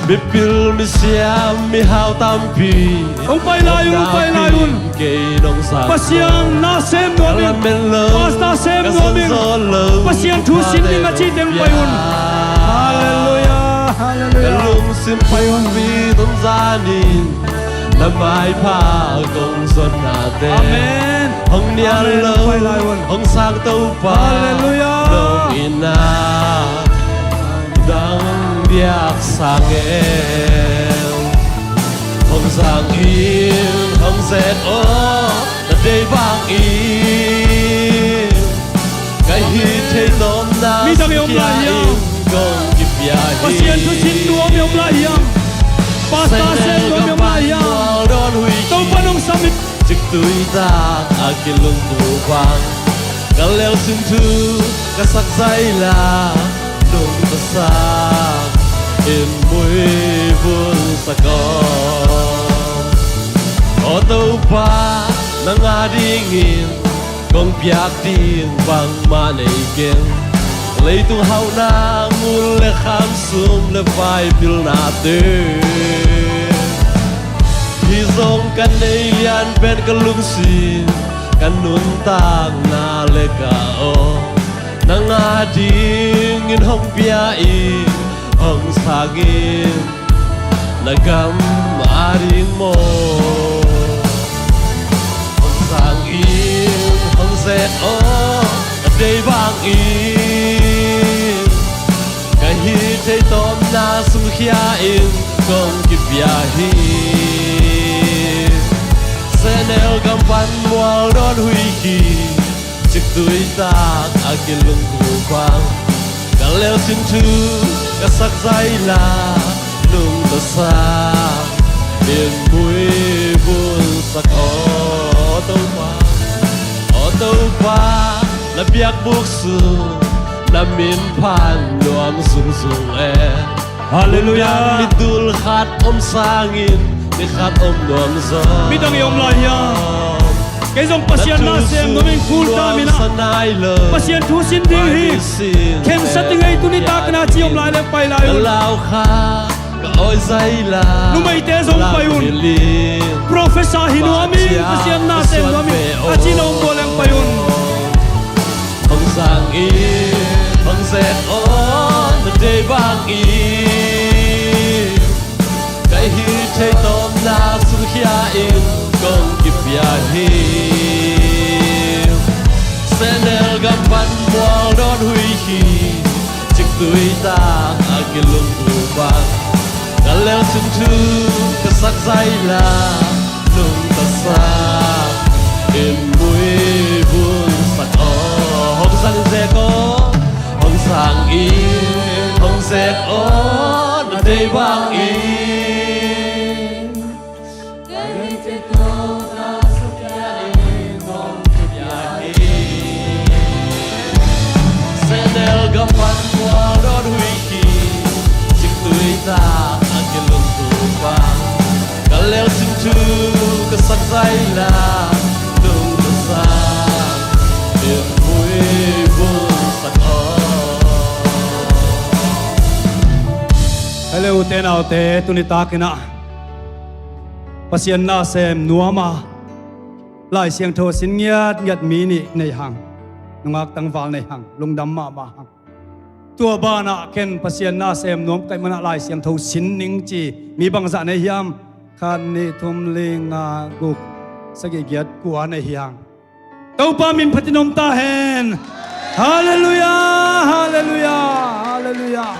Mipil misiam mihau tampi. Hong pai lai un, hong pai lai un. Pasian na sem nuam ing. Pastor sem nuam ing. Pasian thu sim ning a ci teng pai un. Halleluiah. Halleluiah. Pai un. Pi Ton Za in na maipha kong zon nate. Amen. Hong nial lo, hong sang Topa. Halleluiah. Nong in a dang biak sang e. Hong sang in, hong zek aw, na deih bang in. Ka hih theih tawmna midang i om lai hiam? Pasian thu sim nuam i om lai hiam? Pastor sem nuam i om lai hiam? Topa nong sam in. Ciktui tak a kilungtu bang. Ka lelsin thu ka sak zaila, nungta sak in muivun sak aw. Aw Topa, nang adingin kong piak ding bangmah nei keng. Leitung hauhna ngul le kham, sum le pai pilnate, hih zong ka nei lian pen ka lungsim, ka nuntakna le ka aw. Nang adingin hong pia in, hong sang in, na gam ading maw. Hong sang in, hong zek aw, na deih bangin. Ka hih theih tawpna sungkhia in kong kipia hi. Sehnel gam pan mual dawn huih hi, ciktui tak a kilungkup bang. Ka lelsin thu ka sak zaila, nungta sak in muivun sak aw Topa. Aw Topa, na biakbuk sung na min phat nuam zungzung e. Halleluiah. Ni tul khat om sangin ni khat om nuam zaw. Midang i om lai hiam? Kei zong Pasian na sem nuam ing, full time in ah Pasian thu sin ding hi. Khensat ding ei, tuni takin ah ci om lai leh pai lai un. Numeite zong pai un. Professor hi nuam ing, Pasian na sem nuam ing, a ci na om leh pai un. Hong sang in, hong zek aw, na deih bangin. Ka hih theih tawpna sungkhia in kong kipia hi. Sehnel gam pan mual dawn huih hi, ciktui tak a kilungkup bang. Ka lelsin thu ka sak zaila, nungta sak in muivun sak aw. Hong sang in zek aw, hong sang in, hong zek aw, na deih bangin. Sehnel gam pan mual dawn huih hi, ciktui tak a kilungkup bang. Ka lelsin thu ka sak zaila, nungta sak in muivun sak aw. Hello, ute naute, tuni takin ah Pasian na sem nuam a, Lai Siangtho sin ngiatngiat mi nih nei hang, nungak tangval nei hang, lungdam mahmah hang. Tua banah ken Pasian na sem nuam ka hih manah Lai Siangtho sin ning ci mi bangzah nei hiam? Khat, nih, thum, li, nga, guk, sagih, giat, kua nei hi hang. Topa min phatin om ta hen. Halleluiah, halleluiah, halleluiah.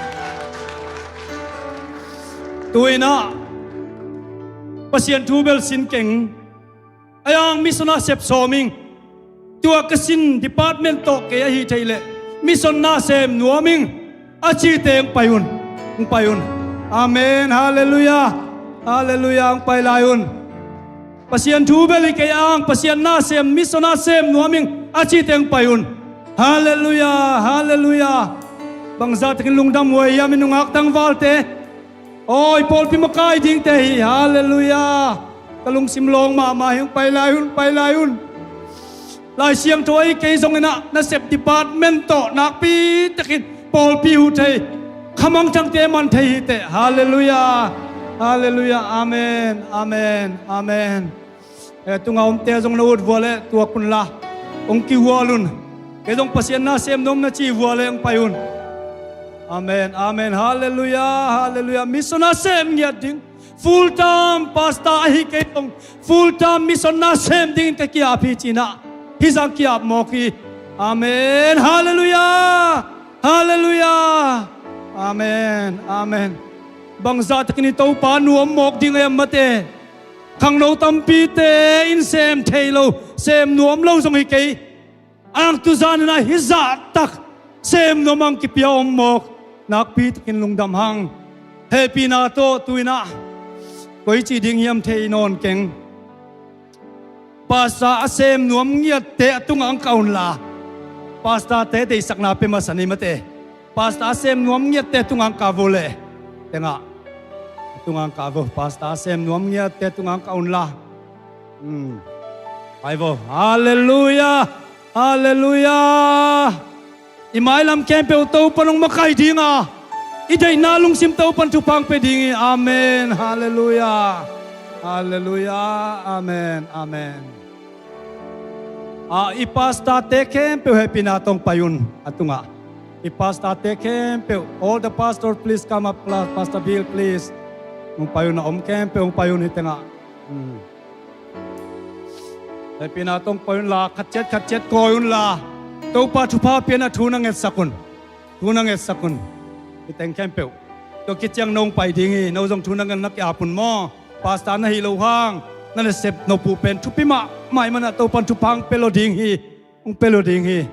Tu-in ah Pasian thu bel sin keng. Ai ang mission ah sep sawm ing. Tua ka sin department tawh kei ahi thei leh mission na sem nuam ing, a cite hong pai un. Hong pai un. Amen. Halleluiah. Halleluiah. Hong pai lai un. Pasian thu bel hi kei ang, Pasian na sem, mission na sem nuam ing, a cite hong pai un. Halleluiah. Halleluiah. Bangzah takin lungdam huai hiam i nungak tangvalte? Awi, pawlpi makai dingte hi. Halleluiah. Ka lungsim lawng mahmah hi. Hong pai lai un, pai lai un. Lai Siangtho ahi kei zongin ah nasep department tawh nakpi takin pawlpi huh thei, khamangthangte man thei hi teh. Halleluiah. Halleluiah. Amen. Amen. Amen. Eh, tunga omte zong na ut vua leh tuak unla, hong kihual un. Kei zong Pasian na sem nuam na ci vua leh hong pai un. Amen, amen. Halleluiah, halleluiah. Mission na sem ngiat ding, full time pastor ahi kei zong full time mission na sem dingin ka ki-ap hi, ci-in ah hih zah ki-ap mawk hi. Amen, halleluiah. Halleluiah. Amen, amen. Bangzah takin i Topa nuam mawk ding a hiam, mate? Khangno tampite in sem thei lo, sem nuam lo zong hi kei. Ang tuzan in ah hih zah tak sem nuam a hong kipia om mawk, nakpi takin lungdam hang. Hehpihna tawh tu-in ah koi ci ding hiam thei nawn keng. Pastor a sem nuam ngiatte a tungah hong kah unla, Pastor te deihsakna pia masa ni mate. Pastor a sem nuam ngiatte tungang kah vo le. Tengah. Tungang kah vo. Pastor a sem nuam ngiatte tungang kah unla. Hmm. Pai vo. Halleluiah. Halleluiah. I mailam khempeuh Topa nong makai dinga, i deihna lungsim Topan thupha pia ding hi. Amen. Halleluiah. Halleluiah. Amen. Amen. Ah, i pastor te khempeuh hehpihna tawh pai un a tungah. I pastor te khempeuh, all the pastor, please come up, Pastor Bill, please. Hong pai un a om khempeuh, hong pai un hi tengah. Hmm. Hehpihna tawh pai unla, khat ciat khat ciat kawi unla. Topa thupha piakna thu na ngetsak un. Thu na ngetsak un. Hi teng khempeuh. Tua khit ciang nong pai ding hi, no zong thu na nget na ki-ap un maw. Pastor na hi lo hang, na nasep no puh pen thupi mahmah ahih manin Topan thupha hong pia lo ding hi. Hong pia lo ding hi.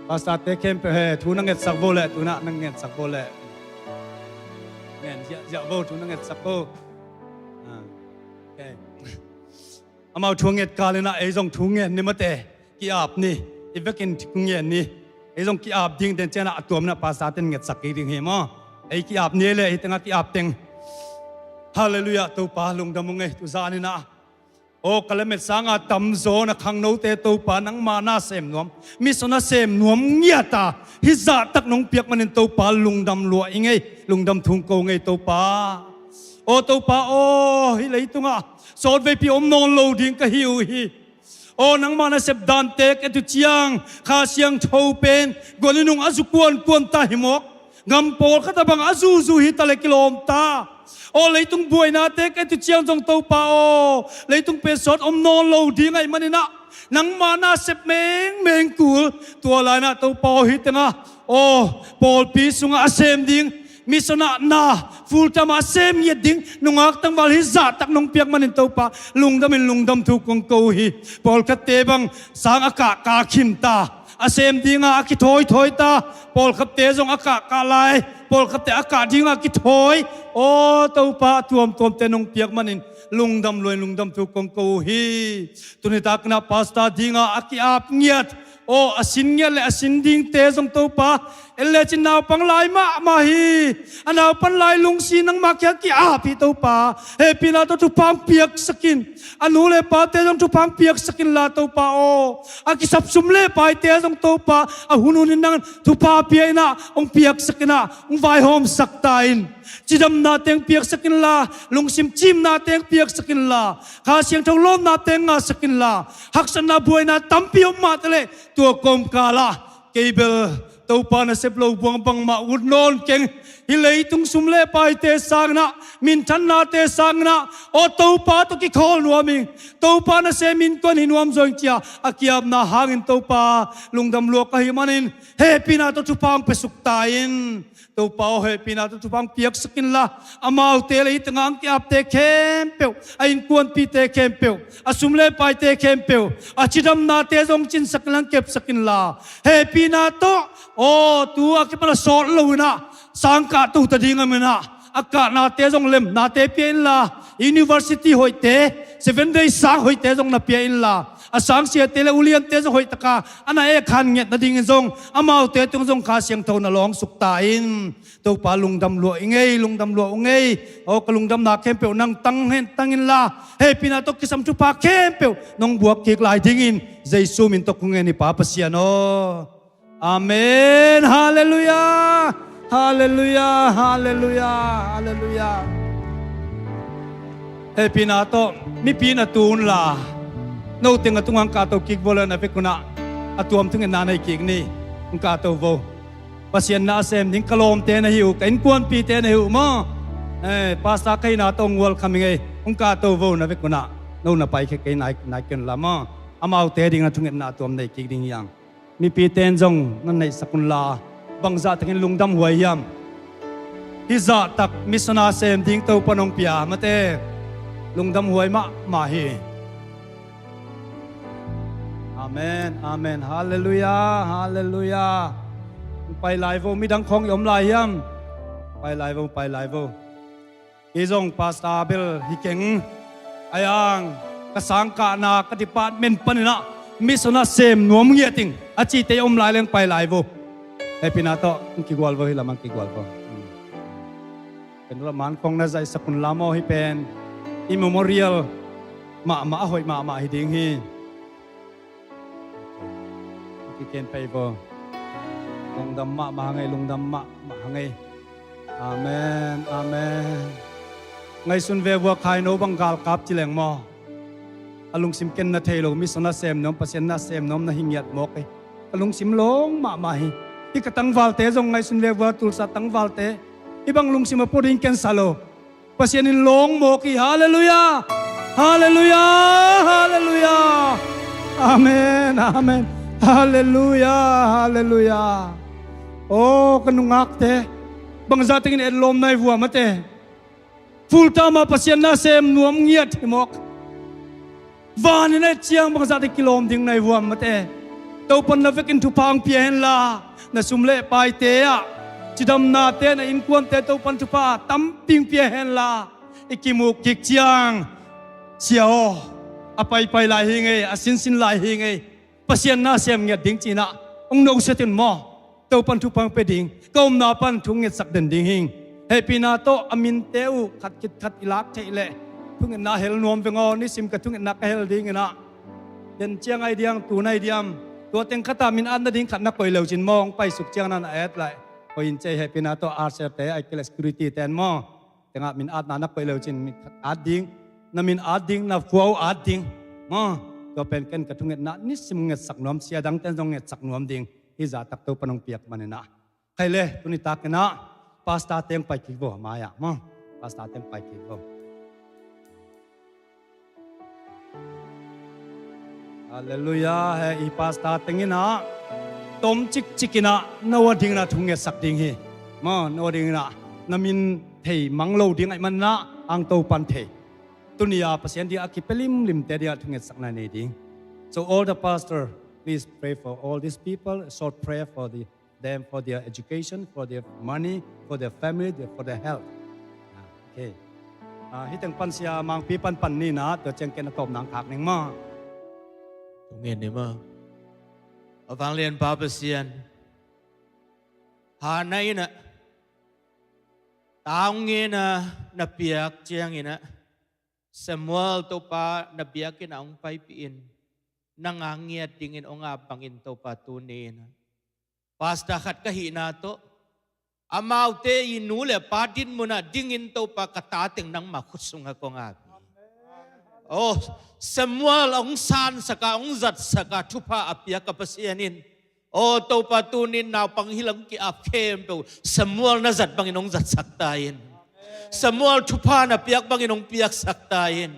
Pastor te khempeuh he, thu na ngetsak vo le, thu na, na ngetsak vo le. Ngen ziahziah vo, thu na ngetsak vo. Ah, okay. Amau thu a nget kal inah ei zong thu ngen ni mate, ki-ap ni, i vekin thu ngen ni. Ei zong ki-ap ding den cianah a tuam inah pastor ten ngetsak kik ding hi maw. Ei ki-ap ni le, hi tengah ki-ap teng. Halleluiah, Topa lungdam ung ei, tu zan inah. Aw, ka lamet sanga tamzaw na khangnote Topa nangma na sem nuam, mission a sem nuam ngiata, hih zahtak nong piak manin Topa lungdam lua ing ei, lungdam thu ko ing ei Topa. Aw Topa aw, hih leitungah sawtveipi om nawn lo ding ka hi uh hi. Aw nangma nasep dante ka et uh ciang Kha Siangtho pen guan in hong a zu kuankuan ta hi mawk. Gam pawlkhat a bang a zuzu hi ta le kilawm ta. Aw leitung buainate ka et uh ciang zong Topa aw, leitung pen sawt om nawn lo ding ahih maninah nangma nasep mengmeng kul. Tua lai-inah Topa aw hih tengah aw pawlpi sungah a sem ding, mission ah na full time ah a sem ngiat ding nungak tangval hih zahtak nong piak manin Topa lungdamin lungdam thu kong ko uh hi. Pawlkhatte bang sang a kah kah khin ta, a sem dinga a kithawithawi ta. Pawlkhatte zong a kah kah lai, pawlkhatte a kah dinga kithawi. Aw Topa, a tuamtuamte nong piak manin lungdam luain lungdam thu kong ko uh hi. Tuni takinah pastor dinga a ki-ap ngiat, aw a sin ngiat le a sin dingte zong Topa, en lecin naupang lai mahmah hi. A naupan lai lungsi nangmah kiang ki-ap hi Topa. Hehpihna tawh thupha hong piaksak in. A nu le pate zong thupha hong piaksak inla Topa aw, a kisap sum le paite zong Topa a hunhunin nang thupha pia inah hong piaksak inah hong vaihawmsak ta in. Cidamnate hong piaksak inla, lungsim cimnate hong piaksak inla, Kha Siangtho lawpnate hong ngahsak inla. Haksatna buaina tampi om mahtaleh tua kawmkalah kei bel Topa nasep lo buang bangmah ut nawn keng. Hih leitung sum le paite sanginah, minthannate sanginah aw Topa tawh kikhawl nuam ing. Topa nasem innkuan hi nuam zaw ing cia a ki-apna hangin Topa lungdam lua ka hih manin hehpihna tawh thupha hong piasuk ta in. Topa aw hehpihna tawh thupha hong piaksak inla, amaute le hih tengah hong ki-apte khempeuh, a innkuanpihte khempeuh, a sum le paite khempeuh, a cidamnate zong cinsak inla hong kepsak inla. Hehpihna tawh aw tu a kipan a sawt lo inah sang kah to ta ding a minah a kahnate zong lemnate pia inla, university hoihte, Seven Day sang hoihte zong na pia inla, a sangsiate le uliante zong hoihtaka a na ekhan ngiat nadingin zong amaute tung zong Kha Siangtho na lawngsuk ta in. Topa lungdam lua ing ei, lungdam lua ung ei. Aw ka lungdamna khempeuh nang tang hen tang inla, hehpihna tawh kisam thupha khempeuh nong buak kik lai dingin Jesu min tawh kong ngen hi Pa Pasian aw. Amen. Halleluiah. Halleluiah. Halleluiah. Halleluiah. Hehpihna tawh mipi na tu unla, no teng a tungah hong kahto kik vo le na vek unah a tuam thungetna nei kik ni. Hong kahto vo. Pasian na a sem ding ka lawmte na hi uh, ka innkuanpihte na hi uh maw. Eh, pastor ka hihna tawh hong welcome ing ei. Hong kahto vo na vek unah. No na paikhia kei nai, nai kei unla maw. Amaute ding na thungetna a tuam nei kik ding hi hang. Mipite in zong na neihsak unla, bangzah takin lungdam huai hiam? Hih zahtak mission a sem ding Topa nong pia mate, lungdam huai mahmah hi. Amen, amen. Halleluiah, halleluiah. Pai lai vo, midang khawng i om lai hiam? Pai lai vo, pai lai vo. Kei zong pastor bel hi keng. Ai ang, ka sangkahna ka department paninah mission a sem nuam ngiat ing. A cite i om lai leng pai lai vo. Hehpihna tawh hong kigual vo, hih lamah hong kigual vo. Ken la man khong na zaihsak un la maw, hih pen i memorial mahmah, a hoih mahmah hi ding hi. Hong kiken pai vo. Lungdam mahmah hang ei, lungdam mahmah hang ei. Amen, amen. Ngaihsun ve vua, khaino bang galkap ci leng maw, a lungsim ken na thei lo, mission a sem nuam, Pasian na sem nuam na hi ngiat mawk hi. Ka lungsim lawng mahmah hi. Hih ka tangvalte zong ngaihsun ve vua, Tulsa tangvalte, hih bang lungsim a pua ding ken sa lo. Pasian in lawng mawk hi. Halleluiah. Halleluiah. Halleluiah. Amen, amen. Halleluiah. Halleluiah. Aw ka nungakte, bangzah tengin etlawm nai vua mate. Full time ah Pasian na sem nuam ngiat hi mawk. Van in a et ciang bangzah teng kilawm ding nai vua mate. Topan na vekin thupha hong pia henla, na sum le paite ah, cidamnate, na innkuante Topan thupha tampi hong pia henla, i kimu kik ciang, sia aw, a paipai lai hi ngei, a sinsin lai hi ngei, Pasian na sem ngiat ding ci-in ah hong nusiat un maw. Topan thupha hong pia ding, ka omna pan thu ngetsak den ding hing. Hehpihna tawh a minte uh khat khit khat i lak theih leh, thungetna hel nuam veng aw. Nisim ka thungetna ka hel dingin ah, den ciang ai diam, tu nai diam, tua teng khat ah min at nading khat na koih leucin maw, hong paisuk ciang na na et lai. Koih in cei, hehpihna tawh usher te, ai kile security ten maw, tengah min atna na koih leucin min khat at ding, na min at ding, na khua uh at ding maw. Tua pen ken ka thungetna nisim ngetsak nuam, sia dangten zong ngetsak nuam ding. Hih zahtak Topan hong piak manin ah. Khaile, tuni takin ah pastor teng pai kik vo, mai-ah maw. Pastor teng pai kik vo. Halleluiah. He i pastor tengin ah tom cikcik in ah no a dingin ah thu ngetsak ding hi. Maw, no a dingin ah na min thei mang lo ding ahih manin ah hang Topan thei. Tuni a Pasian ding a kipia limlimte ding ah thu ngetsakna nei ding. So all the pastor, please pray for all these people. A short prayer for the them, for their education, for their money, for their family, their, for their health. Ah, okay. Ah, hih teng pan sia Mangpi pan pan ni na, tua ciang ken a tawp nang khak ning maw. Tung ngen ni maw. A vanglian pa Pasian, Hannah in ah, tang ngen a na piak ciangin ah, Samuel Topa na biakinn ah hong paipih in, nang a ngiat dingin hong ap bangin Topa tuni in ah, pastor khat ka hihna tawh, amaute i nu le pa dinmun ah dingin Topa ka ta teng nangma khut sungah kong ap hi. Oh, Samuel hong sansak a, hong zatsak a, thupha a piak a Pasian in, aw Topa, tunin naupang hih lam ki-ap khempeuh Samuel na zat bangin hong zatsak ta in. Samuel thupha na piak bangin hong piaksak ta in.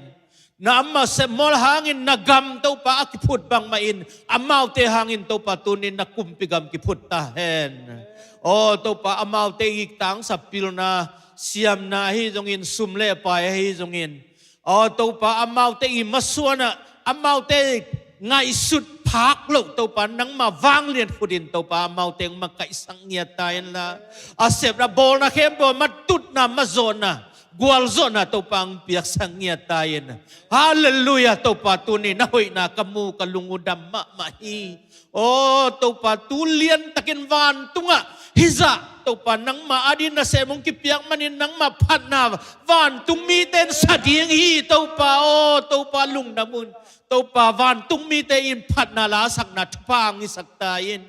Na amau Samuel hangin na gam Topa a kiphut bangmah in, amaute hangin Topa tunin na kumpi gam kiphut ta hen. Aw Topa, amaute i tangsap pilna, siamna ahi zongin, sum le pai ahi zongin, aw Topa, amaute i masuanah, amaute ngaihsut phak loh Topa, nangma vanglian khut in Topa, amaute hong makaihsak ngiat ta inla, a sepna bawlna khempeuh, matutna, mazawhna, gualzawhna Topa hong piaksak ngiat ta in. Halleluiah. Topa, tuni na hoihna ka mu, ka lung uh dam mahmah hi. Aw Topa, tu liantakin vantungah hizah Topa, nangma adin nasem hong kipiak manin nangma phatna vantung mite in sa ding hi Topa. Aw Topa, lungdam un. Topa, vantung mite in phatna lasakna thupha hong hisak ta in.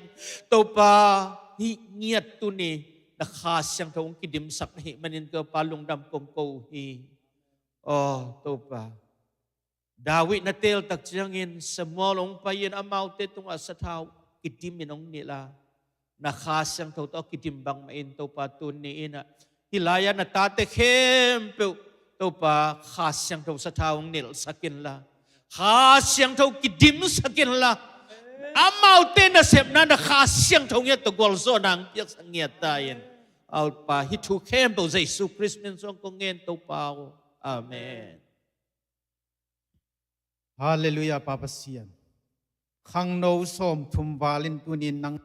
Topa, hih ngiat tuni na Kha Siangtho hong kidimsak na hih manin Topa, lungdam kong ko uh hi. Aw Topa, David na teel tak ciangin Samuel hong pai-in amaute tungah sathau kidim in hong nilh a, na Kha Siangtho tawh kidim bangmah in Topa, tuni in ah hih lai-ah na tate khempeuh Topa, Kha Siangtho sathau hong nilhsak inla, Kha Siangtho kidimsak inla, amaute nasepna na Kha Siangtho ngiat tawh gualzawhna hong piaksak ngiat ta in. Aw Pa, hih thu khempeuh Jesu Khrist min suang kong ngen Topa aw. Amen. Halleluiah, Pa Pasian. Khangno sawmthum val in tunin nang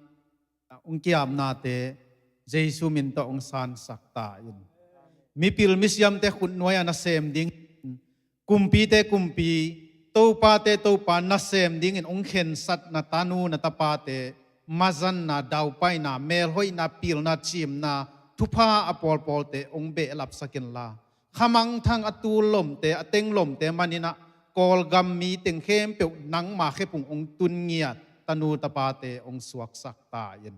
hong ki-apnate Jesu min tawh hong sansak ta in. Mipil misiamte khutnuai-ah nasem ding, kumpite kumpi, Topate Topa nasem dingin hong khensat na tanu na tapate mazanna, daupaina, melhoihna, pilna, cimna, thupha a pawlpawlte hong behlapsak inla, khamangthang a tul lomte, a teng lomte maninah Kawlgam mi teng khempeuh nangma khepung hong tun ngiat tanu tapate hong suaksak ta in.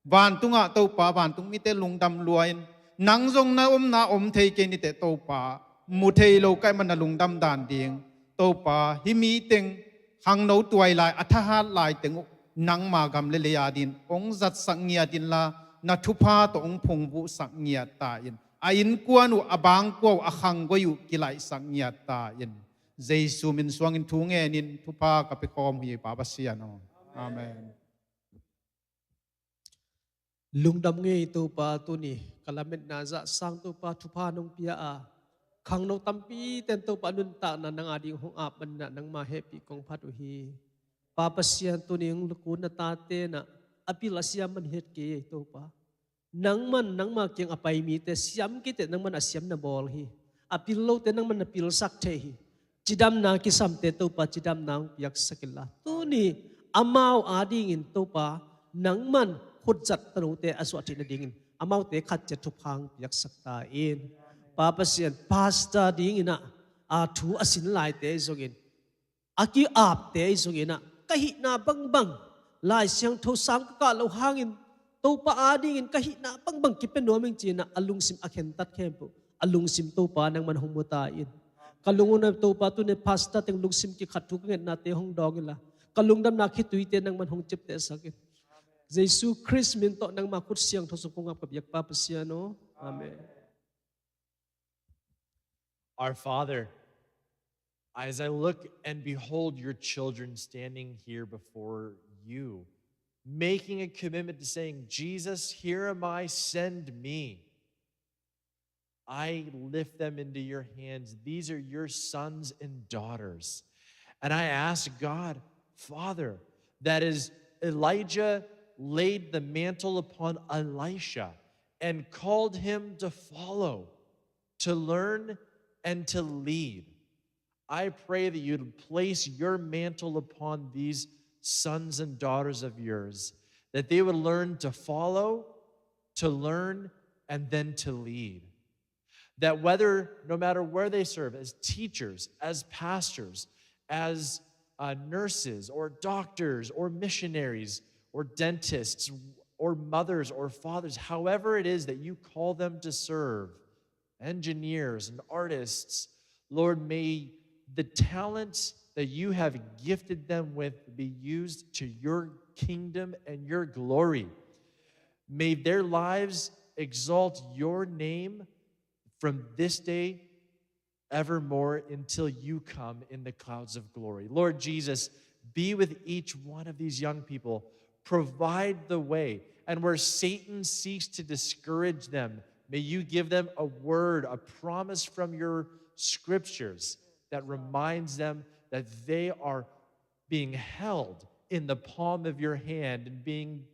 Vantungah Topa, vantung mite lungdam lua in, nang zong na omna om thei kei niteh Topa, mu thei lo kaih man na lungdam dan ding Topa, hih mi teng khangno tuai lai, a thahat lai teng uh nangma gam le lei adin hong zatsak ngiat inla, na thupha tawh hong phungvuhsak ngiat ta in. A innkuan uh, a bangkua uh, a khanggoi uh kilaihsak ngiat ta in. Jesu min suangin thu ngenin thupha ka pia khawm hi, Pa Pasian aw. Amen. Lungdam ngei Topa, tuni ka lametna zah sang Topa thupha nong pia a, khangno tampi ten Topa nuntakna nang ading hong ap maninah nangma hehpih kong phat uh hi. Pa Pasian, tuni hong lukun na tate nah a pil a siam man het kei Topa. Nangman nangma kiang a pai mite siam kei teh nangman a siam na bawl hi. A pil lote nangman na pilsak thei hi. Cidamna kisamte Topa cidamna hong piaksak inla, tuni amau adingin Topa nangman khutzat tanote a suah theih nadingin amaute khat ciat thupha hong piaksak ta in. Pa Pasian, pastor dinginah a thu a sin laite zongin, a ki-apte zongin ah ka hihna bangbang Lai Siangtho sang ka kah loh hangin Topa adingin ka hihna bangbang kipia nuam ing ci-in ah a lungsim a khentat khempeuh a lungsim Topa nangman hong mu ta in. Ka lung un ah Topa, tuni pastor teng lungsim kikhat thu ka ngetnate hong dawng inla, ka lungdamna khituite nangman hong ciaptehsak in. Jesu Khrist min tawh nangma khut siangtho sung kong ap ka biak, Pa Pasian aw. Amen. Our Father, as I look and behold your children standing here before you, making a commitment to saying, "Jesus, here am I, send me." I lift them into your hands. These are your sons and daughters. And I ask God, Father, that as Elijah laid the mantle upon Elisha and called him to follow, to learn, and to lead, I pray that you'd place your mantle upon these sons and daughters of yours, that they would learn to follow, to learn, and then to lead. That whether, no matter where they serve, as teachers, as pastors, as, uh, nurses or doctors or missionaries or dentists or mothers or fathers, however it is that you call them to serve, engineers and artists, Lord, may the talents that you have gifted them with be used to your kingdom and your glory. May their lives exalt your name from this day evermore until you come in the clouds of glory. Lord Jesus, be with each one of these young people. Provide the way. And where Satan seeks to discourage them, may you give them a word, a promise from your scriptures that reminds them that they are being held in the palm of your hand and being,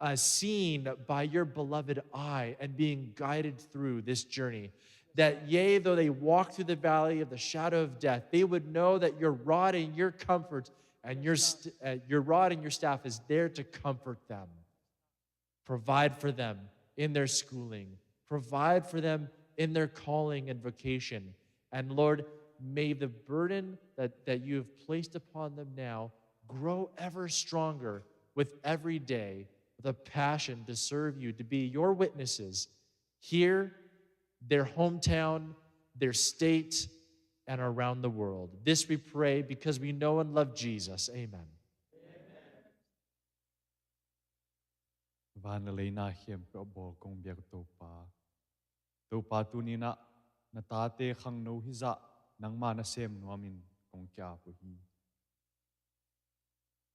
uh, seen by your beloved eye and being guided through this journey. That yea, though they walk through the valley of the shadow of death, they would know that your rod and your comfort and your st-, uh, your rod and your staff is there to comfort them. Provide for them in their schooling. Provide for them in their calling and vocation. And Lord, may the burden that, that you have placed upon them now grow ever stronger with every day, with a passion to serve you, to be your witnesses here, their hometown, their state, and around the world. This we pray because we know and love Jesus. Amen. Van le leina khempeuh a bawl kong biak Topa, Topa, tuni-in ah na tate khangno hizah nangma nasem nuamin kong ki-ap uh hi.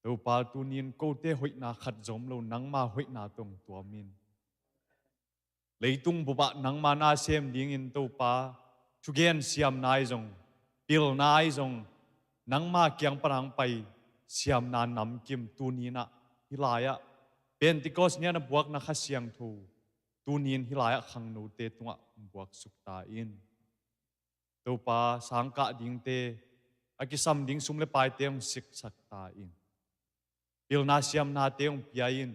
Topa, tuni-in kote hoihna khat zong om lo, nangma hoihna tawh tuamin, leitung bupah nangma nasem dingin Topa, thugen siamna ahi zong, pilna ahi zong, nangma kiang pan hong pai siamna namkim tuni-in ah hih lai-ah Pentecost ni-a na buakna Kha Siangtho tuni-in hih lai-ah khangnote tungah buaksuk ta in. Topa, sangkah dingte, a kisam ding sum le paite hong siksak ta in. Pilna siamnate hong pia in.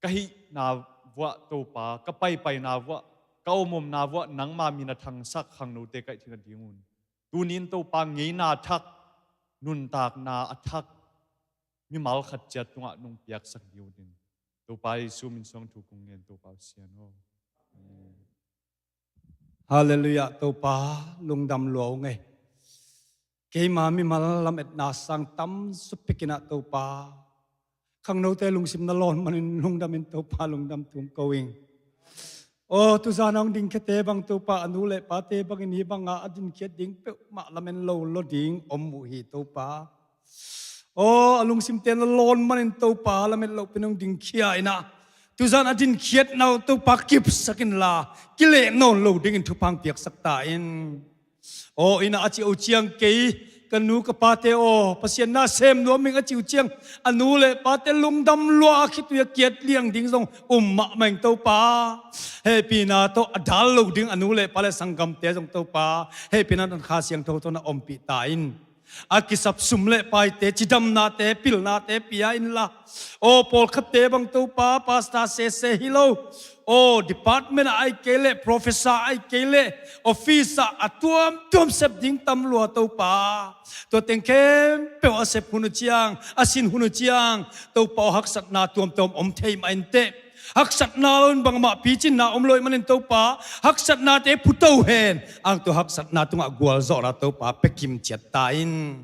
Ka hihna vuah Topa, ka paipaina vuah, ka omomna vuah nangma min a thangsak khangnote kaih theihna dingun, tunin Topa, ngeina thak, nuntakna a thak mimal khat ciat tungah nong piaksak ding uh in. Topa Jesu min suang thu kong ngen, Topa Pasian aw. Amen. Halleluiah, Topa, lungdam lua ung ei. Keima mimal lametna sang tam supikinah Topa, khangnote lungsim na lawn manin lungdamin Topa lungdam thum ko ing. Aw, tuzan a hong dingkhiate bang Topa, a nu le pate bangin hih banga a dinkhiat ding peuhmah lamen lo lo ding om uh hi Topa. Aw, a lungsimte na lawn manin Topa lamet loh pen hong dingkhia inah, tuzan a dinkhiatna uh Topa kipsak inla, kileh nawn lo dingin thupha hong piaksak ta in. Aw, inah a cih uh ciang kei, ka nu ka pate aw, Pasian na sem nuam ing a cih uh ciang, a nu le pate lungdam lua a khitui a kiat liang ding zong um mahmah ing Topa. Hehpihna tawh a dal lo ding a nu le pa le sanggamte zong Topa, hehpihna tawh Kha Siangtho tawh na ompih ta in. A kisap sum le paite, cidamnate, pilnate pia inla, aw, pawlkhatte bang Topa, pastor sese hi lo, aw, department ah ahih kei leh, professor ahih kei leh, office ah a tuamtuam sep ding tam lua Topa. Tua teng khempeuh a sep hun uh ciang, a sin hun uh ciang, Topa aw, haksatna tuamtuam om thei mah inteh. Haksatna lo in bangmah picinna om lo ahih manin Topa, haksatnate phuto hen. Ang tua haksatna tungah gualzawhna Topa pia kimciat ta in.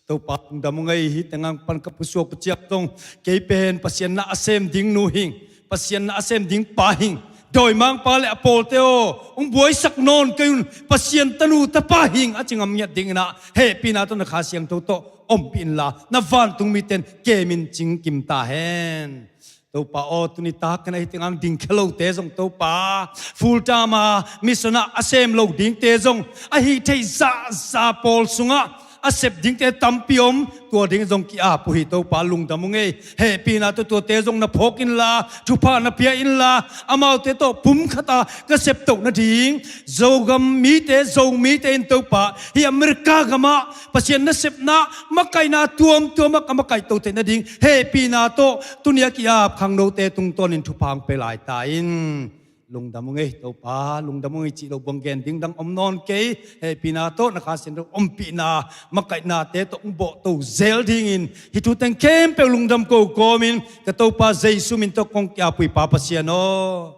Topa lungdam ung ei, hih tengah pan ka pusuak uh ciang zong, kei pen Pasian na a sem ding nu hing, Pasian na a sem ding pa hing, dawimangpa le a pawlte aw, hong buaisak nawn kei un, Pasian tanu tapa hing a ci ngam ngiat dinginah, hehpihna tawh na Kha Siangtho tawh ompih inla, na vantung mite in kemin cingkim ta hen. Topa aw, tuni tak kei na hih tengah dingkhia lote zong Topa, full time a mission ah a sem lo dingte zong, a hih theih zahzah pawl sungah a sep dingte tampi om, tua ding zong ki-ap uh hi Topa, lungdam ung ei. Hehpihna tawh tuate zong na phawk inla, thupha na pia inla, amaute tawh pumkhat a ka septoh nading, Zogam mite, Zomite in Topa, hih America gamah Pasian nasepna makaihna tuamtuam ah ka makaihto theih nading hehpihna tawh tuni a ki-ap khangnote tungtawnin thupha hong pia lai ta in. Lungdam ung ei Topa, lungdam ung ei cih loh buang gen ding dang om nawn kei. Hehpihna tawh na Kha Siangtho ompihna makaihnate tawh hong bawhto zel dingin hih thu teng khempeuh lungdam ko kawmin ka Topa Jesu min tawh kong ki-ap uh hi Pa Pasian aw.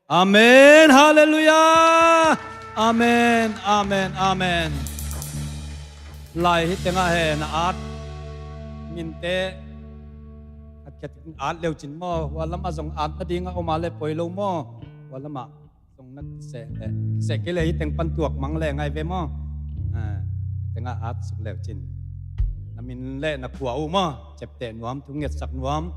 Amen. Halleluiah. Amen, amen, amen. Lai hih tengah he na at minte khatkhat at leu cin maw? Hua lamah zong at nading a om a le poi lo maw? Hua lamah zong na kiseh le, kiseh kei le hih teng pan tuak mang le ngai ve maw? Ah, hih tengah at suk leu cin. Na min le na khua uh maw? Ciapteh nuam, thu ngetsak nuam.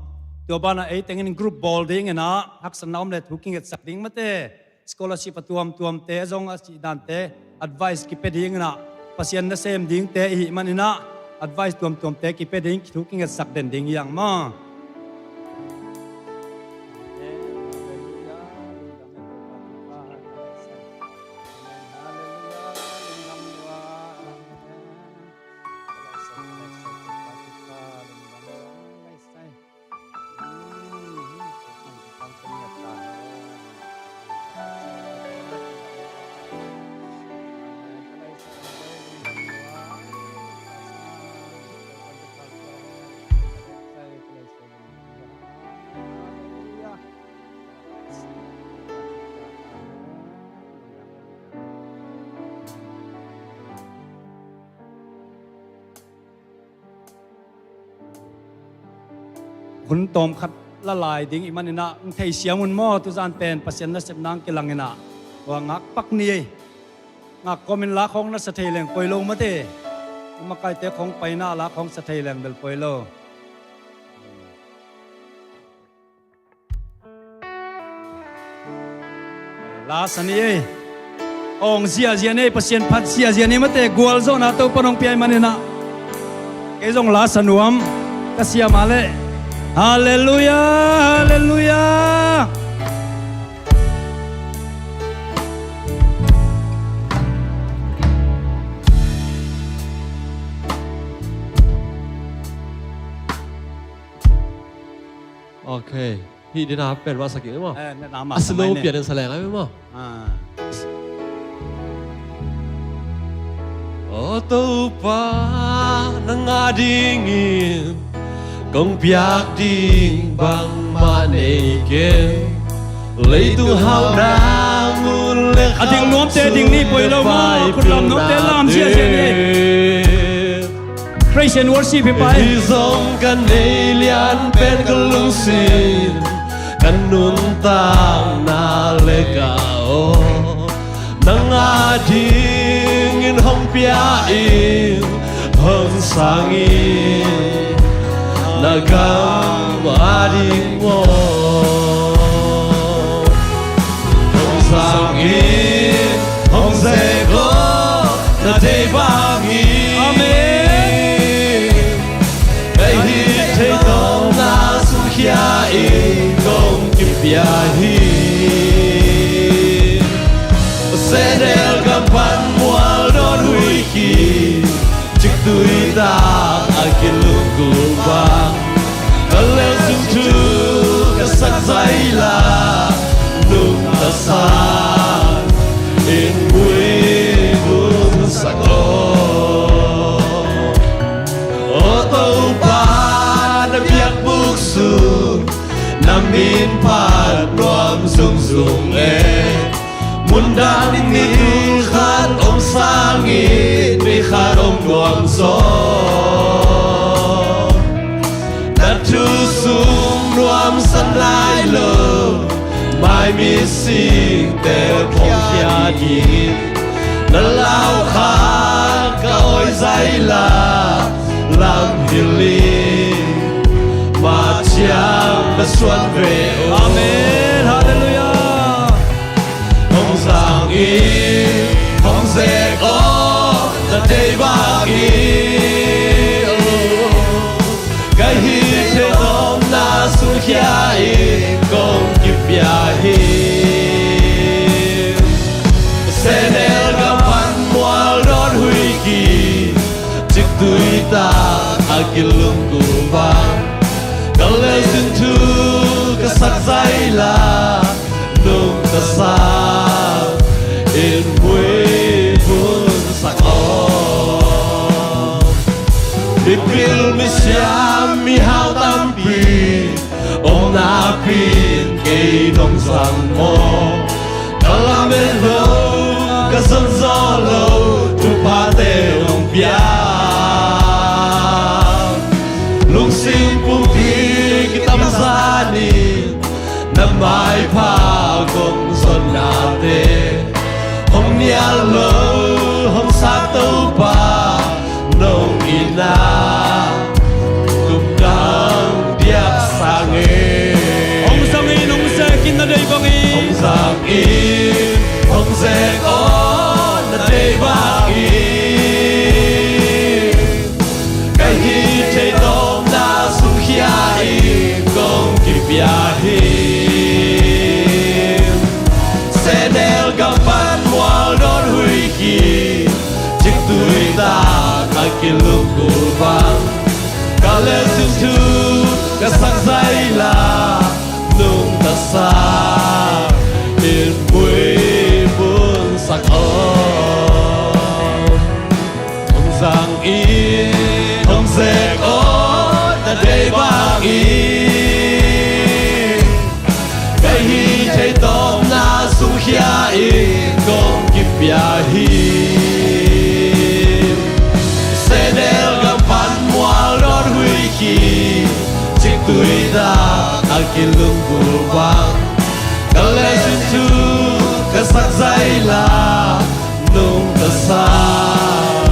Tua banah ei tengin group bawl dinginah haksatna om le thu kingetsak ding mate, scholarship a tuamtuamte zong a cih dante advice kipia dinginah, Pasian nasem dingte i hih maninah advice tuamtuamte kipia ding, thu kingetsak den ding hi hang maw? Hun tawmkhat la lai ding i maninah hong theisiam un maw? Tuzan pen Pasian nasepna hong kilanginah tua ngak pak ni ei. Ngak kawmin la khawng na sa thei leng poi lo mate. Makaite khawng paina la khawng sa thei leng bel poi lo. La sa ni ei. Awng ziahziah ni ei, Pasian phat ziahziah ni mate, gualzawhna Topa nong pia i maninah. Kei zong la sa nuam ka siam a leh. Halleluiah, halleluiah. Ok. Hih dina pen mah sa kik maw. Eh, na mah a slow sa mai ne. Pian in sa leng ai maw. Ah. Aw Topa, nang a dingin kong piak ding bangmah nei keng. Leitung hauhna ngun le a ding nuamte ding ni poi lo maw, khut lam nuamte lam ziahziah ni. Praise and worship hi pai. Hih zong ka nei lian pen ka lungsim, ka nuntakna le ka aw. Nang a dingin hong pia in, hong sang in, na gam a ding aw. Hong sang in, hong zek aw, na deih bangin. Amen. Ka hih theih tawpna sungkhia in kong kipia hi. Sehnel gam pan mual dawn huih khin, ciktui tak a kilungkul bang. Ka lel sung thu ka sak zaila, nungta sang in buibun sak aw. Aw Topa, na biakbuk sung na min phat nuam zungzung e. Mundang ni tul khat om sangin mi khat om nuam zaw. Na thu sung nuamsa nai lo, maimi singte hong khia ding. Na lau khat ka awi zaila, lam hilh in, ma ciang na suan ve aw. Amen. Halleluiah. Hong sang in, hong zek aw, na deih bangin. Ka hih theih tawpna sungkhia in kong kipia hi. Sehnel gam pan mual dawn huih khin, ciktui tak a kilungkul bang. Ka lel sung thu ka sak zaila, nungta sang in buibun sak aw. Mipil misiam mihau tampi om napi in kei nong zang maw. Ka lamet lo, ka zon zaw lo, thuphate nong pia. Lungsim pumpi kitam zan in, na maipha kong zonnate hong nial lo, hong sak Topa nong itna tum dang diak sang e. Hong sang in, hong zek in, na deih bangin. Hong sang in, hong zek aw, na deih bangin. Ka hih theih tawpna sungkhia in kong kipia hi. Sehnel gam pan mual dawn huih khin, ciktui tak a kilungkul bang. Ka lel sung thu ka sak zaila, nungta sang in buibun sak aw. Hong sang in, hong zek aw, na deih bangin. Ka hih theih tawpna sungkhia in kong kipia hi. Sehnel gam pan mual dawn huih khin, ciktui tak a kilungkul bang. Ka lel sung thu ka sak zaila, nungta sang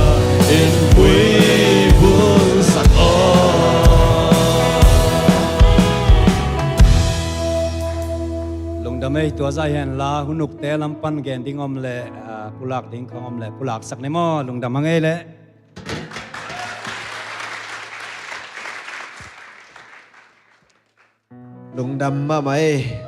in buibun sak aw. Lungdam ei. Tua zah hi henla, hun ukte lam pan gen ding om leh, ah, pulak ding khawng om leh pulak sak ni maw. Lungdam hang ei leh. Lungdam mahmah ei.